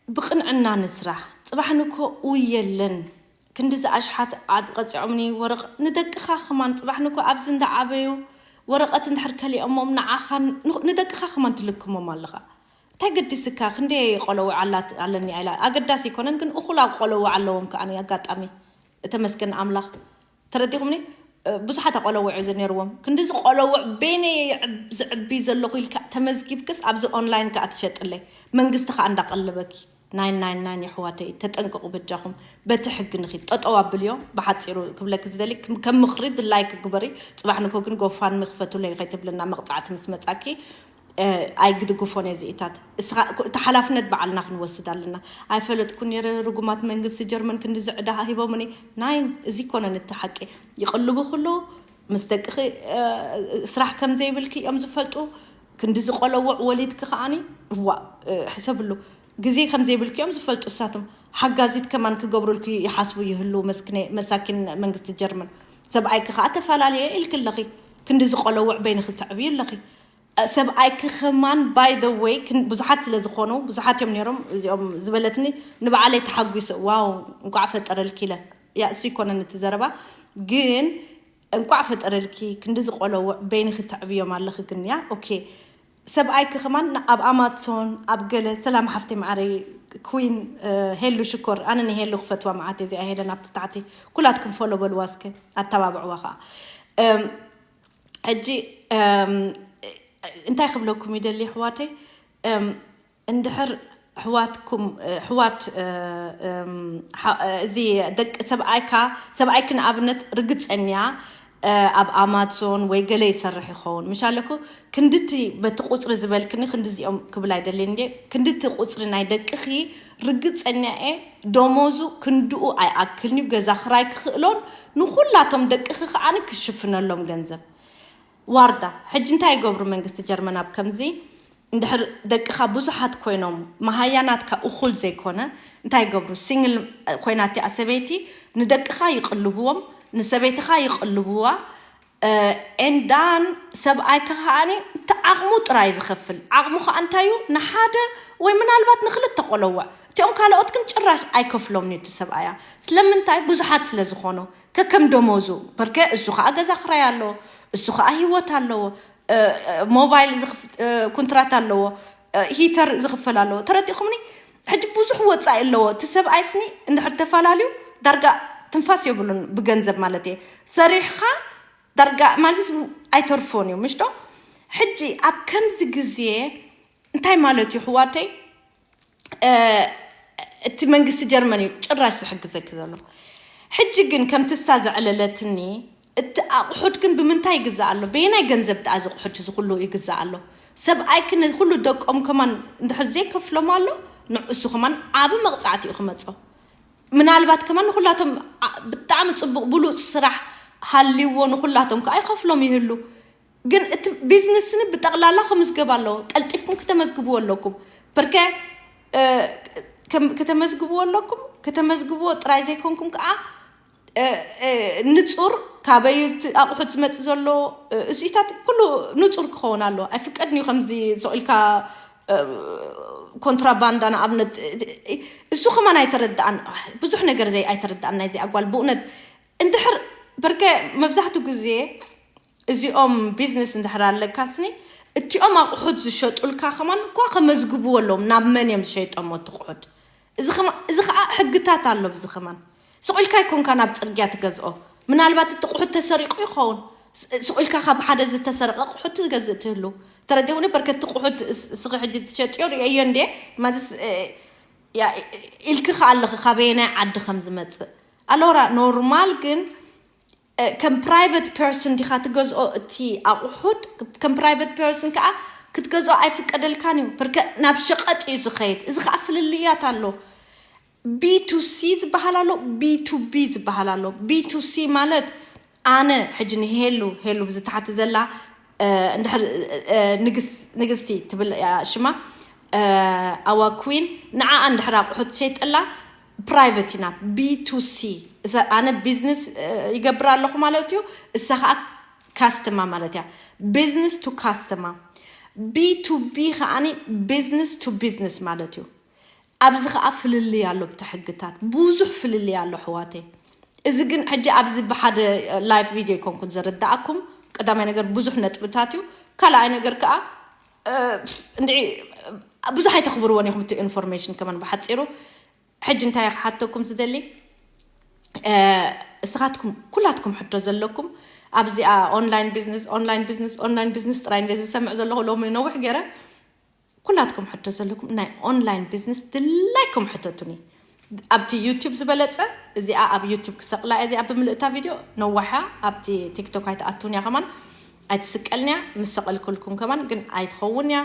ብቕንዕና ንስራሕ። ጽባሕ ንኮ ውይ የለን። ክንዲ ዝኣሽሓት ዓድ ቀፂዖምኒ ወረቕ ንደቅኻ ከማን ፅባሕ ንኮ ኣብዚ እንዳዓበዩ ወረቐት እንድሕር ከሊኦሞም ንዓኻ ንደቅኻ ከማን ትልክሞም ኣለኻ። እንታይ ገዲስካ? ክንደይ ቆለውዕ ኣላት ኣለኒ ኢላ ኣገዳሲ ኣይኮነን፣ ግን እኹል ኣብ ቆለውዕ ኣለዎም ከኣ ኣጋጣሚ። ተመስገን ኣምላኽ። ተረዲኹምኒ? ብዙሓት ኣቆለውዕ እዩ ዝነርዎም። ክንዲ ዝቆለውዕ በይነ ዝዕቢ ዘለኹ ኢልካ ተመዝጊብክስ ኣብዚ ኦንላይን ከኣ ትሸጥለይ። መንግስቲ ከኣ እንዳቀለበኪ። ናይን ናይን ናይን የሕዋተይ ተጠንቀቑ በጃኹም። በቲ ሕጊ ንኺድ። ጠጠው ኣብልዮ። ብሓጺሩ ክብለኪ ዝደሊ ከም ምኽሪ ድላይክ ግበሪ። ጽባሕ ንኮ ግን ጎፋን ምኽፈቱለይ ከይትብልና መቕጻዕቲ ምስ መጻኪ። ኣይ ግድግፎን እየ ዝኢታት። እስኻ እቲ ሓላፍነት ባዕልና ክንወስድ ኣለና። ኣይፈለጥኩ ነይረ ርጉማት መንግስቲ ጀርመን ክንዲ ዝዕዳ ሂቦምኒ። ናይን እዚ ኮነን እቲ ሓቂ። ይቕልቡ ከለዉ ምስ ደቅኺ ስራሕ ከም ዘይብልኪ እዮም ዝፈልጡ። ክንዲ ዝቆለውዕ ወሊድኪ ከዓኒ እዋ ሕሰብሉ። ግዜ ከም ዘይብልኪ እዮም ዝፈልጡ እሳቶም። ሓጋዚት ከማን ክገብሩልኪ ይሓስቡ ይህሉ መስኪነ መሳኪን መንግስቲ ጀርመን። ሰብኣይኪ ከኣ ተፈላለየ ኢልኪ ኣለኺ። ክንዲ ዝቆለውዕ በይንኺ ተዕብዩ ኣለኺ። ሰብኣይኪ ከማን by the way ብዙሓት ስለ ዝኾኑ ብዙሓት እዮም ነይሮም እዚኦም ዝበለትኒ። ንባዕለይ ተሓጒሰ ዋው እንቋዕ ፈጠረልኪ ኢለ። ያ እሱ ይኮነን እቲ ዘረባ ግን እንቋዕ ፈጠረልኪ ክንዲ ዝቆለውዕ በይንኺ ተዕብዮም ኣለኺ ግን ያ okay። ሰብኣይኪ ከማን ኣብ ኣማዞን ኣብ ገለ ሰላም ሓፍተይ ማዓረይ ኩዊን ሄሉ ሽኮር ኣነ ንሄሉ ክፈትዋ መዓት እዚኣ ሄለን ኣብቲ ታሕቲ ኩላትኩም ፎሎ በልዋ እስከ ኣተባብዕዋ ከዓ። ሕጂ እንታይ ክብለኩም ይደሊ ኣሕዋተይ፣ እንድሕር ኣሕዋትኩም ኣሕዋት እዚ ደቂ ሰብኣይካ ሰብኣይኪ ንኣብነት ርግፀኛ ኣብ ኣማዞን ወይ ገለ ይሰርሕ ይኸውን ምሽ ኣለኩ። ክንድቲ በቲ ቁፅሪ ዝበልክኒ ክንድዚኦም ክብል ኣይደልን እየ። ክንድቲ ቁፅሪ ናይ ደቅኺ ርግፀኛ እየ ደሞዙ ክንድኡ ኣይኣክልን እዩ። ገዛ ክራይ ክኽእሎን ንኩላቶም ደቅኺ ከዓኒ ክሽፍነሎም ገንዘብ ዋርዳ። ሕጂ እንታይ ይገብሩ መንግስቲ ጀርመን ኣብ ከምዚ እንድሕር ደቅኻ ብዙሓት ኮይኖም መሃያ ናትካ እኹል ዘይኮነ እንታይ ይገብሩ? ሲንግል ኮይና እቲኣ ሰበይቲ ንደቅኻ ይቕልብዎም፣ ንሰበይትኻ ይቕልብዋ። ኤንዳን ሰብኣይካ ከዓኒ እቲ ዓቕሙ ጥራይ ዝኸፍል። ዓቕሙ ከኣ እንታይ እዩ? ንሓደ ወይ ምናልባት ንክልተ ቆለውዕ። እቲኦም ካልኦት ግን ጭራሽ ኣይከፍሎም እዩ እቲ ሰብኣያ። ስለምንታይ? ብዙሓት ስለ ዝኾኑ ከከም ደሞዙ። በርከ እሱ ከኣ ገዛ ክራይ ኣለዎ፣ እሱ ከኣ ህይወት ኣለዎ። ሞባይል ኩንትራት ኣለዎ፣ ሂተር ዝኽፈል ኣለዎ። ተረዲእኩምኒ? ሕጂ ብዙሕ ወፃኢ ኣለዎ። እቲ ሰብኣይ ስኒ እንድሕር ተፈላለዩ ዳርጋ ትንፋስ የብሉን ብገንዘብ ማለት እየ። ሰሪሕኻ ዳርጋ ማለት ኣይተርፎን እዩ ምሽዶ? ሕጂ ኣብ ከምዚ ግዜ እንታይ ማለት እዩ ኣሕዋተይ? እቲ መንግስቲ ጀርመን እዩ ጭራሽ ዝሕግዘኪ ዘሎ። ሕጂ ግን ከምቲ እሳ ዘዕለለትኒ እቲ ኣቑሑት ግን ብምንታይ ይግዛእ ኣሎ? በየናይ ገንዘብ ደኣ እዚ ኣቑሑት እዚ ኩሉ ይግዛእ ኣሎ? ሰብኣይኪ ነዚ ኩሉ ደቆም ከማን እንድሕር ዘይከፍሎም ኣሎ ንእሱ ከማን ዓቢ መቕጻዕቲ እዩ ክመጾ። ምናልባት ከማን ንኩላቶም ብጣዕሚ ጽቡቕ ብሉጽ ስራሕ ሃልይዎ ንኩላቶም ከኣ ይኸፍሎም ይህሉ። ግን እቲ ቢዝነስኒ ብጠቕላላ ክምዝገብ ኣለዎ። ቀልጢፍኩም ክተመዝግብዎ ኣለኩም። በርከ ከተመዝግብዎ ኣለኩም። ከተመዝግብዎ ጥራይ ዘይኮንኩም ከዓ ንፁር ካበይ ኣቑሑት ዝመፅእ ዘሎ እሱኢታት ኩሉ ንፁር ክኸውን ኣለዎ። ኣይፍቀድን እዩ ከምዚ ስቕ ኢልካ ኮንትራባንዳ ንኣብነት እሱ ከማን ኣይተረድኣን። ብዙሕ ነገር ዘይ ኣይተረድኣን ናይዚ ኣጓል ብእውነት እንድሕር በርከ መብዛሕትኡ ግዜ እዚኦም ቢዝነስ እንድሕር ኣለካስኒ እቲኦም ኣቑሑት ዝሸጡልካ ከማን እኳ ከመዝግብዎ ኣለዎም ናብ መን እዮም ዝሸይጦሞ እቲ ኣቑሑት። እዚ ከዓ ሕግታት ኣሎ። ብዚ ከማን ስቑኢልካ ይኮንካ ናብ ፅርግያ ትገዝኦ። ምናልባት እቲ ቁሑት ተሰሪቑ ይኸውን። ስቑኢልካ ካብ ሓደ ዝተሰረቐ ቁሑት ትገዝእ ትህሉ። ተረዲኹኒ በርከቲ ቁሑት ስኺ ሕጂ ትሸጥዮ ርእየዮ እንዴ ማለት ኢልኪ ከኣለኺ ካበየናይ ዓዲ ከም ዝመፅእ ኣሎራ ኖርማል ግን ከም ፕራይቨት ፐርሰን ዲኻ ትገዝኦ እቲ ኣቑሑት ከም ፕራይቨት ፐርሰን ከዓ ክትገዝኦ ኣይፍቀደልካን እዩ። በርከ ናብ ሸቐጥ እዩ ዝኸይድ። እዚ ከዓ ፍልልያት ኣሎ። ቢ ቱ ሲ ዝበሃል ኣሎ፣ ቢ ቱ ቢ ዝበሃል ኣሎ። ቢ ቱ ሲ ማለት ኣነ ሕጂ ንሄሉ ሄሉ ብዝተሓቲ ዘላ እንድሕር ንግስቲ ትብል እያ ሽማ ኣዋ ኩዊን ንዓኣ እንድሕር ኣቑሑት ትሸይጠላ ፕራይቨት ኢና። ቢ ቱ ሲ ኣነ ቢዝነስ ይገብር ኣለኹ ማለት እዩ። እሳ ከዓ ካስተማ ማለት እያ። ቢዝነስ ቱ ካስተማ። ቢ ቱ ቢ ከዓኒ ቢዝነስ ቱ ቢዝነስ ማለት እዩ። ኣብዚ ከዓ ፍልልይ ኣሎ ብቲ ሕግታት ብዙሕ ፍልልይ ኣሎ ኣሕዋተይ። እዚ ግን ሕጂ ኣብዚ ብሓደ ላይፍ ቪድዮ ይኮንኩን ዘረዳኣኩም። ቀዳማይ ነገር ብዙሕ ነጥብታት እዩ። ካልኣይ ነገር ከዓ እንዲ ብዙሕ ኣይተኽብርዎን ኢኹም እቲ ኢንፎርሜሽን ከማን ብሓፂሩ። ሕጂ እንታይ ክሓተኩም ዝደሊ፣ እስኻትኩም ኩላትኩም ሕቶ ዘለኩም ኣብዚኣ ኦንላይን ቢዝነስ፣ ኦንላይን ቢዝነስ፣ ኦንላይን ቢዝነስ ጥራይ እንደ ዝሰምዕ ዘለኹ ሎሚ ነዊሕ ገይረ። ኩላትኩም ሕቶ ዘለኩም ናይ ኦንላይን ቢዝነስ ድላይኩም ሕተቱኒ። ኣብቲ ዩቲዩብ ዝበለፀ እዚኣ ኣብ ዩቲዩብ ክሰቕላ እያ። እዚኣ ብምልእታ ቪድዮ ነዋሓ ኣብቲ ቲክቶክ ኣይትኣቱን እያ ከማን ኣይትስቀልን እያ። ምስ ሰቐልኩልኩም ከማን ግን ኣይትኸውን እያ።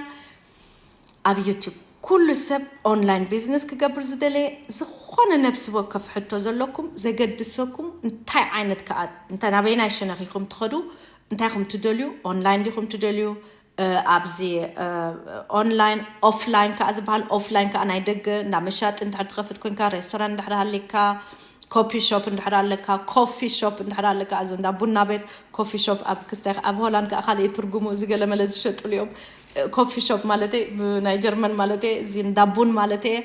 ኣብ ዩቲዩብ ኩሉ ሰብ ኦንላይን ቢዝነስ ክገብር ዝደለየ ዝኾነ ነብሲ ወከፍ ሕቶ ዘለኩም ዘገድሰኩም እንታይ ዓይነት ከኣ እንተ ናበይናይ ሸነኺኹም ትኸዱ እንታይ ኹም ትደልዩ ኦንላይን ዲኹም ትደልዩ ኣብዚ ኦንላይን ኦፍላይን ከዓ ዝበሃል ኦፍላይን ከዓ ናይ ደገ እንዳ መሻጢ እንድሕር ትኸፍት ኮንካ ሬስቶራንት እንድሕር ሃሊካ ኮፊ ሾፕ እንድሕር ኣለካ ኮፊ ሾፕ እንድሕር ኣለካ እዚ እንዳ ቡና ቤት ኮፊ ሾፕ ኣብ ክስታይ ኣብ ሆላንድ ከዓ ካልእ ትርጉሙ እዚ ገለመለ ዝሸጥሉ እዮም ኮፊ ሾፕ ማለተይ ብናይ ጀርመን ማለተይ እዚ እንዳ ቡን ማለተይ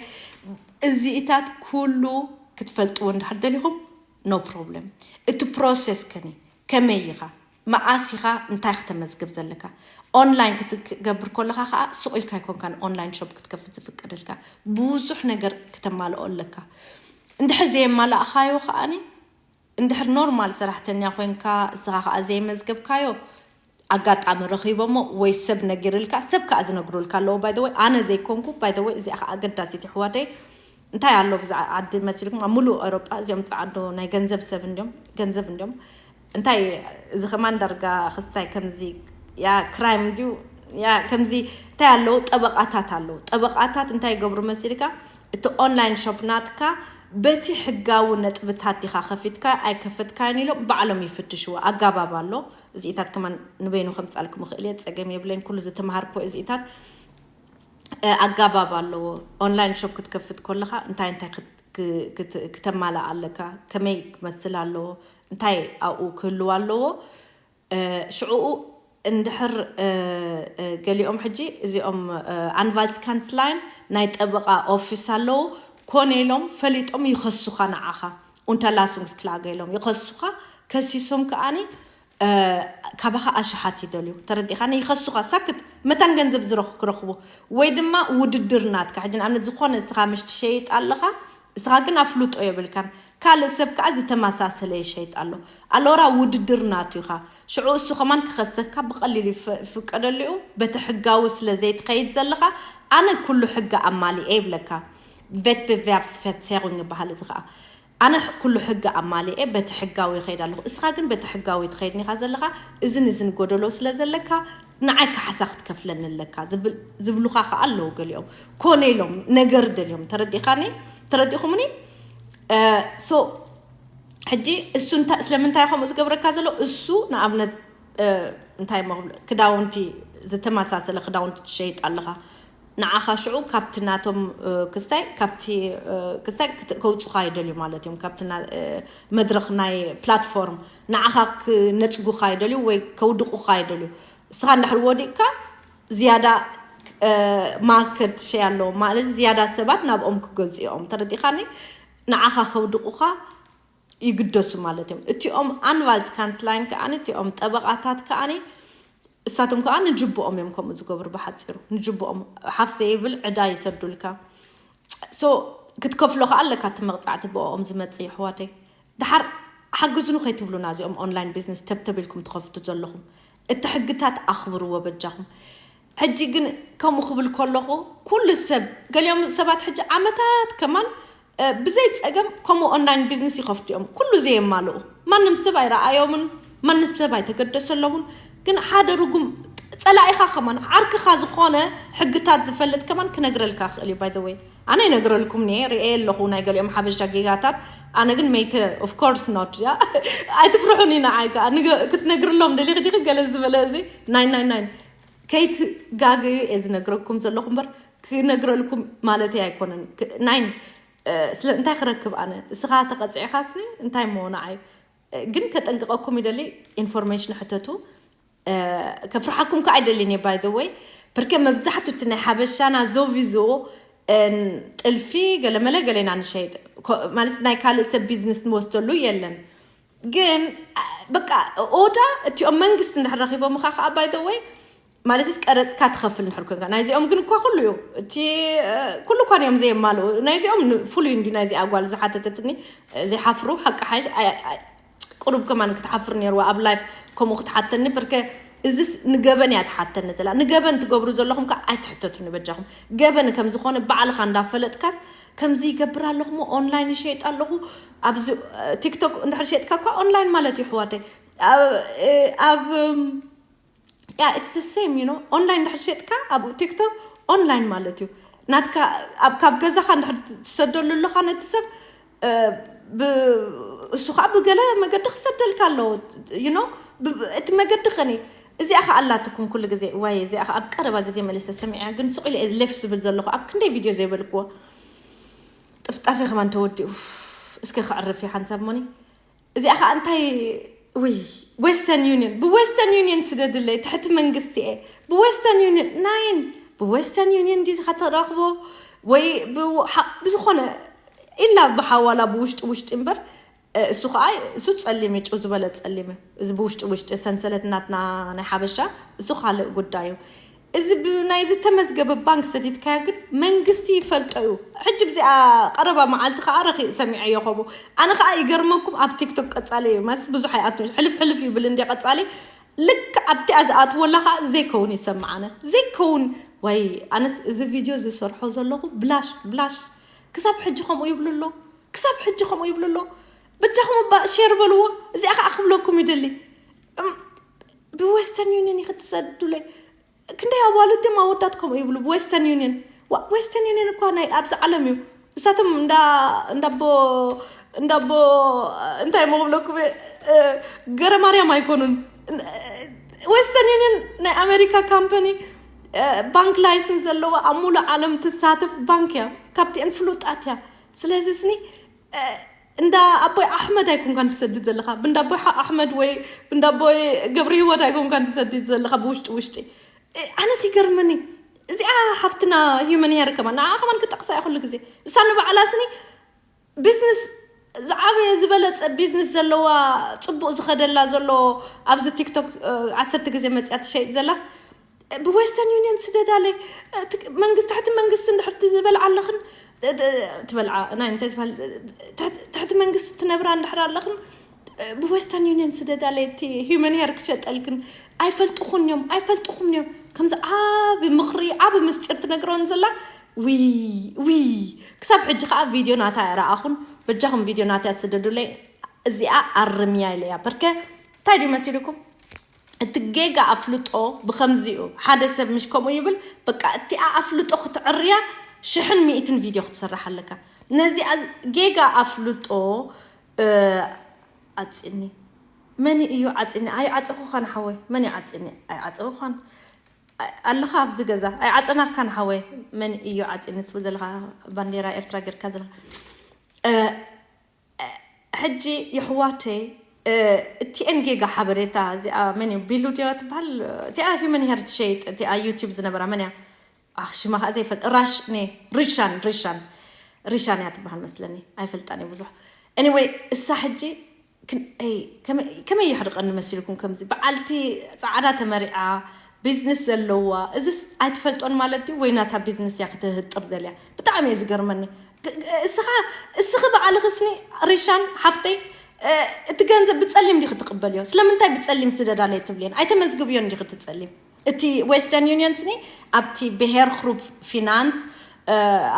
እዚኢታት ኩሉ ክትፈልጥዎ እንድሕር ደሊኹም no problem እቲ ፕሮሰስ ከኒ ከመይ ኢኻ መኣስ ኢኻ እንታይ ክተመዝግብ ዘለካ ኦንላይን ክትገብር ከለኻ ከዓ ሱቕ ኢልካ ኣይኮንካን ኦንላይን ሾፕ ክትከፍት ዝፍቀደልካ ብዙሕ ነገር ክተማልኦ ኣለካ እንድሕር ዘየማላእኻዮ ከዓኒ እንድሕር ኖርማል ሰራሕተኛ ኮይንካ እስኻ ከዓ ዘይመዝገብካዮ ኣጋጣሚ ረኺቦሞ ወይ ሰብ ነጊርልካ ሰብ ከዓ ዝነግሩልካ ኣለዎ ባይደወይ ኣነ ዘይኮንኩ ባይደወይ እዚኣ ከዓ ኣገዳሲት ይሕዋተይ እንታይ ኣሎ ብዛ ዓዲ መሲልኩም ኣብ ሙሉእ ኤሮጳ እዚኦም ፃዓዶ ናይ ገንዘብ ሰብ እንዲዮም ገንዘብ እንዲዮም እንታይ እዚ ከማን ዳርጋ ክስታይ ከምዚ ያ ክራይም እንዲዩ ያ ከምዚ እንታይ ኣለዉ ጠበቃታት ኣለዉ ጠበቃታት እንታይ ይገብሩ መሲልካ እቲ ኦንላይን ሾፕ ናትካ በቲ ሕጋዊ ነጥብታት ዲኻ ከፊትካ ኣይከፈትካዮን ኢሎም ባዕሎም ይፍትሽዎ ኣጋባብ ኣሎ እዚኢታት ከማን ንበይኑ ከምፃልኩም ይኽእል እየ ፀገም የብለይን ኩሉ ዝተምሃርኩ እዚኢታት ኣጋባብ ኣለዎ ኦንላይን ሾፕ ክትከፍት ከለካ እንታይ እንታይ ክተማላእ ኣለካ ከመይ ክመስል ኣለዎ እንታይ ኣብኡ ክህልው ኣለዎ ሽዕኡ እንድሕር ገሊኦም ሕጂ እዚኦም ኣንቫልስ ካንስላይን ናይ ጠበቃ ኦፊስ ኣለዉ ኮነ ኢሎም ፈሊጦም ይኸሱኻ ንዓኻ ኡንተላሱንግስ ክላገ ኢሎም ይኸሱኻ ከሲሶም ከኣኒ ካባኻ ኣሽሓት ይደልዩ ተረዲኻኒ ይኸሱኻ ሳክት መታን ገንዘብ ዝረኹ ክረኽቡ ወይ ድማ ውድድር ናትካ ሕጂ ንኣብነት ዝኾነ እስኻ ምሽ ትሸይጥ ኣለኻ እስኻ ግን ኣፍልጦ የብልካን ካልእ ሰብ ከዓ ዝተመሳሰለ ይሸይጥ ኣሎ ኣሎራ ውድድር ናቱ ኢኻ ሽዑ እሱ ከማን ክኸሰካ ብቐሊሉ ይፍቀደሉ እዩ በቲ ሕጋዊ ስለ ዘይትኸይድ ዘለኻ ኣነ ኩሉ ሕጊ ኣማሊኤ ይብለካ vet bewerfsverzerrung ይበሃል እዚ ከዓ ኣነ ኩሉ ሕጊ ኣማሊኤ በቲ ሕጋዊ ይኸይድ ኣለኹ እስኻ ግን በቲ ሕጋዊ ትኸይድ ኒኻ ዘለኻ እዝን እዝን ጎደሎ ስለ ዘለካ ንዓይ ካሕሳ ክትከፍለኒ ኣለካ ዝብሉኻ ከዓ ኣለዉ ገሊኦም ኮነ ኢሎም ነገር ደልዮም ተረዲኻኒ ተረዲኹምኒ ሶ ሕጂ እሱ ስለምንታይ ከምኡ ዝገብረካ ዘሎ እሱ ንኣብነት እንታይ ክዳውንቲ ዝተመሳሰለ ክዳውንቲ ትሸይጥ ኣለኻ ንዓኻ ሽዑ ካብቲ ናቶም ክስታይ ካብቲ ክስታይ ከውፁኻ ይደልዩ ማለት እዮም ካብቲ መድረኽ ናይ ፕላትፎርም ንዓኻ ክነፅጉኻ ይደልዩ ወይ ከውድቑኻ ይደልዩ እስኻ እንዳሕር ወዲቕካ ዝያዳ ማርኬት ሸይ ኣለዎ ማለት ዝያዳ ሰባት ናብኦም ክገዝኦም ተረዲኻኒ ንዓኻ ከውድቑኻ ይግደሱ ማለት እዮም እቲኦም ኣንቫልስ ካንስላይን ከዓኒ እቲኦም ጠበቃታት ከዓኒ እሳቶም ከዓ ንጅብኦም እዮም ከምኡ ዝገብሩ ብሓፂሩ ንጅብኦም ሓፍ ዘይብል ዕዳ ይሰዱልካ ሶ ክትከፍሎ ከዓ ኣለካ እቲ መቕፃዕቲ ብኦም ዝመፅእ ይሕዋተይ ድሓር ሓግዙኑ ከይትብሉና እዚኦም ኦንላይን ቢዝነስ ተብተቢልኩም ትኸፍቱ ዘለኹም እቲ ሕግታት ኣኽብርዎ በጃኹም ሕጂ ግን ከምኡ ክብል ከለኹ ኩሉ ሰብ ገሊኦም ሰባት ሕጂ ዓመታት ከማን ብዘይ ፀገም ከምኡ ኦንላይን ቢዝነስ ይኸፍቱ እዮም ኩሉ ዘየማልኡ ማንም ሰብ ኣይረኣዮምን ማንም ሰብ ኣይተገደሰሎምን ግን ሓደ ርጉም ፀላኢኻ ከማን ዓርክኻ ዝኾነ ሕግታት ዝፈልጥ ከማን ክነግረልካ ክእል እዩ ባይዘወይ ኣነ ይነግረልኩም ኒ ርኤ ኣለኹ ናይ ገሊኦም ሓበሻ ጌጋታት ኣነ ግን መይተ ኦፍኮርስ ኖት ያ ኣይትፍርሑኒ ንዓይ ከዓ ክትነግርሎም ደሊኺ ዲኺ ገለ ዝበለ እዚ ናይ ናይ ናይ ከይትጋገዩ እየ ዝነግረኩም ዘለኹ እምበር ክነግረልኩም ማለተይ ኣይኮነን ናይ ስለ እንታይ ክረክብ ኣነ እስኻ ተቐፂዕኻስ እንታይ ሞ ንዓይ ግን ከጠንቅቐኩም ይደሊ ኢንፎርሜሽን ሕተቱ ከፍርሓኩም ከዓ ኣይደልን እየ ባይ ወይ ብርከ መብዛሕቱ እቲ ናይ ሓበሻና ዞቪዞ ጥልፊ ገለመለ ገሌና ንሸይጥ ማለት ናይ ካልእ ሰብ ቢዝነስ ንወስደሉ የለን። ግን በቃ ኦዳ እቲኦም መንግስቲ እንድሕር ረኺቦምኻ ከዓ by the way ማለት ቀረፅካ ትኸፍል እንድሕር ኮንካ። ናይዚኦም ግን እኳ ኩሉ እዩ እቲ ኩሉ እኳ እዮም ዘየማልኡ። ናይዚኦም ፍሉይ እንዲ ናይዚ ኣጓል ዝሓተተትኒ ዘይሓፍሩ ሓቂ ሓሽ ቁሩብ ከማን ክትሓፍር ነርዋ ኣብ ላይፍ ከምኡ ክትሓተኒ። ብርከ እዚስ ንገበን እያ ትሓተኒ ዘላ። ንገበን ትገብሩ ዘለኹም ከዓ ኣይትሕተቱኒ በጃኹም። ገበን ከም ዝኾነ ባዕልኻ እንዳፈለጥካስ ከምዚ ይገብር ኣለኹም ኦንላይን ይሸይጥ ኣለኹ። ኣብዚ ቲክቶክ እንድሕር ሸጥካ እኳ ኦንላይን ማለት እዩ ኣሕዋተይ። ኣብ ያ it's the same you know online ድሕር ሸጥካ ኣብ ቲክቶክ ኦንላይን ማለት እዩ። ናትካ ኣብ ካብ ገዛኻ እንድሕር ትሰደሉ ኣለኻ ነቲ ሰብ እሱ ከዓ ብገለ መገዲ ክሰደልካ ኣለዎ። You know እቲ መገዲ ኸኒ እዚኣ ከዓ ኣላትኩም ኩሉ ግዜ ወይ እዚኣ ከዓ ኣብ ቀረባ ግዜ መሊሰ ሰሚዐ ግን ስቕ ኢለ ሌፍ ዝብል ዘለኹ ኣብ ክንደይ ቪድዮ ዘይበልክዎ ጥፍጣፊ ከማን ተወዲኡ እስከ ክዕርፍ እዩ ሓንሳብ ሞኒ እዚኣ ከዓ እንታይ ውይ ዌስተርን ዩኒየን ብዌስተርን ዩኒየን ስደድለይ ትሕቲ መንግስቲ እየ ብዌስተርን ዩኒየን ናይን ብዌስተርን ዩኒየን እንዲ ዝካ ተራኽቦ ወይ ብዝኮነ ኢላ ብሓዋላ ብውሽጢ ውሽጢ እምበር እሱ ከዓ እሱ ፀሊም እዩ ጭው ዝበለ ፀሊም እዚ ብውሽጢ ውሽጢ ሰንሰለት ናትና ናይ ሓበሻ እሱ ካልእ ጉዳይ እዩ እዚ ብናይ ዝተመዝገበ ባንክ ሰቲትካዮ ግን መንግስቲ ይፈልጦ እዩ ሕጂ ብዚኣ ቀረባ መዓልቲ ከዓ ረኺ ሰሚዐዮ ከምኡ ኣነ ከዓ ይገርመኩም ኣብ ቲክቶክ ቀፃሊ ማስ ብዙሕ ኣይኣቱ ሕልፍ ሕልፍ ይብል እንዲ ቀፃሊ ልክ ኣብቲኣ ዝኣትወላ ከዓ ዘይከውን ይሰማዓነ ዘይከውን ወይ ኣነስ እዚ ቪድዮ ዝሰርሖ ዘለኹ ብላሽ ብላሽ ክሳብ ሕጂ ከምኡ ይብሉ ኣሎ ክሳብ ሕጂ ከምኡ ይብሉ ኣሎ በጃኹም ባ ሼር በልዎ እዚኣ ከዓ ክብለኩም ይደሊ ብዌስተርን ዩኒየን ይክትሰዱለይ ክንደይ ኣዋልድ እዮም ኣወዳት ከምኡ ይብሉ ብዌስተርን ዩኒየን ዌስተርን ዩኒየን እኳ ናይ ኣብዚ ዓለም እዩ እሳቶም እንዳቦ እንዳቦ እንታይ ሞ ክብለኩም ገረ ማርያም ኣይኮኑን ዌስተርን ዩኒየን ናይ ኣሜሪካ ካምፓኒ ባንክ ላይሰንስ ዘለዋ ኣብ ሙሉእ ዓለም ትሳተፍ ባንክ እያ ካብቲአን ፍሉጣት እያ ስለዚ ስኒ እንዳ ኣቦይ ኣሕመድ ኣይኮንካን ትሰድድ ዘለካ ብንዳ ኣቦይ ኣሕመድ ወይ ብንዳ ኣቦይ ገብሪ ህይወት ኣይኮንካን ትሰድድ ዘለካ ብውሽጢ ውሽጢ ኣነስ ይገርመኒ እዚኣ ሓፍትና ሂመን ሄር ከማን ንዓ ከማን ክጠቅሳ እያ ኩሉ ግዜ እሳ ንባዕላ ስኒ ቢዝነስ ዝዓበየ ዝበለፀ ቢዝነስ ዘለዋ ፅቡቅ ዝኸደላ ዘሎ ኣብዚ ቲክቶክ ዓሰርተ ግዜ መፅያ ትሸይጥ ዘላስ ብዌስተርን ዩኒየን ስደዳለይ መንግስቲ ትሕቲ መንግስቲ እንድሕር ዝበልዓ ኣለኽን ትበልዓ ናይ እንታይ ዝበሃል ትሕቲ መንግስቲ ትነብራ እንድሕር ኣለኽን ብዌስተርን ዩኒየን ስደዳለይ እቲ ሂመን ሄር ክሸጠልክን ኣይፈልጥኹን እዮም ኣይፈልጥኹም እዮም ከምዚ ዓብ ምኽሪ ዓብ ምስጢር ትነግረን ዘላ ዊ ዊ ክሳብ ሕጂ ከዓ ቪድዮ ናታ ረኣኹን በጃኹም ቪድዮ ናታ ስደዱለይ እዚኣ ኣርምያ ኢለያ በርከ እንታይ ድዩ መሲልኩም እቲ ጌጋ ኣፍልጦ ብኸምዚኡ ሓደ ሰብ ምሽ ከምኡ ይብል በቃ እቲኣ ኣፍልጦ ክትዕርያ ሽሕን ሚእትን ቪድዮ ክትሰርሕ ኣለካ ነዚኣ ጌጋ ኣፍልጦ ኣፂኒ መን እዩ ዓፂኒ ኣይ ዓፂኹኻን ሓወይ መን እዩ ዓፂኒ ኣይ ዓፂኹኻን ኣለኻ ኣብዚ ገዛ ኣይ ዓፀናኻን ሓወይ መን እዩ ዓፂኒ ትብል ዘለካ ባንዴራ ኤርትራ ገርካ ዘለካ ሕጂ የሕዋተይ እቲኤን ጌጋ ሓበሬታ እዚኣ መን እዩ ቢሉ ድያ ትበሃል እቲኣ ሂመን ሄር ትሸይጥ እቲኣ ዩቲብ ዝነበራ መን እያ ሽማ ከዓ ዘይፈል ራሽ ሪሻን ሪሻን ሪሻን እያ ትበሃል መስለኒ ኣይፈልጣን እዩ ብዙሕ anyway እሳ ሕጂ ከመይ የሕርቀኒ መሲልኩም ከምዚ በዓልቲ ፃዕዳ ተመሪዓ ቢዝነስ ዘለዋ እዚስ ኣይትፈልጦን ማለት ድዩ ወይ ናታ ቢዝነስ እያ ክትህጥር ደልያ ብጣዕሚ እዩ ዝገርመኒ እስኻ እስኺ በዓልኽስኒ ሪሻን ሓፍተይ እቲ ገንዘብ ብፀሊም ዲ ክትቅበልዮ ስለምንታይ ብፀሊም ስደዳለይ ትብልየን ኣይተመዝግብዮን ዲ ክትፀሊም እቲ western union ስኒ ኣብቲ ብሄር ክሩብ ፊናንስ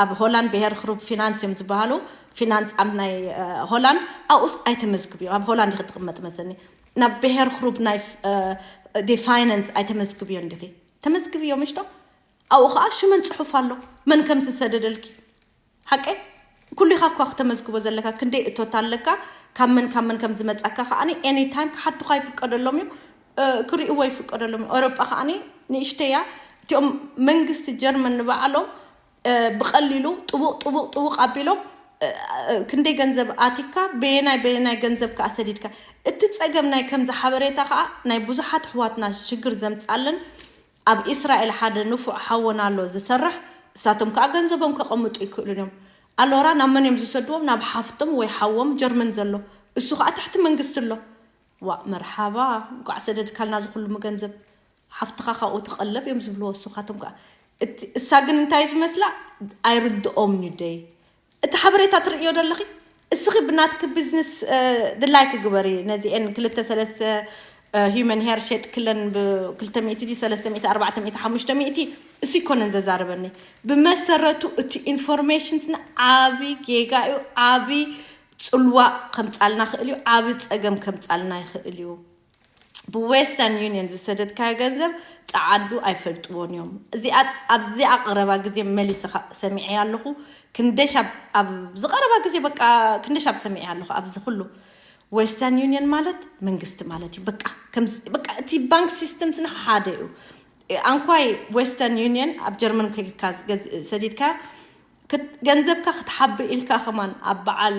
ኣብ ሆላንድ ብሄር ክሩብ ፊናንስ እዮም ዝበሃሉ ፊናንስ ኣብ ናይ ሆላንድ ኣብኡስ ኣይተመዝግብዮ ኣብ ሆላንድ ክትቕመጥ መሰኒ ናብ ብሄር ክሩብ ናይ ፋይናንስ ኣይተመዝግብዮ እንዲኺ ተመዝግብዮ ምሽቶ ኣብኡ ከዓ ሽመን ፅሑፍ ኣሎ መን ከም ዝሰደደልኪ ሓቀይ ኩሉ ኢኻ እኳ ክተመዝግቦ ዘለካ ክንደይ እቶት ኣለካ ካብ መን ካብ መን ከም ዝመፃካ ከዓኒ any time ክሓቱካ ይፍቀደሎም እዩ ክርእይዎ ይፍቀደሎም እዩ ኣውሮጳ ከዓኒ ንእሽተያ እቲኦም መንግስቲ ጀርመን ንባዕሎም ብቐሊሉ ጥቡቕ ጥቡቕ ጥቡቕ ኣቢሎም ክንደይ ገንዘብ ኣቲካ በየናይ በየናይ ገንዘብ ከዓ ሰዲድካ እቲ ፀገም ናይ ከምዚ ሓበሬታ ከዓ ናይ ብዙሓት ኣሕዋትና ሽግር ዘምፃለን ኣብ ኢስራኤል ሓደ ንፉዕ ሓወና ኣሎ ዝሰርሕ እሳቶም ከዓ ገንዘቦም ከቐምጡ ይክእሉን እዮም ኣሎራ ናብ መን እዮም ዝሰድዎም? ናብ ሓፍቶም ወይ ሓዎም ጀርመን ዘሎ። እሱ ከዓ ትሕቲ መንግስቲ ኣሎ። ዋ መርሓባ፣ እንኳዕ ሰደድካልና ዝኩሉ ገንዘብ። ሓፍትኻ ካብኡ ትቐለብ እዮም ዝብልዎ እሱኻቶም ከዓ። እቲ እሳ ግን እንታይ ዝመስላ ኣይርድኦም ዩ ደይ። እቲ ሓበሬታ ትርእዮ ደለኺ? እስኺ ብናትኪ ቢዝነስ ድላይ ክግበሪ። ነዚኤን ክልተ ሰለስተ ሂመን ሄር ሸጥ ክለን ብ200 ድዩ 300 400 500። እሱ ይኮነን ዘዛርበኒ። ብመሰረቱ እቲ ኢንፎርሜሽንስ ዓቢ ጌጋ እዩ። ዓቢ ጽልዋ ከምጻልና ክእል እዩ። ዓቢ ጸገም ከምጻልና ይኽእል እዩ። ብዌስተርን ዩኒየን ዝሰደድካዮ ገንዘብ ጸዓዱ ኣይፈልጥዎን እዮም። እዚኣ ኣብዚኣ ቀረባ ግዜ መሊስኻ ሰሚዐ ኣለኹ። ክንደሻብ ኣብ ዝቀረባ ግዜ በቃ ክንደሻብ ሰሚዐ ኣለኹ። ኣብዚ ኩሉ ዌስተርን ዩኒየን ማለት መንግስቲ ማለት እዩ። በቃ ከምዚ በቃ እቲ ባንክ ሲስተም ስና ሓደ እዩ። ኣንኳይ ዌስተርን ዩኒየን ኣብ ጀርመን ከይድካ ዝገዝ- ሰዲድካ ክት- ገንዘብካ ክትሓቢ ኢልካ ከማን ኣብ በዓል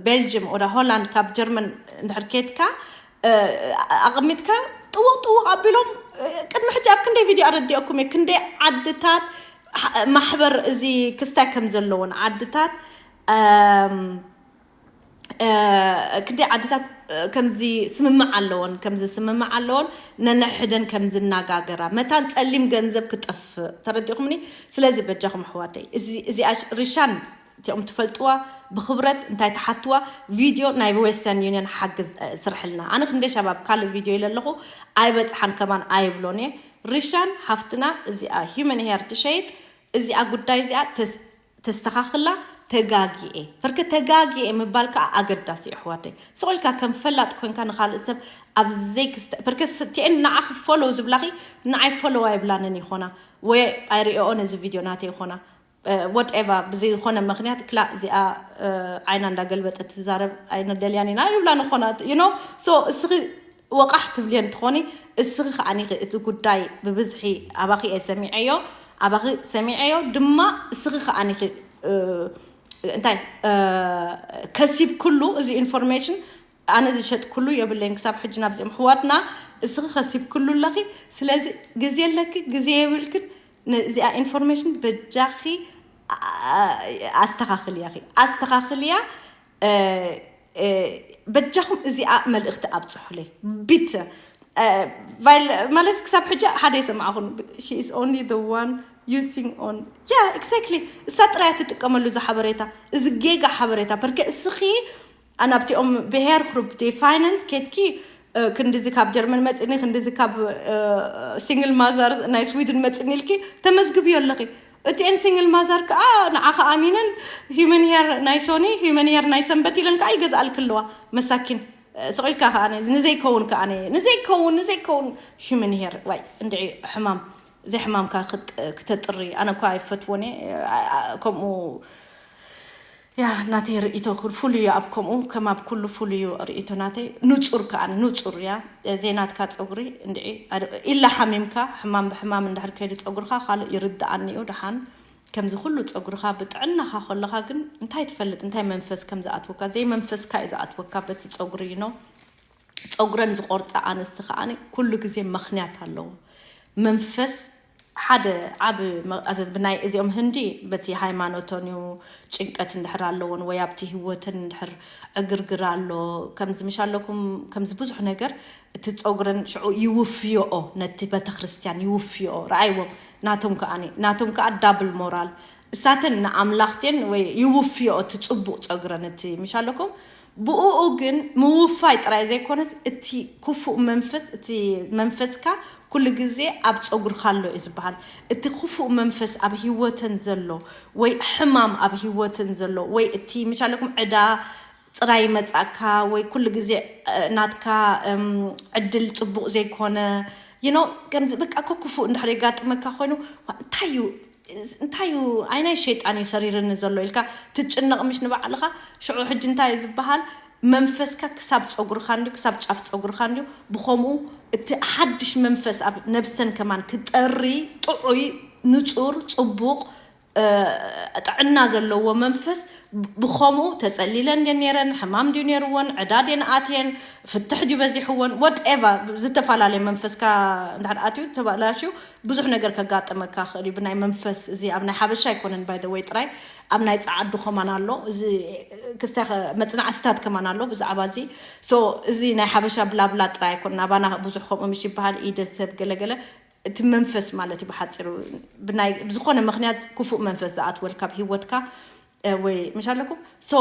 ቤልጅም ወደ ሆላንድ ካብ ጀርመን እንድሕር ኬድካ ኣቕሚጥካ ጥውቕ ጥውቕ ኣቢሎም ቅድሚ ሕጂ ኣብ ክንደይ ቪድዮ ኣረዲኦኩም እየ ክንደይ ዓድታት ማሕበር እዚ ክስታይ ከም ዘለዎን ዓድታት ክንደይ ዓድታት ከምዚ ስምምዕ ኣለዎን ከምዚ ስምምዕ ኣለዎን ነንሕደን ከም ዝናጋገራ መታን ጸሊም ገንዘብ ክጠፍእ ተረዲኹምኒ። ስለዚ በጃኹም ኣሕዋተይ እዚኣ ሪሻን እቲኦም ትፈልጥዋ ብክብረት እንታይ ትሓትዋ ቪድዮ ናይ ዌስተርን ዩኒየን ሓግዝ ስርሕልና። ኣነ ክንደይ ሻባብ ካልእ ቪድዮ ኢለ ኣለኹ ኣይበፅሓን ከማን ኣይብሎን እየ። ሪሻን ሓፍትና እዚኣ ሂመን ሄር ትሸይጥ እዚኣ ጉዳይ እዚኣ ተስተኻኽላ። ተጋጊኤ ፍርክ ተጋጊኤ ምባል ከዓ ኣገዳሲ እዩ ኣሕዋተይ። ስቑልካ ከም ፈላጥ ኮንካ ንካልእ ሰብ ኣብ ዘይክስተ ፍርክ ቲኤን ንዓኺ ፎሎው ዝብላኺ ንዓይ ፎሎው ኣይብላንን ይኾና ወይ ኣይርእኦን እዚ ቪድዮ ናተይ ይኾና ወትኤቨር ብዝኾነ ምክንያት ክላ እዚኣ ዓይና እንዳገልበጠት ትዛረብ ኣይንደልያን ኢና ይብላ ንኾና you know so እስኺ ወቃሕ ትብልየን ትኾኒ። እስኺ ከዓኒ እቲ ጉዳይ ብብዝሒ ኣባኺ እየ ሰሚዐዮ ኣባኺ ሰሚዐዮ ድማ እስኺ ከዓኒ እንታይ ከሲብ ኩሉ እዚ ኢንፎርሜሽን ኣነ ዝሸጥ ኩሉ የብለይን ክሳብ ሕጂ ናብዚኦም ሕዋትና እስኺ ከሲብ ኩሉ ኣለኺ። ስለዚ ግዜ ኣለኪ ግዜ የብልክን ነዚኣ ኢንፎርሜሽን በጃኺ ኣስተኻኽልያ ኣስተኻኽልያ በጃኹም እዚኣ መልእኽቲ ኣብፅሑለይ ቢተ ማለት ክሳብ ሕጂ ሓደ የሰማዕኹን she is only the one using on yeah exactly እሳ ጥራያ ትጥቀመሉ እዚ ሓበሬታ እዚ ጌጋ ሓበሬታ ፐርከ እስኺ ኣናብቲኦም ብሄር ክሩፕ ፋይናንስ ኬትኪ ክንድዚ ካብ ጀርመን መፅኒ ክንድዚ ካብ ሲንግል ማዛር ናይ ስዊድን መፅኒ ኢልኪ ተመዝግብዮ ኣለኺ። እቲኤን ሲንግል ማዛር ከዓ ንዓኻ ኣሚነን ሂመን ሄር ናይ ሶኒ ሂመን ሄር ናይ ሰንበት ኢለን ከዓ ይገዝኣልክ ኣለዋ። መሳኪን ስቕ ኢልካ ከዓ ንዘይከውን ከዓ ንዘይከውን ንዘይከውን ሂመን ሄር ዋይ እንድዒ ሕማም ዘይሕማምካ ክተጥሪ ኣነ እኳ ኣይፈትዎን ከምኡ ያ ናተይ ርእይቶ ፍሉይ ኣብ ከምኡ ከም ኣብ ኩሉ ፍሉይ ርእይቶ ናተይ ንጹር ከኣ ንጹር እያ ዘይናትካ ጸጉሪ እንድዒ ኢላ ሓሚምካ ሕማም ብሕማም እንድሕር ከይዱ ጸጉርካ ካልእ ይርድኣኒ እዩ ደሓን ከምዚ ኩሉ ጸጉርካ ብጥዕናኻ ከለኻ ግን እንታይ ትፈልጥ እንታይ መንፈስ ከም ዝኣትወካ ዘይመንፈስካ እዩ ዝኣትወካ በቲ ጸጉሪ you know ጸጉረን ዝቆርጻ ኣንስቲ ከኣ ኩሉ ግዜ ምኽንያት ኣለዎ መንፈስ ሓደ ዓብ ብናይ እዚኦም ህንዲ በቲ ሃይማኖቶን እዩ ጭንቀት እንድሕር ኣለዎን ወይ ኣብቲ ህወትን እንድሕር ዕግርግር ኣሎ ከምዚ ምሽ ኣለኩም ከምዚ ብዙሕ ነገር እቲ ፀጉረን ሽዑ ይውፍዮኦ ነቲ ቤተክርስትያን ይውፍዮኦ ረኣይዎም ናቶም ከዓ ናቶም ከዓ ዳብል ሞራል እሳተን ንኣምላኽቴን ወይ ይውፍዮኦ እቲ ፅቡቅ ፀጉረን እቲ ምሽ ኣለኩም ብኡኡ ግን ምውፋይ ጥራይ ዘይኮነስ እቲ ክፉእ መንፈስ እቲ መንፈስካ ኩሉ ግዜ ኣብ ፀጉርካ ኣሎ እዩ ዝበሃል። እቲ ክፉእ መንፈስ ኣብ ህይወተን ዘሎ ወይ ሕማም ኣብ ህይወተን ዘሎ ወይ እቲ ምሻለኩም ዕዳ ጥራይ መጻእካ ወይ ኩሉ ግዜ ናትካ ዕድል ፅቡቅ ዘይኮነ you know ከምዚ በቃ ኮክፉእ እንድሕር የጋጥመካ ኮይኑ እንታይ እዩ እንታይ እዩ ኣይናይ ሸይጣን እዩ ሰሪርኒ ዘሎ ኢልካ ትጭነቕ ምሽ ንባዕልኻ ሽዑ ሕጂ እንታይ እዩ ዝበሃል መንፈስካ ክሳብ ፀጉርካ እንዲ ክሳብ ጫፍ ፀጉርካ እንዲ ብኸምኡ እቲ ሓድሽ መንፈስ ኣብ ነብሰን ከማን ክጠሪ ጥዑይ ንፁር ፅቡቕ ጥዕና ዘለዎ መንፈስ ብኸምኡ ተጸሊለን ድየን ነይረን፣ ሕማም ድዩ ነይርወን፣ ዕዳ ድየን ኣትየን፣ ፍትሕ ድዩ በዚሕወን፣ ወትኤቨር ዝተፈላለየ መንፈስካ እንድሕር ኣትዩ ተባላሽዩ ብዙሕ ነገር ከጋጥመካ ክእል እዩ። ብናይ መንፈስ እዚ ኣብ ናይ ሓበሻ ኣይኮነን ባይ ወይ ጥራይ ኣብ ናይ ጸዓዱ ከማን ኣሎ። እዚ ክስታይ መጽናዕትታት ከማን ኣሎ ብዛዕባ እዚ። ሶ እዚ ናይ ሓበሻ ብላብላ ጥራይ ኣይኮነን፣ ኣባና ብዙሕ ከምኡ ምሽ ይበሃል፣ ኢደ ሰብ ገለገለ እቲ መንፈስ ማለት እዩ ብሓፂሩ። ብዝኾነ ምክንያት ክፉእ መንፈስ ዝኣትወልካ ኣብ ሂወትካ ወይ ምሽ ኣለኩም። ሶ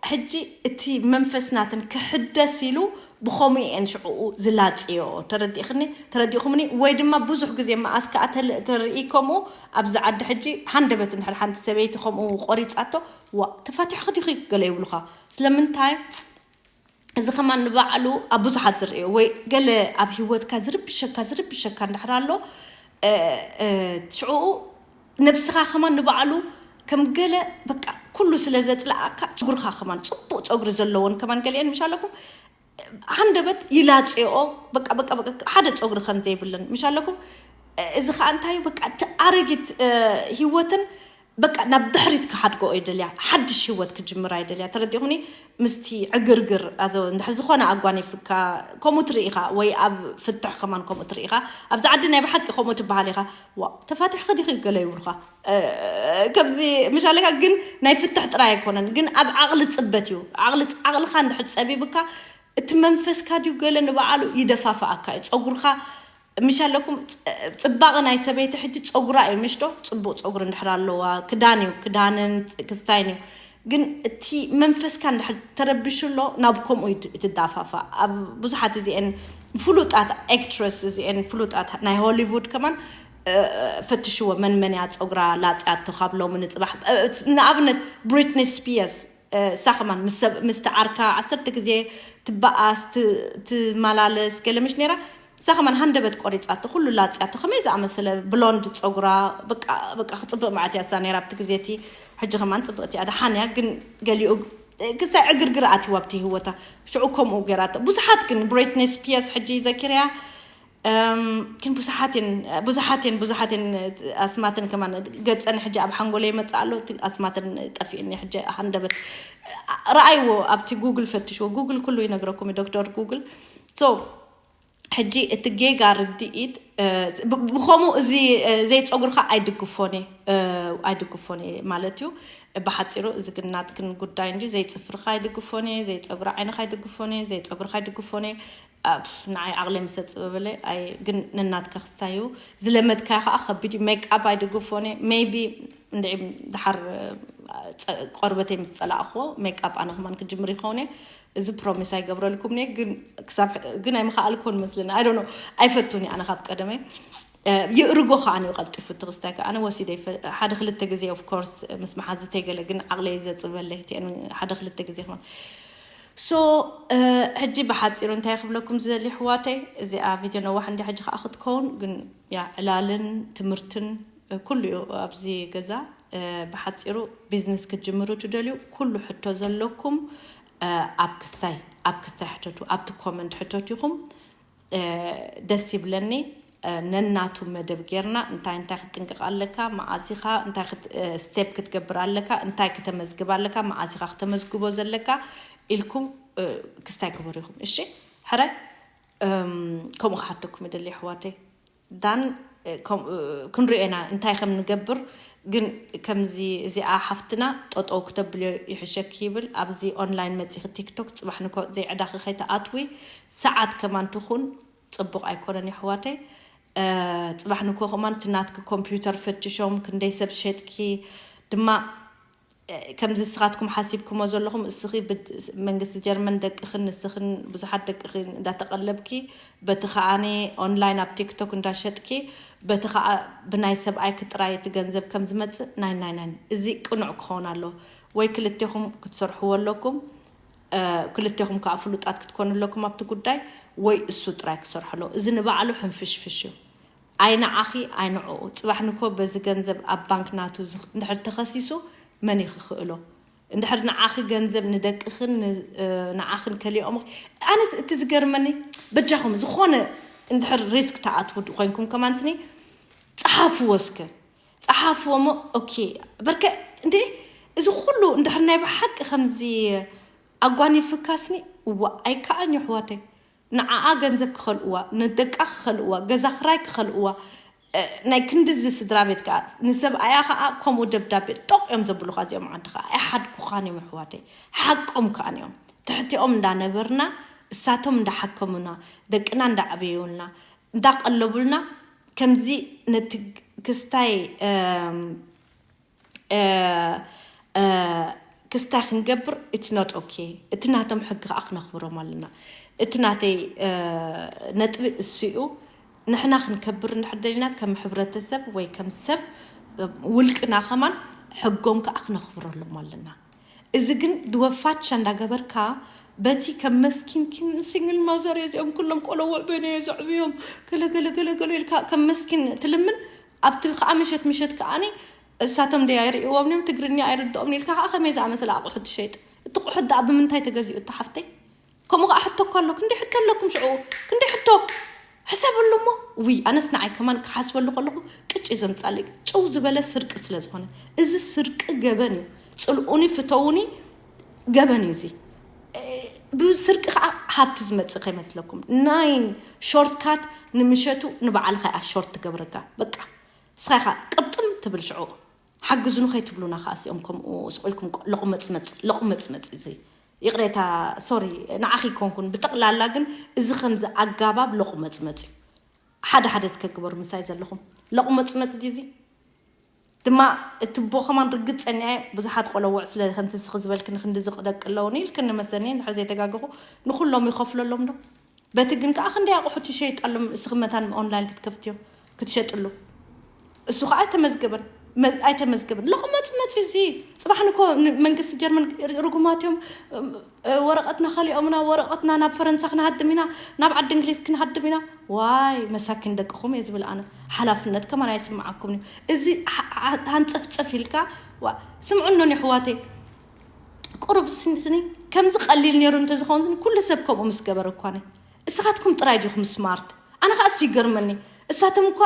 ሕጂ እቲ መንፈስ ናትን ክሕደስ ኢሉ ብኸምኡ እየን ሽዕኡ ዝላፅዮ። ተረዲእኽኒ ተረዲእኹምኒ? ወይ ድማ ብዙሕ ግዜ መኣስ ከዓ ተርኢ ከምኡ ኣብዚ ዓዲ ሕጂ ሃንደበት እንድሕር ሓንቲ ሰበይቲ ከምኡ ቆሪፃቶ፣ ዋ ተፋቲሕኺ ዲኺ ገለ ይብሉኻ። ስለምንታይ? እዚ ከማን ንባዕሉ ኣብ ብዙሓት ዝርእዮ ወይ ገለ ኣብ ሂወትካ ዝርብሸካ ዝርብሸካ እንድሕር ኣሎ ሽዕኡ ነብስኻ ከማን ንባዕሉ ከም ገለ በቃ ኩሉ ስለ ዘፅለኣካ ፀጉርካ ከማን ፅቡቅ ፀጉሪ ዘለዎን ከማን ገሊአን ምሽ ኣለኩም ሃንደበት ይላፅኦ በቃ በቃ በቃ ሓደ ፀጉሪ ከም ዘይብልን ምሽ ኣለኩም። እዚ ከዓ እንታይ በቃ እቲ ኣረጊት ሂወትን በቃ ናብ ድሕሪት ክሓድጎ እየ ደልያ ሓድሽ ሂወት ክጅምራ እየ ደልያ። ተረዲኹምኒ? ምስቲ ዕግርግር ኣዘ እንድሕር ዝኾነ ኣጓኒፍካ ከምኡ ትርኢ ኢኻ ወይ ኣብ ፍትሕ ከማን ከምኡ ትርኢ ኢኻ። ኣብዚ ዓዲ ናይ ብሓቂ ከምኡ ትበሃል ኢኻ። ዋ ተፋቲሕኺ ዲኺ ገለ ይብሉኻ። ከምዚ ምሽ ኣለካ ግን ናይ ፍትሕ ጥራይ ኣይኮነን ግን ኣብ ዓቕሊ ፅበት እዩ። ዓቕሊ ዓቕልኻ እንድሕር ፀቢብካ እቲ መንፈስካ ድዩ ገለ ንባዕሉ ይደፋፍኣካ እዩ። ፀጉርካ ምሽ ኣለኩም ጽባቐ ናይ ሰበይቲ ሕጂ ጸጉራ እዩ ምሽ ዶ? ጽቡቕ ጸጉሪ እንድሕር ኣለዋ ክዳን እዩ ክዳንን ክስታይን እዩ። ግን እቲ መንፈስካ እንድሕር ተረቢሹ ኣሎ ናብ ከምኡ እዩ ትዳፋፋ። ኣብ ብዙሓት እዚአን ፍሉጣት ኤክትረስ እዚአን ፍሉጣት ናይ ሆሊውድ ከማን ፈትሽዎ መን መን እያ ጸጉራ ላጽያቶ ካብ ሎሚ ንጽባሕ ንኣብነት ብሪትኒ ስፒየርስ እሳ ከማን ምስ ዓርካ ዓሰርተ ግዜ ትበኣስ ትመላለስ ገለ ምሽ ነይራ። እሳ ከማን ሃንደበት ቆሪፃቶ ኩሉ ላፅያቶ ከመይ ዝኣመሰለ ብሎንድ ፀጉራ በቃ ክፅብቅ መዓት እያ እሳ ነይራ ኣብቲ ግዜ እቲ። ሕጂ ከማን ፅብቅቲ እያ ደሓን እያ ግን ገሊኡ ክሳይ ዕግርግር ኣትዋ ኣብቲ ህወታ ሽዑ ከምኡ ገይራቶ ብዙሓት ግን ብሪትኒ ስፒየርስ ሕጂ ዘኪርያ ግን ብዙሓት እየን ብዙሓት እየን ብዙሓት እየን ኣስማትን ከማን ገፀን ሕጂ ኣብ ሓንጎለ ይመፅእ ኣሎ እቲ ኣስማትን ጠፊእኒ ሕጂ ሃንደበት ረኣይዎ ኣብቲ ጉግል ፈትሽዎ ጉግል ኩሉ ይነግረኩም ዶክተር ጉግል ሶ ሕጂ እቲ ጌጋ ርድኢት ብኸምኡ እዚ ዘይፀጉርካ ኣይድግፎን እየ ኣይድግፎን እየ ማለት እዩ ብሓፂሩ እዚ ግን ናትክን ጉዳይ እንዲ ዘይፅፍርካ ኣይድግፎን እየ ዘይፀጉሪ ዓይንካ ኣይድግፎን እየ ዘይፀጉርካ ኣይድግፎን እየ ንዓይ ዓቕለይ ምስ ኣፅበበለ ግን ነናትካ ክስታይ እዩ ዝለመድካዮ ከዓ ከቢድ እዩ ሜክኣፕ ኣይድግፎን እየ ሜይቢ እንድዒ ድሓር ቆርበተይ ምስ ፀላእክዎ ሜክኣፕ ኣነ ከማን ክጅምር ይኸውን እየ እዚ ፕሮሚስ ኣይገብረልኩም እየ ግን ክሳብ ግን ኣይምኸኣልኩን መስለኒ ኣይ ዶንት ኖ ኣይፈቱን እየ ኣነ ካብ ቀደመይ ይእርጎ ከዓ ንዩ ቀልጢፉ እቲ ክስታይ ከዓ ኣነ ወሲደ ሓደ ክልተ ግዜ ኦፍኮርስ ምስ መሓዙተይ ገለ ግን ዓቕለይ ዘፅበለይ እቲአን ሓደ ክልተ ግዜ ክማን ሶ ሕጂ ብሓፂሩ እንታይ ክብለኩም ዝደሊ ኣሕዋተይ እዚኣ ቪድዮ ነዋሕ እንዲ ሕጂ ከዓ ክትከውን ግን ያ ዕላልን ትምህርትን ኩሉ እዩ ኣብዚ ገዛ ብሓፂሩ ቢዝነስ ክትጅምሩ ትደልዩ ኩሉ ሕቶ ዘለኩም ኣብ ክስታይ ኣብ ክስታይ ሕተቱ ኣብቲ ኮመንት ሕተቱ ኢኹም ደስ ይብለኒ ነናቱ መደብ ጌርና እንታይ እንታይ ክትጥንቅቕ ኣለካ መዓዚኻ እንታይ ስቴፕ ክትገብር ኣለካ እንታይ ክተመዝግብ ኣለካ መዓዚኻ ክተመዝግቦ ዘለካ ኢልኩም ክስታይ ግበሩ ኢኹም እሺ ሕራይ ከምኡ ክሓተኩም ይደሊ ኣሕዋተይ ዳን ክንሪኦ ኢና እንታይ ከም ንገብር ግን ከምዚ እዚኣ ሓፍትና ጠጠው ክተብልዮ ይሕሸኪ ይብል ኣብዚ ኦንላይን መፂኺ ቲክቶክ ፅባሕ ንኮ ዘይዕዳኺ ከይተኣትዊ ሰዓት ከማን ትኹን ፅቡቕ ኣይኮነን የሕዋተይ ፅባሕ ንኮ ከማን እቲ ናትኪ ኮምፒውተር ፈትሾም ክንደይ ሰብ ሸጥኪ ድማ ከምዚ ንስኻትኩም ሓሲብኩሞ ዘለኹም እስኺ መንግስቲ ጀርመን ደቅኽን ንስኽን ብዙሓት ደቅኺ እንዳተቐለብኪ በቲ ከዓኒ ኦንላይን ኣብ ቲክቶክ እንዳሸጥኪ በቲ ከዓ ብናይ ሰብኣይኪ ጥራይ እቲ ገንዘብ ከም ዝመፅእ ናይ ናይ ናይ እዚ ቅኑዕ ክኸውን ኣሎ ወይ ክልቴኹም ክትሰርሕዎ ኣለኩም ክልቴኹም ከዓ ፍሉጣት ክትኮኑ ኣለኩም ኣብቲ ጉዳይ ወይ እሱ ጥራይ ክሰርሖ ኣለዎ እዚ ንባዕሉ ሕንፍሽፍሽ እዩ ኣይ ንዓኺ ኣይ ንዕኡ ጽባሕ ንኮ በዚ ገንዘብ ኣብ ባንክ ናቱ እንድሕር ተኸሲሱ መን እዩ ክኽእሎ እንድሕር ንዓኺ ገንዘብ ንደቅኽን ንዓኽን ከሊኦምኺ ኣነስ እቲ ዝገርመኒ በጃኹም ዝኾነ እንድሕር ሪስክ ተኣትዉ ኮይንኩም ከማንስኒ ጸሓፍዎ እስከ ጸሓፍዎ እሞ ኦኬ። በርከ እንዴ፣ እዚ ኩሉ እንድሕር ናይ ብሓቂ ከምዚ ኣጓኒፍካስኒ፣ እዋ ኣይከኣን እዩ ኣሕዋተይ። ንዓኣ ገንዘብ ክኸልእዋ፣ ንደቃ ክኸልእዋ፣ ገዛ ክራይ ክኸልእዋ፣ እ፣ ናይ ክንድዚ ስድራ ቤት ከዓ ንሰብኣያ ከዓ ከምኡ ደብዳቤ ጦቕ እዮም ዘብሉኻ። እዚኦም ዓዲ ከዓ ኣይሓድጉኻን እዮም ኣሕዋተይ፣ ሓቆም ከዓ እዮም። ትሕቲኦም እንዳነበርና፣ እሳቶም እንዳሓከሙና፣ ደቅና እንዳዓበዩልና፣ እንዳቐለቡልና፣ ከምዚ ነቲ ክስታይ እም፣ እ፣ እ፣ ክስታይ ክንገብር it's not okay። እቲ ናቶም ሕጊ ከዓ ክነኽብሮም ኣለና። እቲ ናተይ እ፣ ነጥቢ እሱ እዩ። ንሕና ክንከብር እንድሕር ደሊና ከም ሕብረተሰብ ወይ ከም ሰብ እ፣ ውልቅና ከማን ሕጎም ከዓ ክነኽብረሎም ኣለና። እዚ ግን ድወፋቻ እንዳገበርካ በቲ ከም መስኪን ኪን ሲንግል ማዘር እየ፣ እዚኦም ኩሎም ቆሎ ውዕበነ እየ ዘዕብዮም፣ ገለ ገለ ገለ ገለ ኢልካ ከም መስኪን ትልምን። ኣብቲ ከዓ ምሸት ምሸት ከዓኒ እሳቶም ደይ ኣይርእዎም እዮም፣ ትግርኛ ኣይርድኦም ኢልካ ከዓ ከመይ ዝኣመሰለ ኣቑሑ ትሸይጥ? እቲ ቁሑት ደኣ ብምንታይ ተገዚኡ? እታ ሓፍተይ ከምኡ ከዓ ሕቶ እኳ ኣሎ። ክንደይ ሕቶ ኣለኩም ሽዑ? ክንደይ ሕቶ? ሕሰበሉ እሞ። ውይ፣ ኣነስ ንዓይ ከማን ክሓስበሉ ከለኹ ቅጭ እዩ ዘምጻለይ። ጭው ዝበለ ስርቂ ስለ ዝኾነ። እዚ ስርቂ ገበን እዩ። ጽልኡኒ ፍተውኒ፣ ገበን እዩ እዚ። እ፣ ብስርቂ ከዓ ሃብቲ ዝመጽእ ከይመስለኩም። ናይን ሾርትካት ንምሸቱ ንባዕልኻ እያ ሾርት ትገብረካ። በቃ፣ ንስኻ ኢኻ ቅርጥም ትብል ሽዑ። ሓግዙኑ ከይትብሉና ከዓ እዚኦም ከምኡ ስቕ ኢልኩም ቆ-፣ ለቑመጽመጽ፣ ለቑመጽመጽ እዚ። ይቕሬታ፣ ሶሪ፣ ንዓኺ ኣይኮንኩን። ብጠቕላላ ግን እዚ ከምዚ ኣጋባብ ለቑመጽመጽ እዩ። ሓደ ሓደ እስከ ግበሩ ምሳይ ዘለኹም። ለቑመጽመጽ ድዩ እዚ? ድማ እቲ ቦ ከማን ርግጸኛ እየ፣ ብዙሓት ቆለውዕ ስለ ከምቲ እስኺ ዝበልክኒ ክንድዚ ደቂ ኣለውኒ ኢልክኒ መሰኒ፣ እንድሕር ዘይተጋገኹ ንኹሎም ይኸፍለሎም ዶ? በቲ ግን ከኣ ክንደይ ኣቑሑት ይሸይጠሎም፣ እስኺ መታን ኦንላይን ክትከፍትዮ፣ ክትሸጥሉ። እሱ ከኣ ኣይተመዝገበን፣ መ-፣ ኣይተመዝገበን። ለቑመጽመጽ እዩ እዚ። ጽባሕ ንኮ ን-፣ መንግስቲ ጀርመን ርጉማት እዮም፣ እ፣ ወረቐትና ከሊኦምና፣ ወረቐትና ናብ ፈረንሳ ክንሃድም ኢና፣ ናብ ዓዲ እንግሊዝ ክንሃድም ኢና። ዋይ፣ መሳኪን ደቅኹም እየ ዝብል ኣነ። ሓላፍነት ከማን ኣይስምዓኩምን እዩ። እዚ ሓ-፣ ሓ-፣ ሃንጸፍጸፍ ኢልካ፣ ዋ፣ ስምዑ እኖን የሕዋተይ። ቁሩብ ስኒ፣ ስኒ፣ ከምዚ ቀሊል ነይሩ እንተዝኸውን ስኒ፣ ኩሉ ሰብ ከምኡ ምስ ገበረ እኳ ነይ። እስኻትኩም ጥራይ ዲኹም ስማርት? ኣነ ኸኣ እሱ ይገርመኒ። እሳቶም እኳ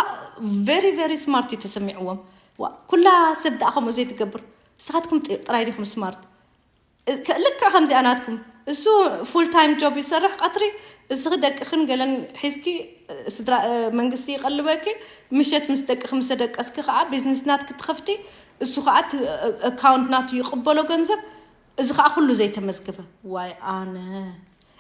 ቨሪ፣ ቨሪ ስማርት እዩ ተሰሚዕዎም። ዋ፣ ኩላ ሰብ ደኣ ከምኡ ዘይትገብር። እስኻትኩም ጥ-፣ ጥራይ ዲኹም ስማርት? እ-፣ ከ-፣ ልክዕ ከምዚኣ ናትኩም። እሱ ፉል ታይም ጆብ ይሰርሕ ቀትሪ፣ እስኺ ደቅኽን ገለን ሒዝኪ፣ እ፣ ስድራ፣ እ፣ መንግስቲ ይቐልበኪ፣ ምሸት ምስ ደቅኺ ምስ ተደቀስኪ ኸዓ ቢዝነስ ናትኪ ትኸፍቲ፣ እሱ ኸዓ እቲ፣ እ፣ ኣካውንት ናቱ ይቕበሎ ገንዘብ፣ እዚ ኸዓ ኩሉ ዘይተመዝገበ። ዋይ ኣነ።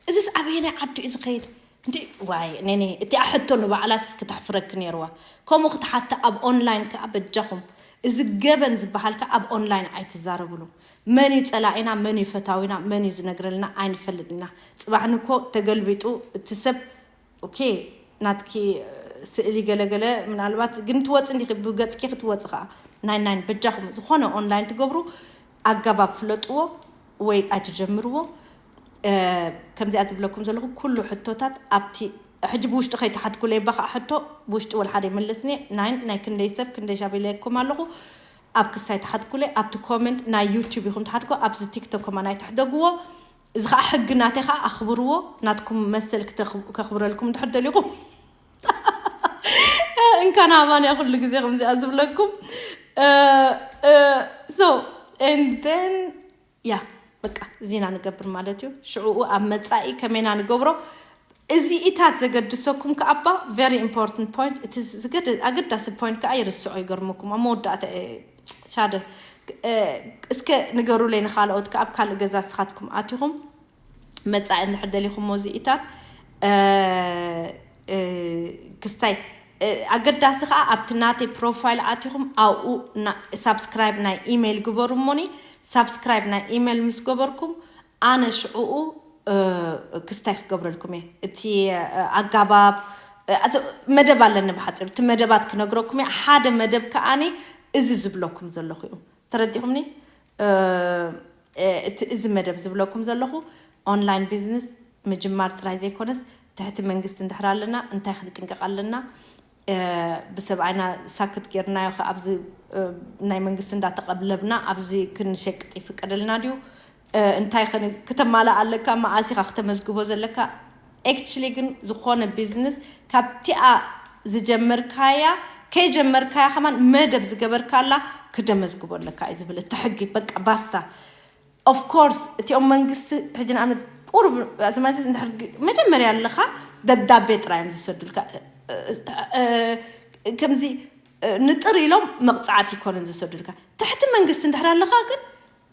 እዚስ ኣበየናይ ዓዲ እዩ ዝኸይድ? እንዲ ዋይ፣ ኔኔ፣ እቲኣ ሕቶ ንባዕላስ ክተሕፍረኪ ነይርዋ። ከምኡ ክትሓታ ኣብ ኦንላይን ከኣ በጃኹም። እዚ ገበን ዝበሃል ከኣ ኣብ ኦንላይን ኣይትዛረብሉ። መን እዩ ጸላኢና፣ መን እዩ ፈታዊና፣ መን እዩ ዝነግረልና ኣይንፈልጥ ኢና። ጽባሕ ንኮ ተገልቢጡ እቲ ሰብ፣ ኦኬ፣ ናትኪ ስእሊ ገለገለ ምናልባት ግን ትወጽ እንዲኺ፣ ብገጽኪ ክትወጽ ከኣ። ናይን ናይን በጃኹም ዝኾነ ኦንላይን ትገብሩ ኣገባብ ፍለጥዎ ወይ ኣይትጀምርዎ። እ፣ ከምዚኣ ዝብለኩም ዘለኹ ኩሉ ሕቶታት ኣብቲ ሕጂ ብውሽጢ ከይተሓትኩለይ እባ ከዓ ሕቶ ብውሽጢ ወላ ሓደ ይመለስኒ። ናይን ናይ ክንደይ ሰብ ክንደይ ሻብ ኢለኩም ኣለኹ። ኣብ ክስታይ ተሓትኩለይ ኣብቲ ኮመንት ናይ ዩቲዩብ ኢኹም ተሓትኩ፣ ኣብዚ ቲክቶክ ከማን ኣይትሕደግዎ። እዚ ከዓ ሕጊ ናተይ ከዓ ኣኽብርዎ። ናትኩም መሰል ክተኽ-፣ ከኽብረልኩም እንድሕር ደሊኹም። እንካን ሃባን እያ ኩሉ ግዜ ከምዚኣ ዝብለኩም። እ፣ እ፣ so፣ and then፣ ያ፣ በቃ፣ እዚና ንገብር ማለት እዩ። ሽዕኡ ኣብ መጻኢ ከመይና ንገብሮ፣ እዚኢታት ዘገድሰኩም ከኣባ፣ very important point፣ እቲ ዝገደ-፣ ኣገዳሲ ፖይንት ከኣ ይርስዖ፣ ይገርመኩም። ኣብ መወዳእታ፣ እ፣ ሻደ፣ እ፣ እስከ ንገሩለይ ንኻልኦት ከኣ፣ ኣብ ካልእ ገዛ ንስኻትኩም ኣቲኹም፣ መጻኢ እንድሕር ደሊኹም እዚኢታት፣ እ፣ እ፣ ክስታይ፣ እ፣ ኣገዳሲ ከኣ ኣብቲ ናተይ ፕሮፋይል ኣቲኹም ኣብኡ ና-፣ ሳብስክራይብ ናይ ኢሜይል ግበሩ እሞኒ፣ ሳብስክራይብ ናይ ኢሜይል ምስ ገበርኩም ኣነ ሽዕኡ፣ እ፣ ክስታይ ክገብረልኩም እየ። እቲ፣ እ፣ ኣጋባብ፣ እ፣ ኣዚ መደብ ኣለኒ ብሓጺሩ። እቲ መደባት ክነግረኩም እየ። ሓደ መደብ ከኣኒ እዚ ዝብለኩም ዘለኹ እዩ። ተረዲኹምኒ? እ፣ እ፣ እቲ፣ እዚ መደብ ዝብለኩም ዘለኹ ኦንላይን ቢዝነስ ምጅማር ጥራይ ዘይኮነስ ትሕቲ መንግስቲ እንድሕር ኣለና እንታይ ክንጥንቀቕ ኣለና? እ፣ ብሰብኣይና ሳክት ጌርናዮ ከ ኣብዚ፣ እ፣ ናይ መንግስቲ እንዳተቐለብና ኣብዚ ክንሸቅጥ ይፍቀደልና ድዩ? እ፣ እንታይ ከን-፣ ክተማልእ ኣለካ? መዓስ ኢኻ ክተመዝግቦ ዘለካ? ኤክቹሊ ግን ዝኾነ ቢዝነስ ካብቲኣ ዝጀመርካያ ከይጀመርካያ ከማን መደብ ዝገበርካላ ክደመዝግቦ ኣለካ እዩ ዝብል እቲ ሕጊ። በቃ ባስታ። Of course እቲኦም መንግስቲ ሕጂ ንኣብነት ቁሩብ ኣስማንስ እንድሕር ግ- መጀመርያ ኣለኻ ደብዳቤ ጥራይ እዮም ዝሰዱልካ። እ- እ- እ- ከምዚ እ፣ ንጥር ኢሎም መቕፃዕቲ ይኮኑን ዝሰዱልካ። ትሕቲ መንግስቲ እንድሕር ኣለኻ ግን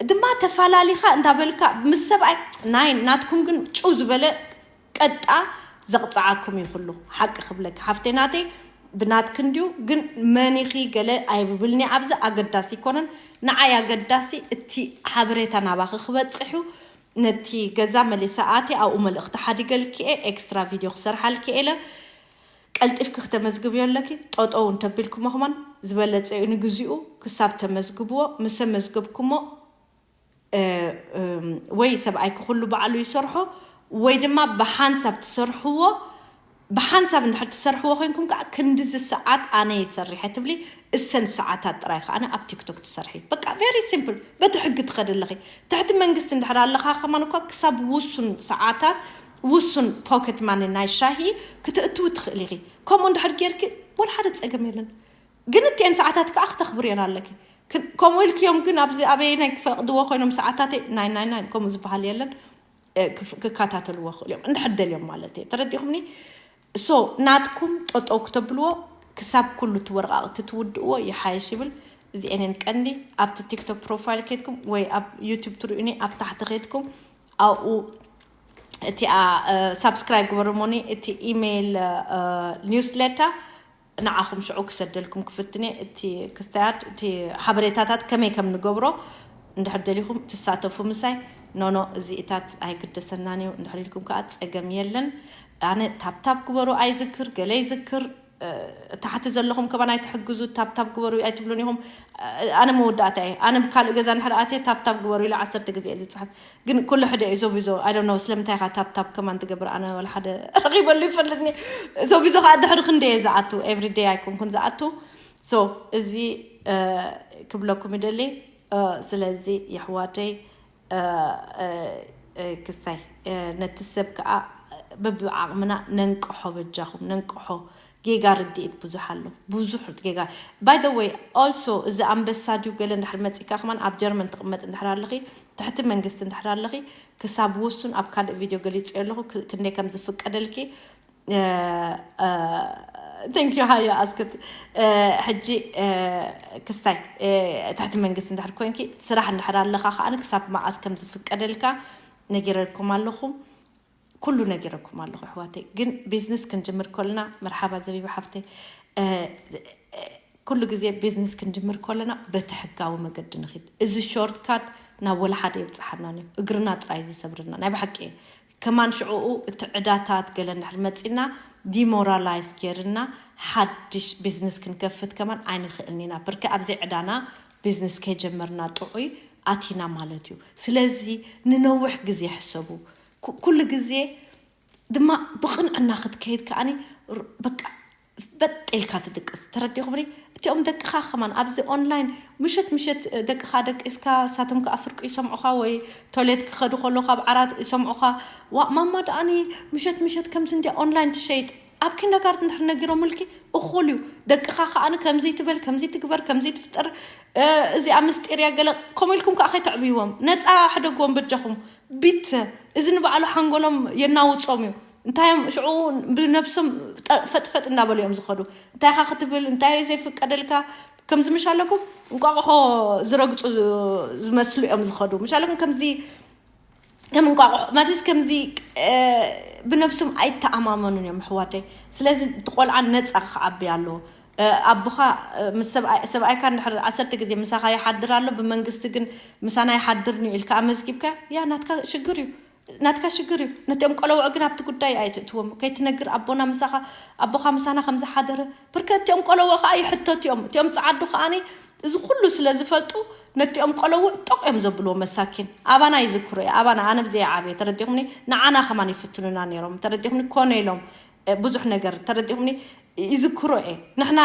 ድማ ተፋላሊኻ እንዳበልካ ምስ ሰብኣይ ናይ ናትኩም ግን ጭው ዝበለ ቀጣ ዘቕፅዓኩም ይኽሉ። ሓቂ ክብለካ ሓፍተይ ናተይ ብናትክ እንድዩ ግን መኒኺ ገለ ኣይብብልኒ ኣብዚ ኣገዳሲ ይኮነን። ንዓይ ኣገዳሲ እቲ ሓበሬታ ናባኺ ክበፅሕ እዩ። ነቲ ገዛ መሊሳ ኣትየ ኣብኡ መልእኽቲ ሓዲገልኪ እየ ኤክስትራ ቪድዮ ክሰርሓልኪ እየ ኢለ ቀልጢፍኪ ክተመዝግብዮ ኣለኪ። ጠጠው እንተቢልኩሞ ከማን ዝበለፀ እዩ ንግዚኡ ክሳብ ተመዝግብዎ። ምስ መዝገብኩሞ እ፣ እም፣ ወይ ሰብኣይኪ ኩሉ ባዕሉ ይሰርሖ ወይ ድማ ብሓንሳብ ትሰርሕዎ። ብሓንሳብ እንድሕር ትሰርሕዎ ኮይንኩም ከዓ ክንድዚ ሰዓት ኣነ ይሰርሐ ትብሊ። እሰን ሰዓታት ጥራይ ከዓ ኣብ ቲክቶክ ትሰርሒ። በቃ ቨሪ ሲምፕል። በቲ ሕጊ ትኸዲ ኣለኺ። ትሕቲ መንግስቲ እንድሕር ኣለኻ ከማን እኳ ክሳብ ውሱን ሰዓታት ውሱን ፖኬት ማኒ ናይ ሻሂ ክትእትዊ ትኽእል ኢኺ። ከምኡ እንድሕር ጌርኪ ወላ ሓደ ፀገም የለን። ግን እቲአን ሰዓታት ከዓ ክተኽብርየን ኣለኪ። ክን- ከምኡ ኢልክዮም ግን ኣብዚ ኣበይ ናይ ክፈቕድዎ ኮይኖም ሰዓታተይ ናይ ናይ ናይ ከምኡ ዝበሃል የለን። እ፣ ክፍ- ክከታተልዎ ክኽእል እዮም እንድሕር ደልዮም ማለት እየ። ተረዲኹምኒ? ሶ ናትኩም ጠጠው ክተብልዎ ክሳብ ኩሉ እቲ ወረቃቕቲ ትውድእዎ ይሓይሽ ይብል። እዚአንን ቀንዲ ኣብቲ ቲክቶክ ፕሮፋይል ከድኩም ወይ ኣብ ዩቱብ ትርእዩኒ ኣብ ታሕቲ ከድኩም ኣብኡ እቲኣ ሳብስክራይብ ግበሩ ሞኒ እቲ ኢሜይል ኒውስሌተር ንዓኹም ሽዑ ክሰደልኩም ክፍትነ እቲ ክስታያት እቲ ሓበሬታታት ከመይ ከም ንገብሮ እንድሕር ደሊኹም ትሳተፉ ምሳይ። ኖኖ እዚኢታት ኣይግደሰናን እዩ እንድሕር ኢልኩም ከዓ ፀገም የለን። ኣነ ታብታብ ግበሩ ኣይዝክር ገለ ይዝክር። ታሕቲ ዘለኹም ከማን ኣይትሕግዙ። ታብታብ ግበሩ ኣይትብሉን ኢኹም። ኣነ መወዳእታ እየ። ኣነ ካልእ ገዛ እንድሕር ኣትየ ታብታብ ግበሩ ኢለ ዓሰርተ ግዜ እየ ዝፅሕፍ። ግን ኩሉ ሕደ እዩ። ዞቪዞ ኣይ ዶንት ኖ ስለምንታይ ኢኻ ታብታብ ከማን ትገብር ኣነ ወላ ሓደ ረኺበሉ ይፈልጥኒ። ዞቪዞ ከዓ ድሕሪ ክንደየ ዝኣቱ ኤቭሪደይ ኣይኮንኩን ዝኣቱ። ሶ እዚ ክብለኩም ይደሊ። ስለዚ የሕዋተይ ክስታይ ነቲ ሰብ ከዓ በብዓቕምና ነንቅሖ በጃኹም ነንቅሖ። ጌጋ ርድኢት ብዙሕ ኣሎ። ብዙሕ ጌጋ። By the way also እዚ ኣንበሳ ድዩ ገለ እንድሕር መፂካ ከማን ኣብ ጀርመን ትቕመጥ እንድሕር ኣለኺ ትሕቲ መንግስቲ እንድሕር ኣለኺ ክሳብ ውሱን ኣብ ካልእ ቪድዮ ገሊፀዮ ኣለኹ ክንደይ ከም ዝፍቀደልኪ። Thank you ሃያ ኣስክት ሕጂ ክስታይ ትሕቲ መንግስቲ እንድሕር ኮይንኪ ስራሕ እንድሕር ኣለኻ ከዓኒ ክሳብ መዓስ ከም ዝፍቀደልካ ነጊረልኩም ኣለኹ። ኩሉ ነጊረኩም ኣለኹ ኣሕዋተይ። ግን ቢዝነስ ክንጅምር ከለና መርሓባ ዘቢባ ሓፍተይ ኩሉ ግዜ ቢዝነስ ክንጅምር ከለና በቲ ሕጋዊ መገዲ ንኺድ። እዚ ሾርትካት ናብ ወላ ሓደ የብፅሓናን እዩ። እግርና ጥራይ ዝሰብርና ናይ ብሓቂ እየ። ከማን ሽዕኡ እቲ ዕዳታት ገለ እንድሕር መፂና ዲሞራላይዝ ገይርና ሓድሽ ቢዝነስ ክንከፍት ከማን ኣይንኽእልን ኢና። ብርኪ ኣብዚ ዕዳና ቢዝነስ ከይጀመርና ጥዑይ ኣቲና ማለት እዩ። ስለዚ ንነዊሕ ግዜ ሕሰቡ። ኩሉ ግዜ ድማ ብቕንዕና ክትከይድ ከዓኒ በቃ በጥ ኢልካ ትድቅስ ተረዲኹምኒ። እቲኦም ደቅኻ ከማን ኣብዚ ኦንላይን ምሸት ምሸት ደቅኻ ደቂስካ ሳቶም ከዓ ፍርቂ ይሰምዑኻ ወይ ቶሌት ክኸዱ ከሎ ካብ ዓራት ይሰምዑኻ። ዋ ማማ ደኣኒ ምሸት ምሸት ከምዚ እንዲያ ኦንላይን ትሸይጥ ኣብ ኪንደጋርት እንድሕር ነጊሮምልኪ እኹል እዩ። ደቅኻ ከዓኒ ከምዚ ትበል ከምዚ ትግበር ከምዚ ትፍጠር እዚኣ ምስጢር እያ ገለ ከምኡ ኢልኩም ከዓ ከይተዕብይዎም ነፃ ሕደግዎም በጃኹም። ቢት እዚ ንባዕሉ ሓንጎሎም የናውፆም እዩ። እንታይ እዮም ሽዑ ብነብሶም ፈጥፈጥ እንዳበሉ እዮም ዝኸዱ። እንታይ ኢኻ ክትብል እንታይ እዩ ዘይፍቀደልካ ከምዚ ምሽ ኣለኩም እንቋቑሖ ዝረግፁ ዝመስሉ እዮም ዝኸዱ ምሽ ኣለኩም ከምዚ ከም እንቋቑሖ ማለት ከምዚ ብነብሶም ኣይተኣማመኑን እዮም ኣሕዋተይ። ስለዚ እቲ ቆልዓ ነፃ ክዓቢ ኣለዎ። ኣቦኻ ምስ ሰብኣይካ እንድሕር ዓሰርተ ግዜ ምሳኻ ይሓድር ኣሎ ብመንግስቲ ግን ምሳና ይሓድር እዩ ኢልካ ኣመዝጊብካ ያ ናትካ ሽግር እዩ። ናትካ ሽግር እዩ። ነቲኦም ቆለውዕ ግን ኣብቲ ጉዳይ ኣይትእትዎም። ከይትነግር ኣቦና ምሳኻ ኣቦኻ ምሳና ከም ዝሓደረ ብርከ እቲኦም ቆለውዕ ከዓ ይሕተቱ እዮም። እቲኦም ፀዓዱ ከዓኒ እዚ ኩሉ ስለ ዝፈልጡ ነቲኦም ቆለውዕ ጠቕ እዮም ዘብልዎ መሳኪን። ኣባና ይዝክሩ እየ ኣባና ኣነ ብዘይ ዓብየ ተረዲኹምኒ ንዓና ከማን ይፍትኑና ነይሮም ተረዲኹምኒ ኮነ ኢሎም ብዙሕ ነገር ተረዲኹምኒ ይዝክሮ እየ። ንሕና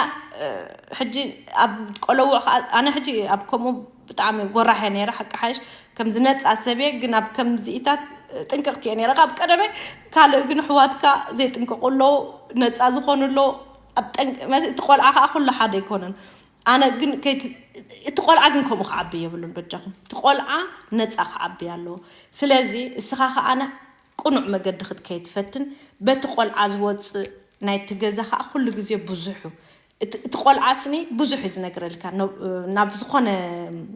ሕጂ ኣብ ቆለውዕ ከዓ ኣነ ሕጂ ኣብ ከምኡ ብጣዕሚ ጎራሕ እየ ነይረ ሓቂ ሓይሽ ከምዚ ነፃ ሰብ እየ ግን ኣብ ከምዚኢታት ጥንቅቕቲ እየ ነይረ ካብ ቀደመ። ካልእ ግን ኣሕዋትካ ዘይጥንቅቑ ኣለዉ ነፃ ዝኾኑ ኣለዉ። ኣብ ጠንቂ መስ እቲ ቆልዓ ከዓ ኩሉ ሓደ ኣይኮነን። ኣነ ግን ከይት- እቲ ቆልዓ ግን ከምኡ ክዓቢ የብሉን። በጃኹም እቲ ቆልዓ ነፃ ክዓቢ ኣለዎ። ስለዚ እስኻ ከዓ ኣነ ቅኑዕ መገዲ ክትከይድ ፈትን። በቲ ቆልዓ ዝወፅእ ናይቲ ገዛ ከዓ ኩሉ ግዜ ብዙሕ እዩ። እቲ እቲ ቆልዓ ስኒ ብዙሕ እዩ ዝነግረልካ። ናብ- ናብ ዝኾነ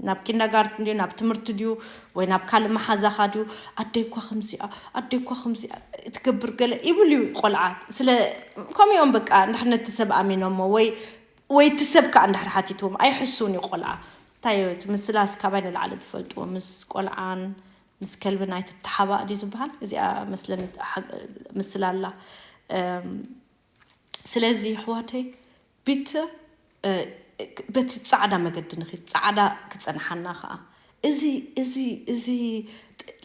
ናብ ኪንዳጋርትን ድዩ ናብ ትምህርቲ ድዩ ወይ ናብ ካልእ መሓዛኻ ድዩ ኣደይኳ ከምዚኣ ኣደይኳ ከምዚኣ ትገብር ገለ ይብል እዩ ቆልዓ። ስለ ከምኡ እዮም በቃ እንድሕር ነቲ ሰብ ኣሚኖሞ ወይ ወይ እቲ ሰብ ከዓ እንድሕር ሓቲትዎም ኣይሕሱን እዩ ቆልዓ። እንታይ እቲ ምስላስ ካባይ ንላዕሊ ትፈልጥዎ ምስ ቆልዓን ምስ ከልብን ኣይትተሓባእ ድዩ ዝበሃል? እዚኣ መስለኒ ሓ- ምስላ ኣላ። እም፣ ስለዚ ኣሕዋተይ ቢተ እ፣ በቲ ፃዕዳ መገዲ ንኺድ ፃዕዳ ክፀንሓና ከዓ እዚ እዚ እዚ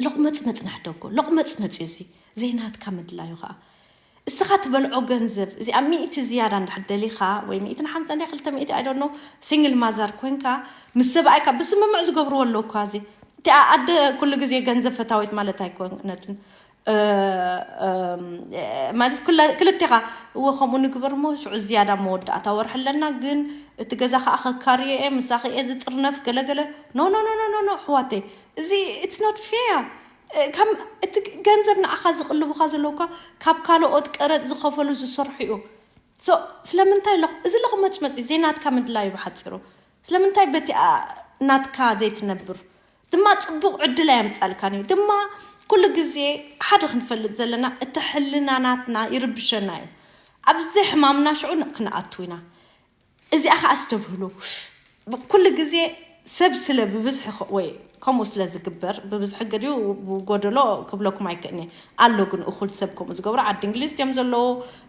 ሎቕመፅመፅ ንሕደጎ ሎቕመፅመፅ እዩ። እዚ ዘይናትካ ምድላዩ ከዓ እስኻ ትበልዖ ገንዘብ እዚኣ ሚእቲ ዝያዳ እንድሕር ደሊኻ ወይ ሚእትን ሓምሳ እንዳ ክልተ ሚእቲ ኣይዶኖ ሲንግል ማዛር ኮንካ ምስ ሰብኣይካ ብስምምዕ ዝገብርዎ ኣለውኳ እዚ እቲኣ ኣደ ኩሉ ግዜ ገንዘብ ፈታዊት ማለት ኣይኮነትን። እ፣ እም፣ እ፣ ማለት ኩላ- ክልቴኻ እወ ከምኡ ንግበር እሞ ሽዑ ዝያዳ መወዳእታ ወርሒ ኣለና ግን እቲ ገዛ ከዓ ከካርየ እየ ምሳኺ እየ ዝጥርነፍ ገለገለ። ኖ ኖ ኖ ኖ ኖ ኖ ኣሕዋተይ፣ እዚ it's not fair። እ፣ ከም እቲ ገንዘብ ንዓኻ ዝቕልቡኻ ዘለውካ ካብ ካልኦት ቀረጥ ዝኸፈሉ ዝሰርሑ እዩ። So ስለምንታይ ሎ- እዚ ሎቕመጭመጭ ዘይናትካ ምድላዩ ብሓፂሩ ስለምንታይ በቲኣ ናትካ ዘይትነብር ድማ ፅቡቕ ዕድል ኣየምፃልካን እዩ ድማ ኩሉ ግዜ ሓደ ክንፈልጥ ዘለና እቲ ሕልና ናትና ይርብሸና እዩ። ኣብዚ ሕማምና ሽዑ ክንኣቱ ኢና። እዚኣ ከዓ ኣስተብህሉ። ኩሉ ግዜ ሰብ ስለ ብብዝሒ ኸ- ወይ ከምኡ ስለ ዝግበር ብብዝሒ ገዲኡ ጎደሎ ክብለኩም ኣይክእልኒ ኣሎ ግን እኹል ሰብ ከምኡ ዝገብሩ ዓዲ እንግሊዝ ድዮም ዘለዉ።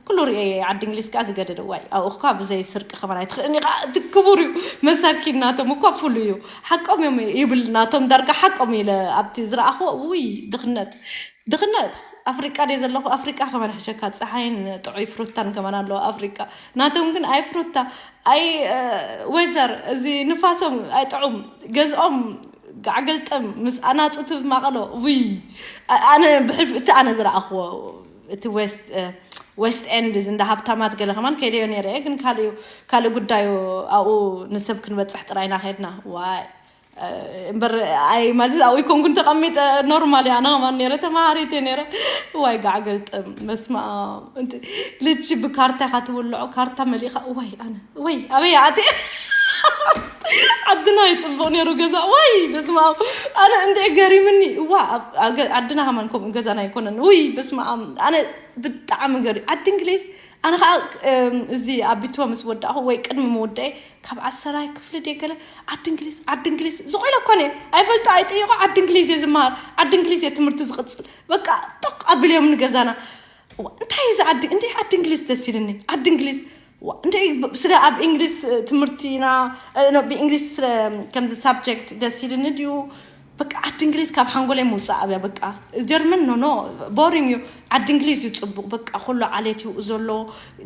ኩሉ ርእየ ዓዲ እንግሊዝ ከዓ ዝገደደ ዋይ ኣብኡ እኳ ብዘይ ስርቂ ከማን ኣይትኽእልኒ ከዓ እቲ ክቡር እዩ። መሳኪን ናቶም እኳ ፍሉ እዩ። ሓቆም እዮም ይብል ናቶም ዳርጋ ሓቆም ኢለ ኣብቲ ዝረኣኽዎ ውይ ድኽነት ድኽነት ኣፍሪቃ ድየ ዘለኹ ኣፍሪቃ ከመን ሕሸካ ፀሓይን ጥዑይ ፍሩታን ከመን ኣለዎ ኣፍሪቃ ናቶም ግን ኣይ ፍሩታ ኣይ ወዘር እዚ ንፋሶም ኣይ ጥዑም ገዝኦም ጋዕገልጠም ምስ ኣናፁ ትብ ማቐሎ ውይ ኣነ ብሕልፊ እቲ ኣነ ዝረኣኽዎ እቲ ዌስት ዌስት ኤንድ እዚ እንዳ ሃብታማት ገለ ከማን ከይደዮ ነይረ እየ ግን ካልእ ካልእ ጉዳዩ ኣብኡ ንሰብ ክንበፅሕ ጥራይና ከድና ዋይ እምበር ኣይ ማለት ኣብኡ ይኮንኩን ተቐሚጠ ኖርማል እያ ኣነ ከማን ነይረ ተማሃሪት እየ ነይረ ዋይ ጋዕገልጥም መስማ ልቺ ብካርታ ኢኻ ትውልዖ ካርታ መሊኻ ወይ ኣነ ወይ ኣበይ ኣቲ ዓድና ይፅቡቕ ነይሩ ገዛ ወይ በስማ ኣነ እንድዒ ገሪምኒ እዋ ዓድና ከማን ከምኡ ገዛና ኣይኮነን ውይ በስማ ኣነ ብጣዕሚ ገሪ ዓዲ እንግሊዝ ኣነ ከዓ እዚ ኣብ ቢትወ ምስ ወዳእኹ ወይ ቅድሚ ምውዳኤ ካብ ዓሰራይ ክፍሊ ድየ ገለ ዓዲ እንግሊዝ ዓዲ እንግሊዝ ዝቆይለ እኮ ነ ኣይፈልጦ ኣይጠይቆ ዓዲ እንግሊዝ እየ ዝመሃር ዓዲ እንግሊዝ እየ ትምህርቲ ዝቕፅል በቃ ጥቕ ኣብልዮም ንገዛና እንታይ እዩ ዓዲ እንታይ ዓዲ እንግሊዝ ደስ ኢልኒ ዓዲ እንግሊዝ እንታይ ስለ ኣብ እንግሊዝ ትምህርቲና ብእንግሊዝ ስለ ከምዚ ሳብጀክት ደስ ኢልኒ ድዩ በቃ ዓዲ እንግሊዝ ካብ ሓንጎለይ ምውፃእ ኣብያ በቃ ጀርመን ኖ ኖ ቦሪንግ እዩ ዓዲ እንግሊዝ እዩ ፅቡቅ በቃ ኩሉ ዓሌት ይኡ ዘሎ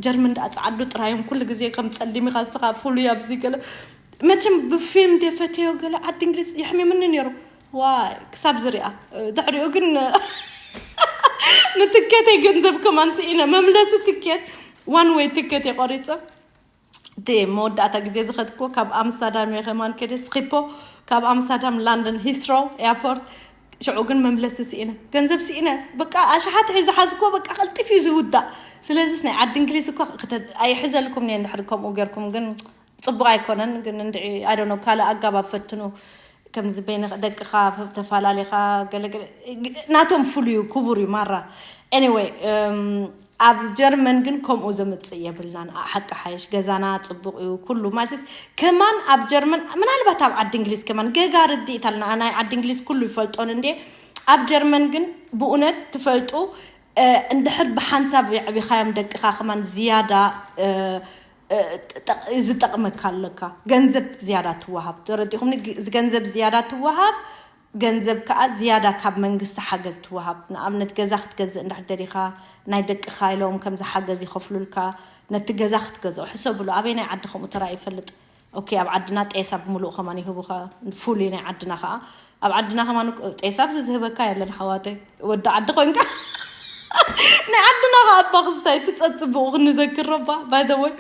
ጀርመን ደኣ ፀዓዱ ጥራዮም ኩሉ ግዜ ከም ፀሊም ኢኻ ዝስኻ ፍሉይ ኣብዚ ገለ መቸም ብፊልም ደፈተዮ ገለ ዓዲ እንግሊዝ የሕሚምኒ ነይሩ ዋይ ክሳብ ዝሪኣ ድሕሪኡ ግን ንትኬተይ ገንዘብ ከማን ስኢነ መምለሲ ትኬት ዋን ወይ ትኬት የቆሪፀ እቲ መወዳእታ ግዜ ዝኸድኩዎ ካብ ኣምስተርዳም እየ ከማን ከደ ስኺፖ ካብ ኣምስተርዳም ላንደን ሂስትሮ ኤርፖርት ሽዑ ግን መምለሲ ስኢነ ገንዘብ ስኢነ በቃ ኣሽሓት ሒዝ ዝሓዝኩዎ በቃ ቀልጢፍ እዩ ዝውዳእ ስለዚስ ናይ ዓዲ እንግሊዝ እኮ ኣይሕዘልኩም እየ እንድሕር ከምኡ ገርኩም ግን ፅቡቅ ኣይኮነን ግን እንድዒ ኣይ ዶንት ኖ ካልእ ኣጋባብ ፈትኑ ከምዚ በይንኻ ደቅኻ ተፈላለኻ ገለገለ ናቶም ፍሉይ እዩ ክቡር እዩ ማራ anyway ኣብ ጀርመን ግን ከምኡ ዘምፅእ የብልናን ሓቂ ሓይሽ ገዛና ፅቡቅ እዩ ኩሉ ማለት ከማን ኣብ ጀርመን ምናልባት ኣብ ዓዲ እንግሊዝ ከማን ገጋ ርድኢት ኣለና ናይ ዓዲ እንግሊዝ ኩሉ ይፈልጦን እንዴ ኣብ ጀርመን ግን ብእውነት ትፈልጡ እንድሕር ብሓንሳብ የዕቢኻዮም ደቅኻ ከማን ዝያዳ ዝጠቕመካ ኣለካ ገንዘብ ዝያዳ ትወሃብ ተረዲኹምኒ እዚ ገንዘብ ዝያዳ ትወሃብ ገንዘብ ከዓ ዝያዳ ካብ መንግስቲ ሓገዝ ትወሃብ ንኣብነት ገዛ ክትገዝእ እንድሕር ደሊኻ ናይ ደቅኻ ኢሎም ከምዚ ሓገዝ ይኸፍሉልካ ነቲ ገዛ ክትገዝኦ ሕሰብሉ ኣበይ ናይ ዓዲ ከምኡ ተራ ይፈልጥ ኦኬ ኣብ ዓድና ጤሳ ብምሉእ ከማን ይህቡኻ ፍሉይ ናይ ዓድና ከዓ ኣብ ዓድና ከማን ጤሳ ኣብዚ ዝህበካ የለን ሓዋተይ ወዲ ዓዲ ኮይንካ ናይ ዓድና ከኣ ኣባ ክስታይ ትጸጽብቑ ክንዘክር ረባ። By the way፣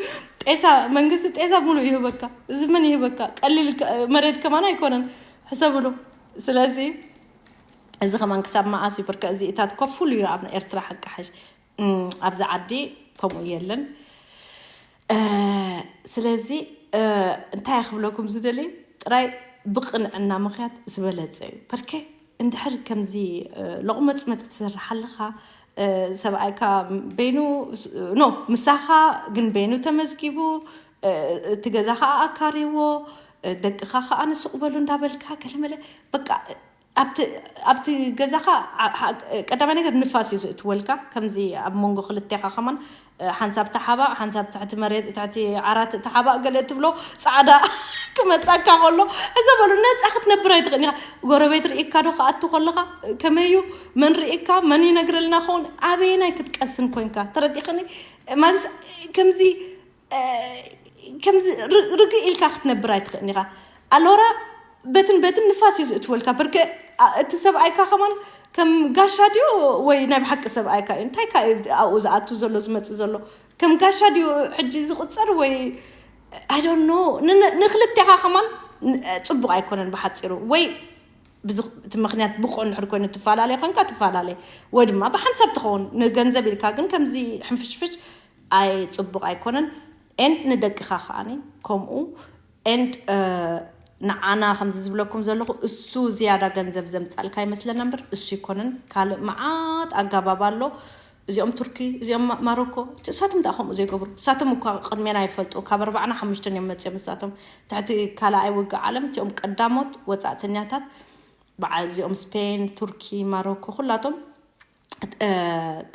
ጤሳ መንግስቲ ጤሳ ሙሉ ይህበካ። እዚ መን ይህበካ? ቀሊል ከ- መሬት ከማን ኣይኮነን። ሕሰብሉ። ስለዚ እዚ ከማን ክሳብ መኣስ እዩ? ብርከ እዚ እታት ኮፍ ፉል እዩ ኣብ ኤርትራ ሓቂ ሓሽ እም፣ ኣብዚ ዓዲ ከምኡ የለን። እ፣ ስለዚ እ፣ እንታይ ክብለኩም ዝደሊ ጥራይ ብቕንዕና ምኽያት ዝበለጸ እዩ። በርከ እንድሕር ከምዚ እ፣ ሎቕመጽመጽ ትሰርሕ ኣለኻ እ፣ ሰብኣይካ በይኑ ስ- ኖ ምሳኻ ግን በይኑ ተመዝጊቡ እ፣ እቲ ገዛ ከዓ ኣካሪዎ እ፣ ደቅኻ ከዓ ንስቕ በሉ እንዳበልካ ገለመለ በቃ ኣብቲ ኣብቲ ገዛኻ ዓ- ዓ- ቀዳማይ ነገር ንፋስ እዩ ዝእትወልካ። ከምዚ ኣብ መንጎ ክልቴኻ ከማን እ፣ ሓንሳብ ተሓባእ ሓንሳብ ትሕቲ መሬት ትሕቲ ዓራት ተሓባእ ገለ ትብሎ ፃዕዳ ክመፃካ ከሎ ሕዘ በሉ ነፃ ክትነብር ኣይትኽእል ኢኻ። ጎረቤት ርኢካ ዶ ክኣቱ ከለኻ ከመይ እዩ መን ርኢካ መን ይነግረልና ኸውን ኣበየናይ ክትቀስን ኮንካ ተረዲኸኒ ማለት ከምዚ ከምዚ ርግእ ኢልካ ክትነብር ኣይትኽእልን ኢኻ ኣሎራ በትን በትን ንፋስ እዩ ዝእትወልካ በርከ እቲ ሰብኣይካ ከማን ከም ጋሻ ድዩ ወይ ናይ ብሓቂ ሰብኣይካ እዩ እንታይ ካ ኣብኡ ዝኣቱ ዘሎ ዝመፅእ ዘሎ ከም ጋሻ ድዩ ሕጂ ዝቁፀር ወይ I don't know ንክልቴኻ ከማን ፅቡቅ ኣይኮነን ብሓፂሩ ወይ እቲ ምክንያት ብቆ እንድሕር ኮይኑ ትፈላለየ ኮንካ ትፈላለየ ወይ ድማ ብሓንሳብ ትኸውን ንገንዘብ ኢልካ ግን ከምዚ ሕንፍሽፍሽ ኣይ ፅቡቅ ኣይኮነን and ንደቅኻ ከዓኒ ከምኡ and ንዓና ከምዚ ዝብለኩም ዘለኹ እሱ ዝያዳ ገንዘብ ዘምፃልካ ይመስለና እምበር እሱ ይኮነን ካልእ መዓት ኣጋባብ ኣሎ እዚኦም ቱርኪ እዚኦም ማሮኮ እሳቶም ዳ ከምኡ ዘይገብሩ እሳቶም እኳ ቅድሜና ይፈልጡ ካብ ኣርባዕና ሓሙሽተን እዮም መፅኦም እሳቶም ትሕቲ ካልኣይ ውግእ ዓለም እቲኦም ቀዳሞት ወፃእተኛታት በዓል እዚኦም ስፔን ቱርኪ ማሮኮ ኩላቶም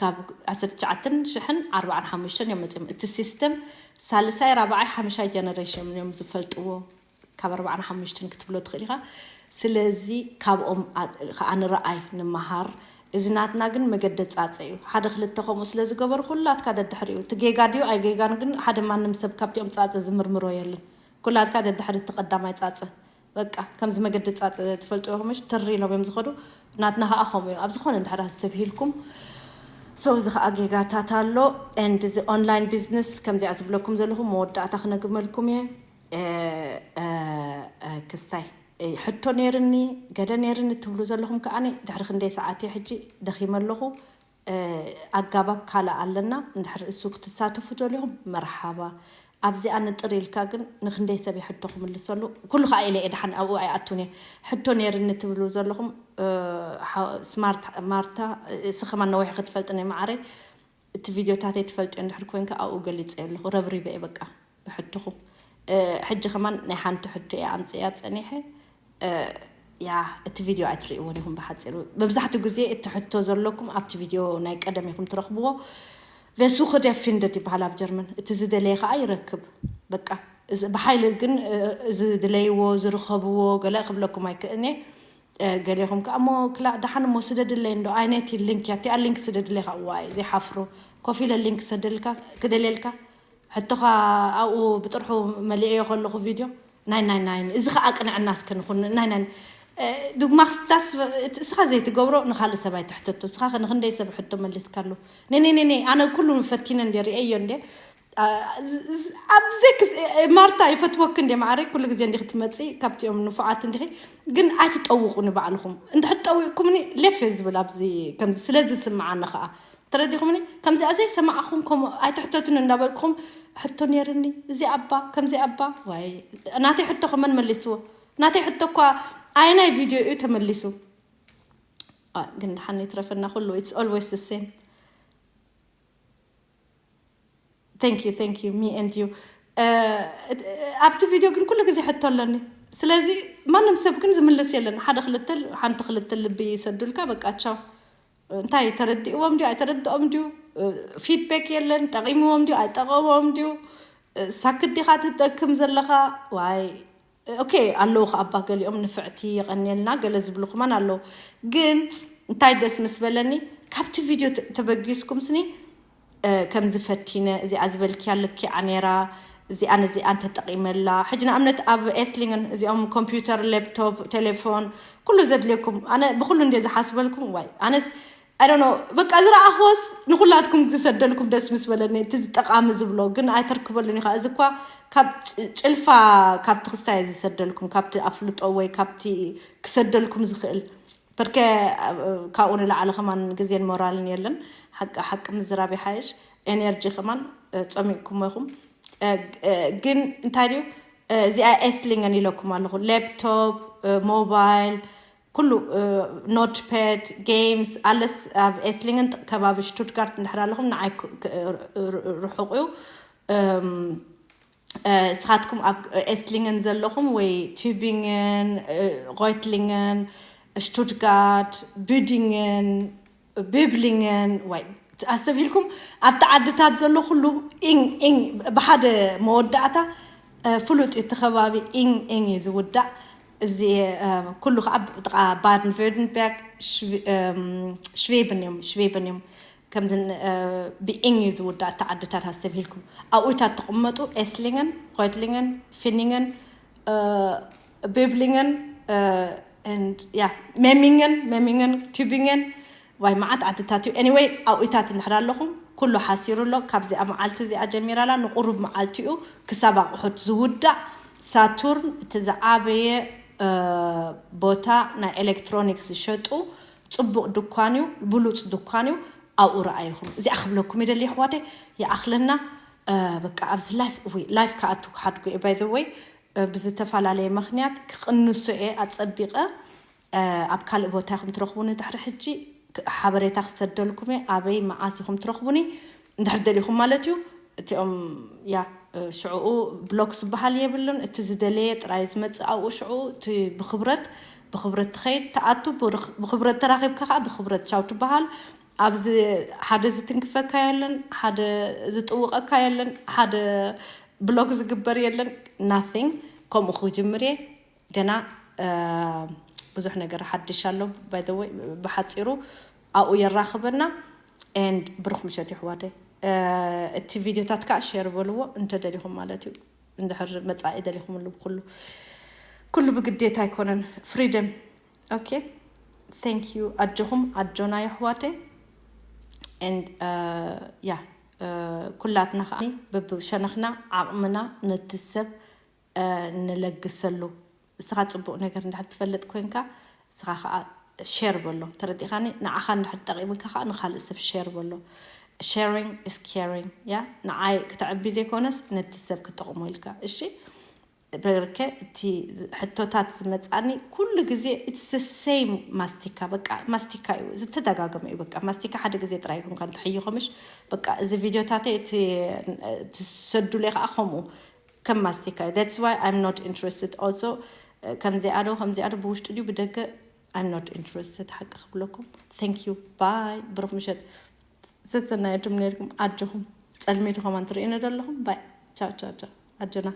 ካብ ዓሰርተ ትሽዓተ ሽሕን ኣርባዓን ሓሙሽተን እዮም መፅኦም እቲ ሲስተም ሳልሳይ ራብዓይ ሓምሻይ ጀነሬሽን እዮም ዝፈልጥዎ ካብ ኣርባዓን ሓሙሽተን ክትብሎ ትኽእል ኢኻ ስለዚ ካብኦም ከዓ ንረኣይ ንምሃር እዚ ናትና ግን መገዲ ፃፀ እዩ ሓደ ክልተ ከምኡ ስለ ዝገበሩ ኩላትካ ደድሕሪ እዩ እቲ ጌጋ ድዩ ኣይጌጋን ግን ሓደ ማንም ሰብ ካብቲኦም ፃፀ ዝምርምሮ የለን ኩላትካ ደድሕሪ እቲ ቀዳማይ ፃፀ በቃ ከምዚ መገዲ ፃፀ ትፈልጡ ኢኹም እሽ ትሪ ኢሎም እዮም ዝኸዱ ናትና ከዓ ከምኡ እዩ ኣብ ዝኾነ እንድሕር ኣስተብሂልኩም so እዚ ከዓ ጌጋታት ኣሎ and እዚ online business ከምዚኣ ዝብለኩም ዘለኹ መወዳእታ ክነግመልኩም እየ ክስታይ ሕቶ ነይርኒ ገለ ነይርኒ ትብሉ ዘለኹም ከዓ ድሕሪ ክንደይ ሰዓት እየ ሕጂ ደኺመ ኣለኹ ኣጋባብ ካልእ ኣለና እንድሕር እሱ ክትሳተፉ ደሊኹም መርሓባ ኣብዚኣ ንጥር ኢልካ ግን ንክንደይ ሰብ ሕቶ ክምልሰሉ ኩሉ ከዓ ኢለ እየ ድሓን ኣብኡ ኣይኣቱን እየ ሕቶ ነይርኒ ትብሉ ዘለኹም ስማርት ማርታ እስኸማ ነዊሕ ክትፈልጥ ናይ መዓረይ እቲ ቪድዮታተይ ትፈልጥዮ እንድሕር ኮይንካ ኣብኡ ገሊፀ ኣለኹ ረብሪበ እየ በቃ ብሕትኹም ሕጂ ከማን ናይ ሓንቲ ሕቶ እየ ኣምፅእያ ፀኒሐ ያ እቲ ቪድዮ ኣይትርእይዎን ኢኹም ብሓፂሩ መብዛሕትኡ ግዜ እቲ ሕቶ ዘለኩም ኣብቲ ቪድዮ ናይ ቀደም ኢኹም ትረኽብዎ wer sucht, der findet ይበሃል ኣብ ጀርመን እቲ ዝደለየ ከዓ ይረክብ በቃ ብሓይሊ ግን ዝድለይዎ ዝርኸብዎ ገለ ክብለኩም ኣይክእልኒ ገሌኹም ከዓ እሞ ክላእ ደሓን እሞ ስደድለይ እንዶ ኣይነቲ ሊንክ እያ እቲኣ ሊንክ ስደድለይ ከዓ ዋይ ዘይሓፍሩ ኮፍ ኢለ ሊንክ ሰደልካ ክደልየልካ ሕቶኻ ኣብኡ ብጥርሑ መሊኤዮ ከለኹ ቪድዮ ናይ ናይ ናይ እዚ ከዓ ቅንዕና እስከ ንኹን ናይ ናይ ድግማክስታስ እስኻ ዘይትገብሮ ንካልእ ሰብ ኣይትሕተቶ እስኻ ንክንደይ ሰብ ሕቶ መሊስካሉ ነኔ ነኔ ኣነ ኩሉ ፈቲነ እንደ ርእየዮ እንደ ኣብዚ ማርታ ይፈትወክ እንደ ማዕረ ኩሉ ግዜ እንዲክ ትመፂ ካብቲኦም ንፉዓት እንዲክ ግን ኣይትጠውቁ ንባዕልኹም እንድሕር ጠዊቅኩምኒ ሌፍ እየ ዝብል ኣብዚ ከምዚ ስለ ዝስምዓኒ ከዓ ተረዲኹምኒ ከምዚኣ ዘይሰማዕኹም ከምኡ ኣይትሕተቱን እንዳበልኩም ሕቶ ነይርኒ እዚ ኣባ ከምዚ ኣባ ዋይ ናተይ ሕቶ ከመን መሊስዎ ናተይ ሕቶ እኳ ኣየናይ ቪድዮ እዩ ተመሊሱ ግን ድሓን ይትረፈና ኩሉ it's always the same thank you thank you me and you ኣብቲ ቪድዮ ግን ኩሉ ግዜ ሕቶ ኣለኒ ስለዚ ማንም ሰብ ግን ዝምልስ የለን ሓደ ክልተ ሓንቲ ክልተ ልቢ ይሰዱልካ በቃ ቻው እንታይ ተረድእዎም ድዩ ኣይተረድኦም ድዩ ፊድባክ የለን ጠቂምዎም ድዩ ኣይጠቀምዎም ድዩ ሳክት ዲኻ ትጠክም ዘለኻ ዋይ ኦኬ ኣለዉ ከኣባ ገሊኦም ንፍዕቲ የቐንየልና ገለ ዝብሉ ከማን ኣለዉ ግን እንታይ ደስ ምስ በለኒ ካብቲ ቪድዮ ተበጊስኩም ስኒ ከምዚ ፈቲነ እዚኣ ዝበልክያ ልኪዓ ነይራ እዚኣን እዚኣን ተጠቂመላ ሕጂ ንኣብነት ኣብ ኤስሊንግን እዚኦም ኮምፒውተር ላፕቶፕ ቴሌፎን ኩሉ ዘድልየኩም ኣነ ብኩሉ እንደ ዝሓስበልኩም ዋይ ኣነስ I don't know፣ በቃ ዝረኣኽዎስ ንኹላትኩም ክሰደልኩም ደስ ምስ በለኒ፣ እቲ ጠቓሚ ዝብሎ ግን ኣይተርክበሉን ኢኻ። እዚ እኳ ካብ ጭ- ጭልፋ፣ ካብቲ ክስታይ ዝሰደልኩም፣ ካብቲ ኣፍልጦ ወይ ካብቲ ክሰደልኩም ዝኽእል በርከ። ካብኡ ንላዕሊ ከማን ግዜን ሞራልን የለን። ሓቂ ሓቂ ምዝራብ ይሓይሽ። ኤነርጂ ከማን ጸሚቕኩም ኢኹም። ግን እንታይ ድዩ፣ እዚኣ ኤስሊንገን ኢለኩም ኣለኹ። ላፕቶፕ፣ ሞባይል፣ ኩሉ፣ ኖትፓድ፣ ጌምስ ኣለስ ኣብ ኤስሊንገን ከባቢ ሽቱትጋርት እንድሕር ኣለኹም ንዓይ ርሑቕ እዩ። እስኻትኩም ኣብ ኤስሊንገን ዘለኹም ወይ ቱቢንገን፣ ሮይትሊንገን፣ ሽቱትጋርት፣ ቡዲንገን፣ ቢብሊንገን ወይ ኣሰብ ኢልኩም ኣብቲ ዓድታት ዘሎ ኩሉ ኢንግ ኢንግ ብሓደ መወዳእታ ፍሉጥ እዩ። እቲ ከባቢ ኢንግ ኢንግ እዩ ዝውዳእ። እዚ ኩሉ ከዓ ጥቃ ባድን ቨርደንበርግ፣ ሽቬብን እዮም ሽቬብን እዮም። ከምዚ ብኢንግ እዩ ዝውዳእ። እቲ ዓድታት ኣሰብ ኢልኩም ኣብኡታት ትቕመጡ፣ ኤስሊንገን፣ ሮይትሊንገን፣ ፊኒንገን፣ ቢብሊንገን፣ ያ፣ ሜሚንገን፣ ሜሚንገን፣ ቱቢንገን፣ ዋይ መዓት ዓድታት እዩ። ኤኒወይ ኣብኡታት እንድሕር ኣለኹም ኩሉ ሓሲሩ ኣሎ። ካብዚኣ መዓልቲ እዚኣ ጀሚራላ ንቁሩብ መዓልቲ እዩ ክሳብ ኣቑሑት ዝውዳእ። ሳቱርን እቲ ዝዓበየ ቦታ ናይ ኤሌክትሮኒክስ ዝሸጡ ጽቡቕ ድኳን እዩ፣ ብሉጽ ድኳን እዩ። ኣብኡ ረኣይኹም። እዚኣ ክብለኩም ይደሊ ኣሕዋተይ፣ ይኣኽለና። በቃ ኣብዚ ላይፍ ክኣቱ ክሓድጎ እየ። ባይ ዘ ወይ ብዝተፈላለየ ምኽንያት ክቕንሶ እየ ኣጸቢቐ። ኣብ ካልእ ቦታ ኢኹም ትረኽቡኒ ድሕሪ ሕጂ። ሓበሬታ ክሰደልኩም እየ ኣበይ መዓስ ኢኹም ትረኽቡኒ እንድሕር ደሊኹም ማለት እዩ። እቲኦም ያ ሽዕኡ ብሎክ ዝበሃል የብሉን። እቲ ዝደለየ ጥራይ ዝመፅእ ኣብኡ ሽዕኡ እቲ ብክብረት ብክብረት ትኸይድ ትኣቱ። ብክብረት ተራኺብካ ከዓ ብክብረት ቻው ትበሃል። ኣብዚ ሓደ ዝትንክፈካ የለን፣ ሓደ ዝጥውቐካ የለን፣ ሓደ ብሎክ ዝግበር የለን። ናቲንግ። ከምኡ ክጅምር እየ። ገና ብዙሕ ነገር ሓድሽ ኣሎ። ባይ ዘ ወይ ብሓፂሩ ኣብኡ የራኽበና። ኤንድ ብሩኽ ምሸት ይሕዋተይ። እቲ ቪዲዮታት ከዓ ሼር በልዎ እንተደሊኹም ማለት እዩ። እንድሕር መፃኢ ደሊኹምሉ ኩሉ ኩሉ ብግዴታ ኣይኮነን። ፍሪደም። ኦኬ። ቴንክ ዩ። ኣጆኹም ኣጆና የሕዋተይ። ኤንድ ያ ኩላትና ከዓ በብሸነኽና ዓቕምና ነቲ ሰብ ንለግሰሉ። እስኻ ፅቡቕ ነገር እንድሕር ትፈልጥ ኮንካ እስኻ ከዓ ሼር በሎ። ተረዲኻኒ? ንዓኻ እንድሕር ጠቒምካ ከዓ ንኻልእ ሰብ ሼር በሎ። Sharing is caring። ያ ንዓይ ክትዕቢ ዘይኮነስ ነቲ ሰብ ክጠቕሞ ኢልካ። እሺ በርከ። እቲ ሕቶታት ዝመፃኒ ኩሉ ግዜ it's the same ማስቲካ። በቃ ማስቲካ እዩ፣ ዝተደጋገመ እዩ። በቃ ማስቲካ ሓደ ግዜ ጥራይ ይኹንካ እንትሕይኾምሽ። በቃ እዚ ቪዲዮታተይ እቲ ትሰዱለይ ከዓ ከምኡ ከም ማስቲካ እዩ። That's why I'm not interested also። ከምዚኣ ዶ ከምዚኣ ዶ ብውሽጢ ድዩ ብደገ? I'm not interested ሓቂ ክብለኩም። Thank you። ባይ። ብሩኽ ምሸት። ሰሰናየቱም ነርኩም ኣጆኹም። ጸልሚቱ ከማን ትርእዩኒ ዘለኹም። ባይ። ቻው ቻው ቻው። ኣጆና።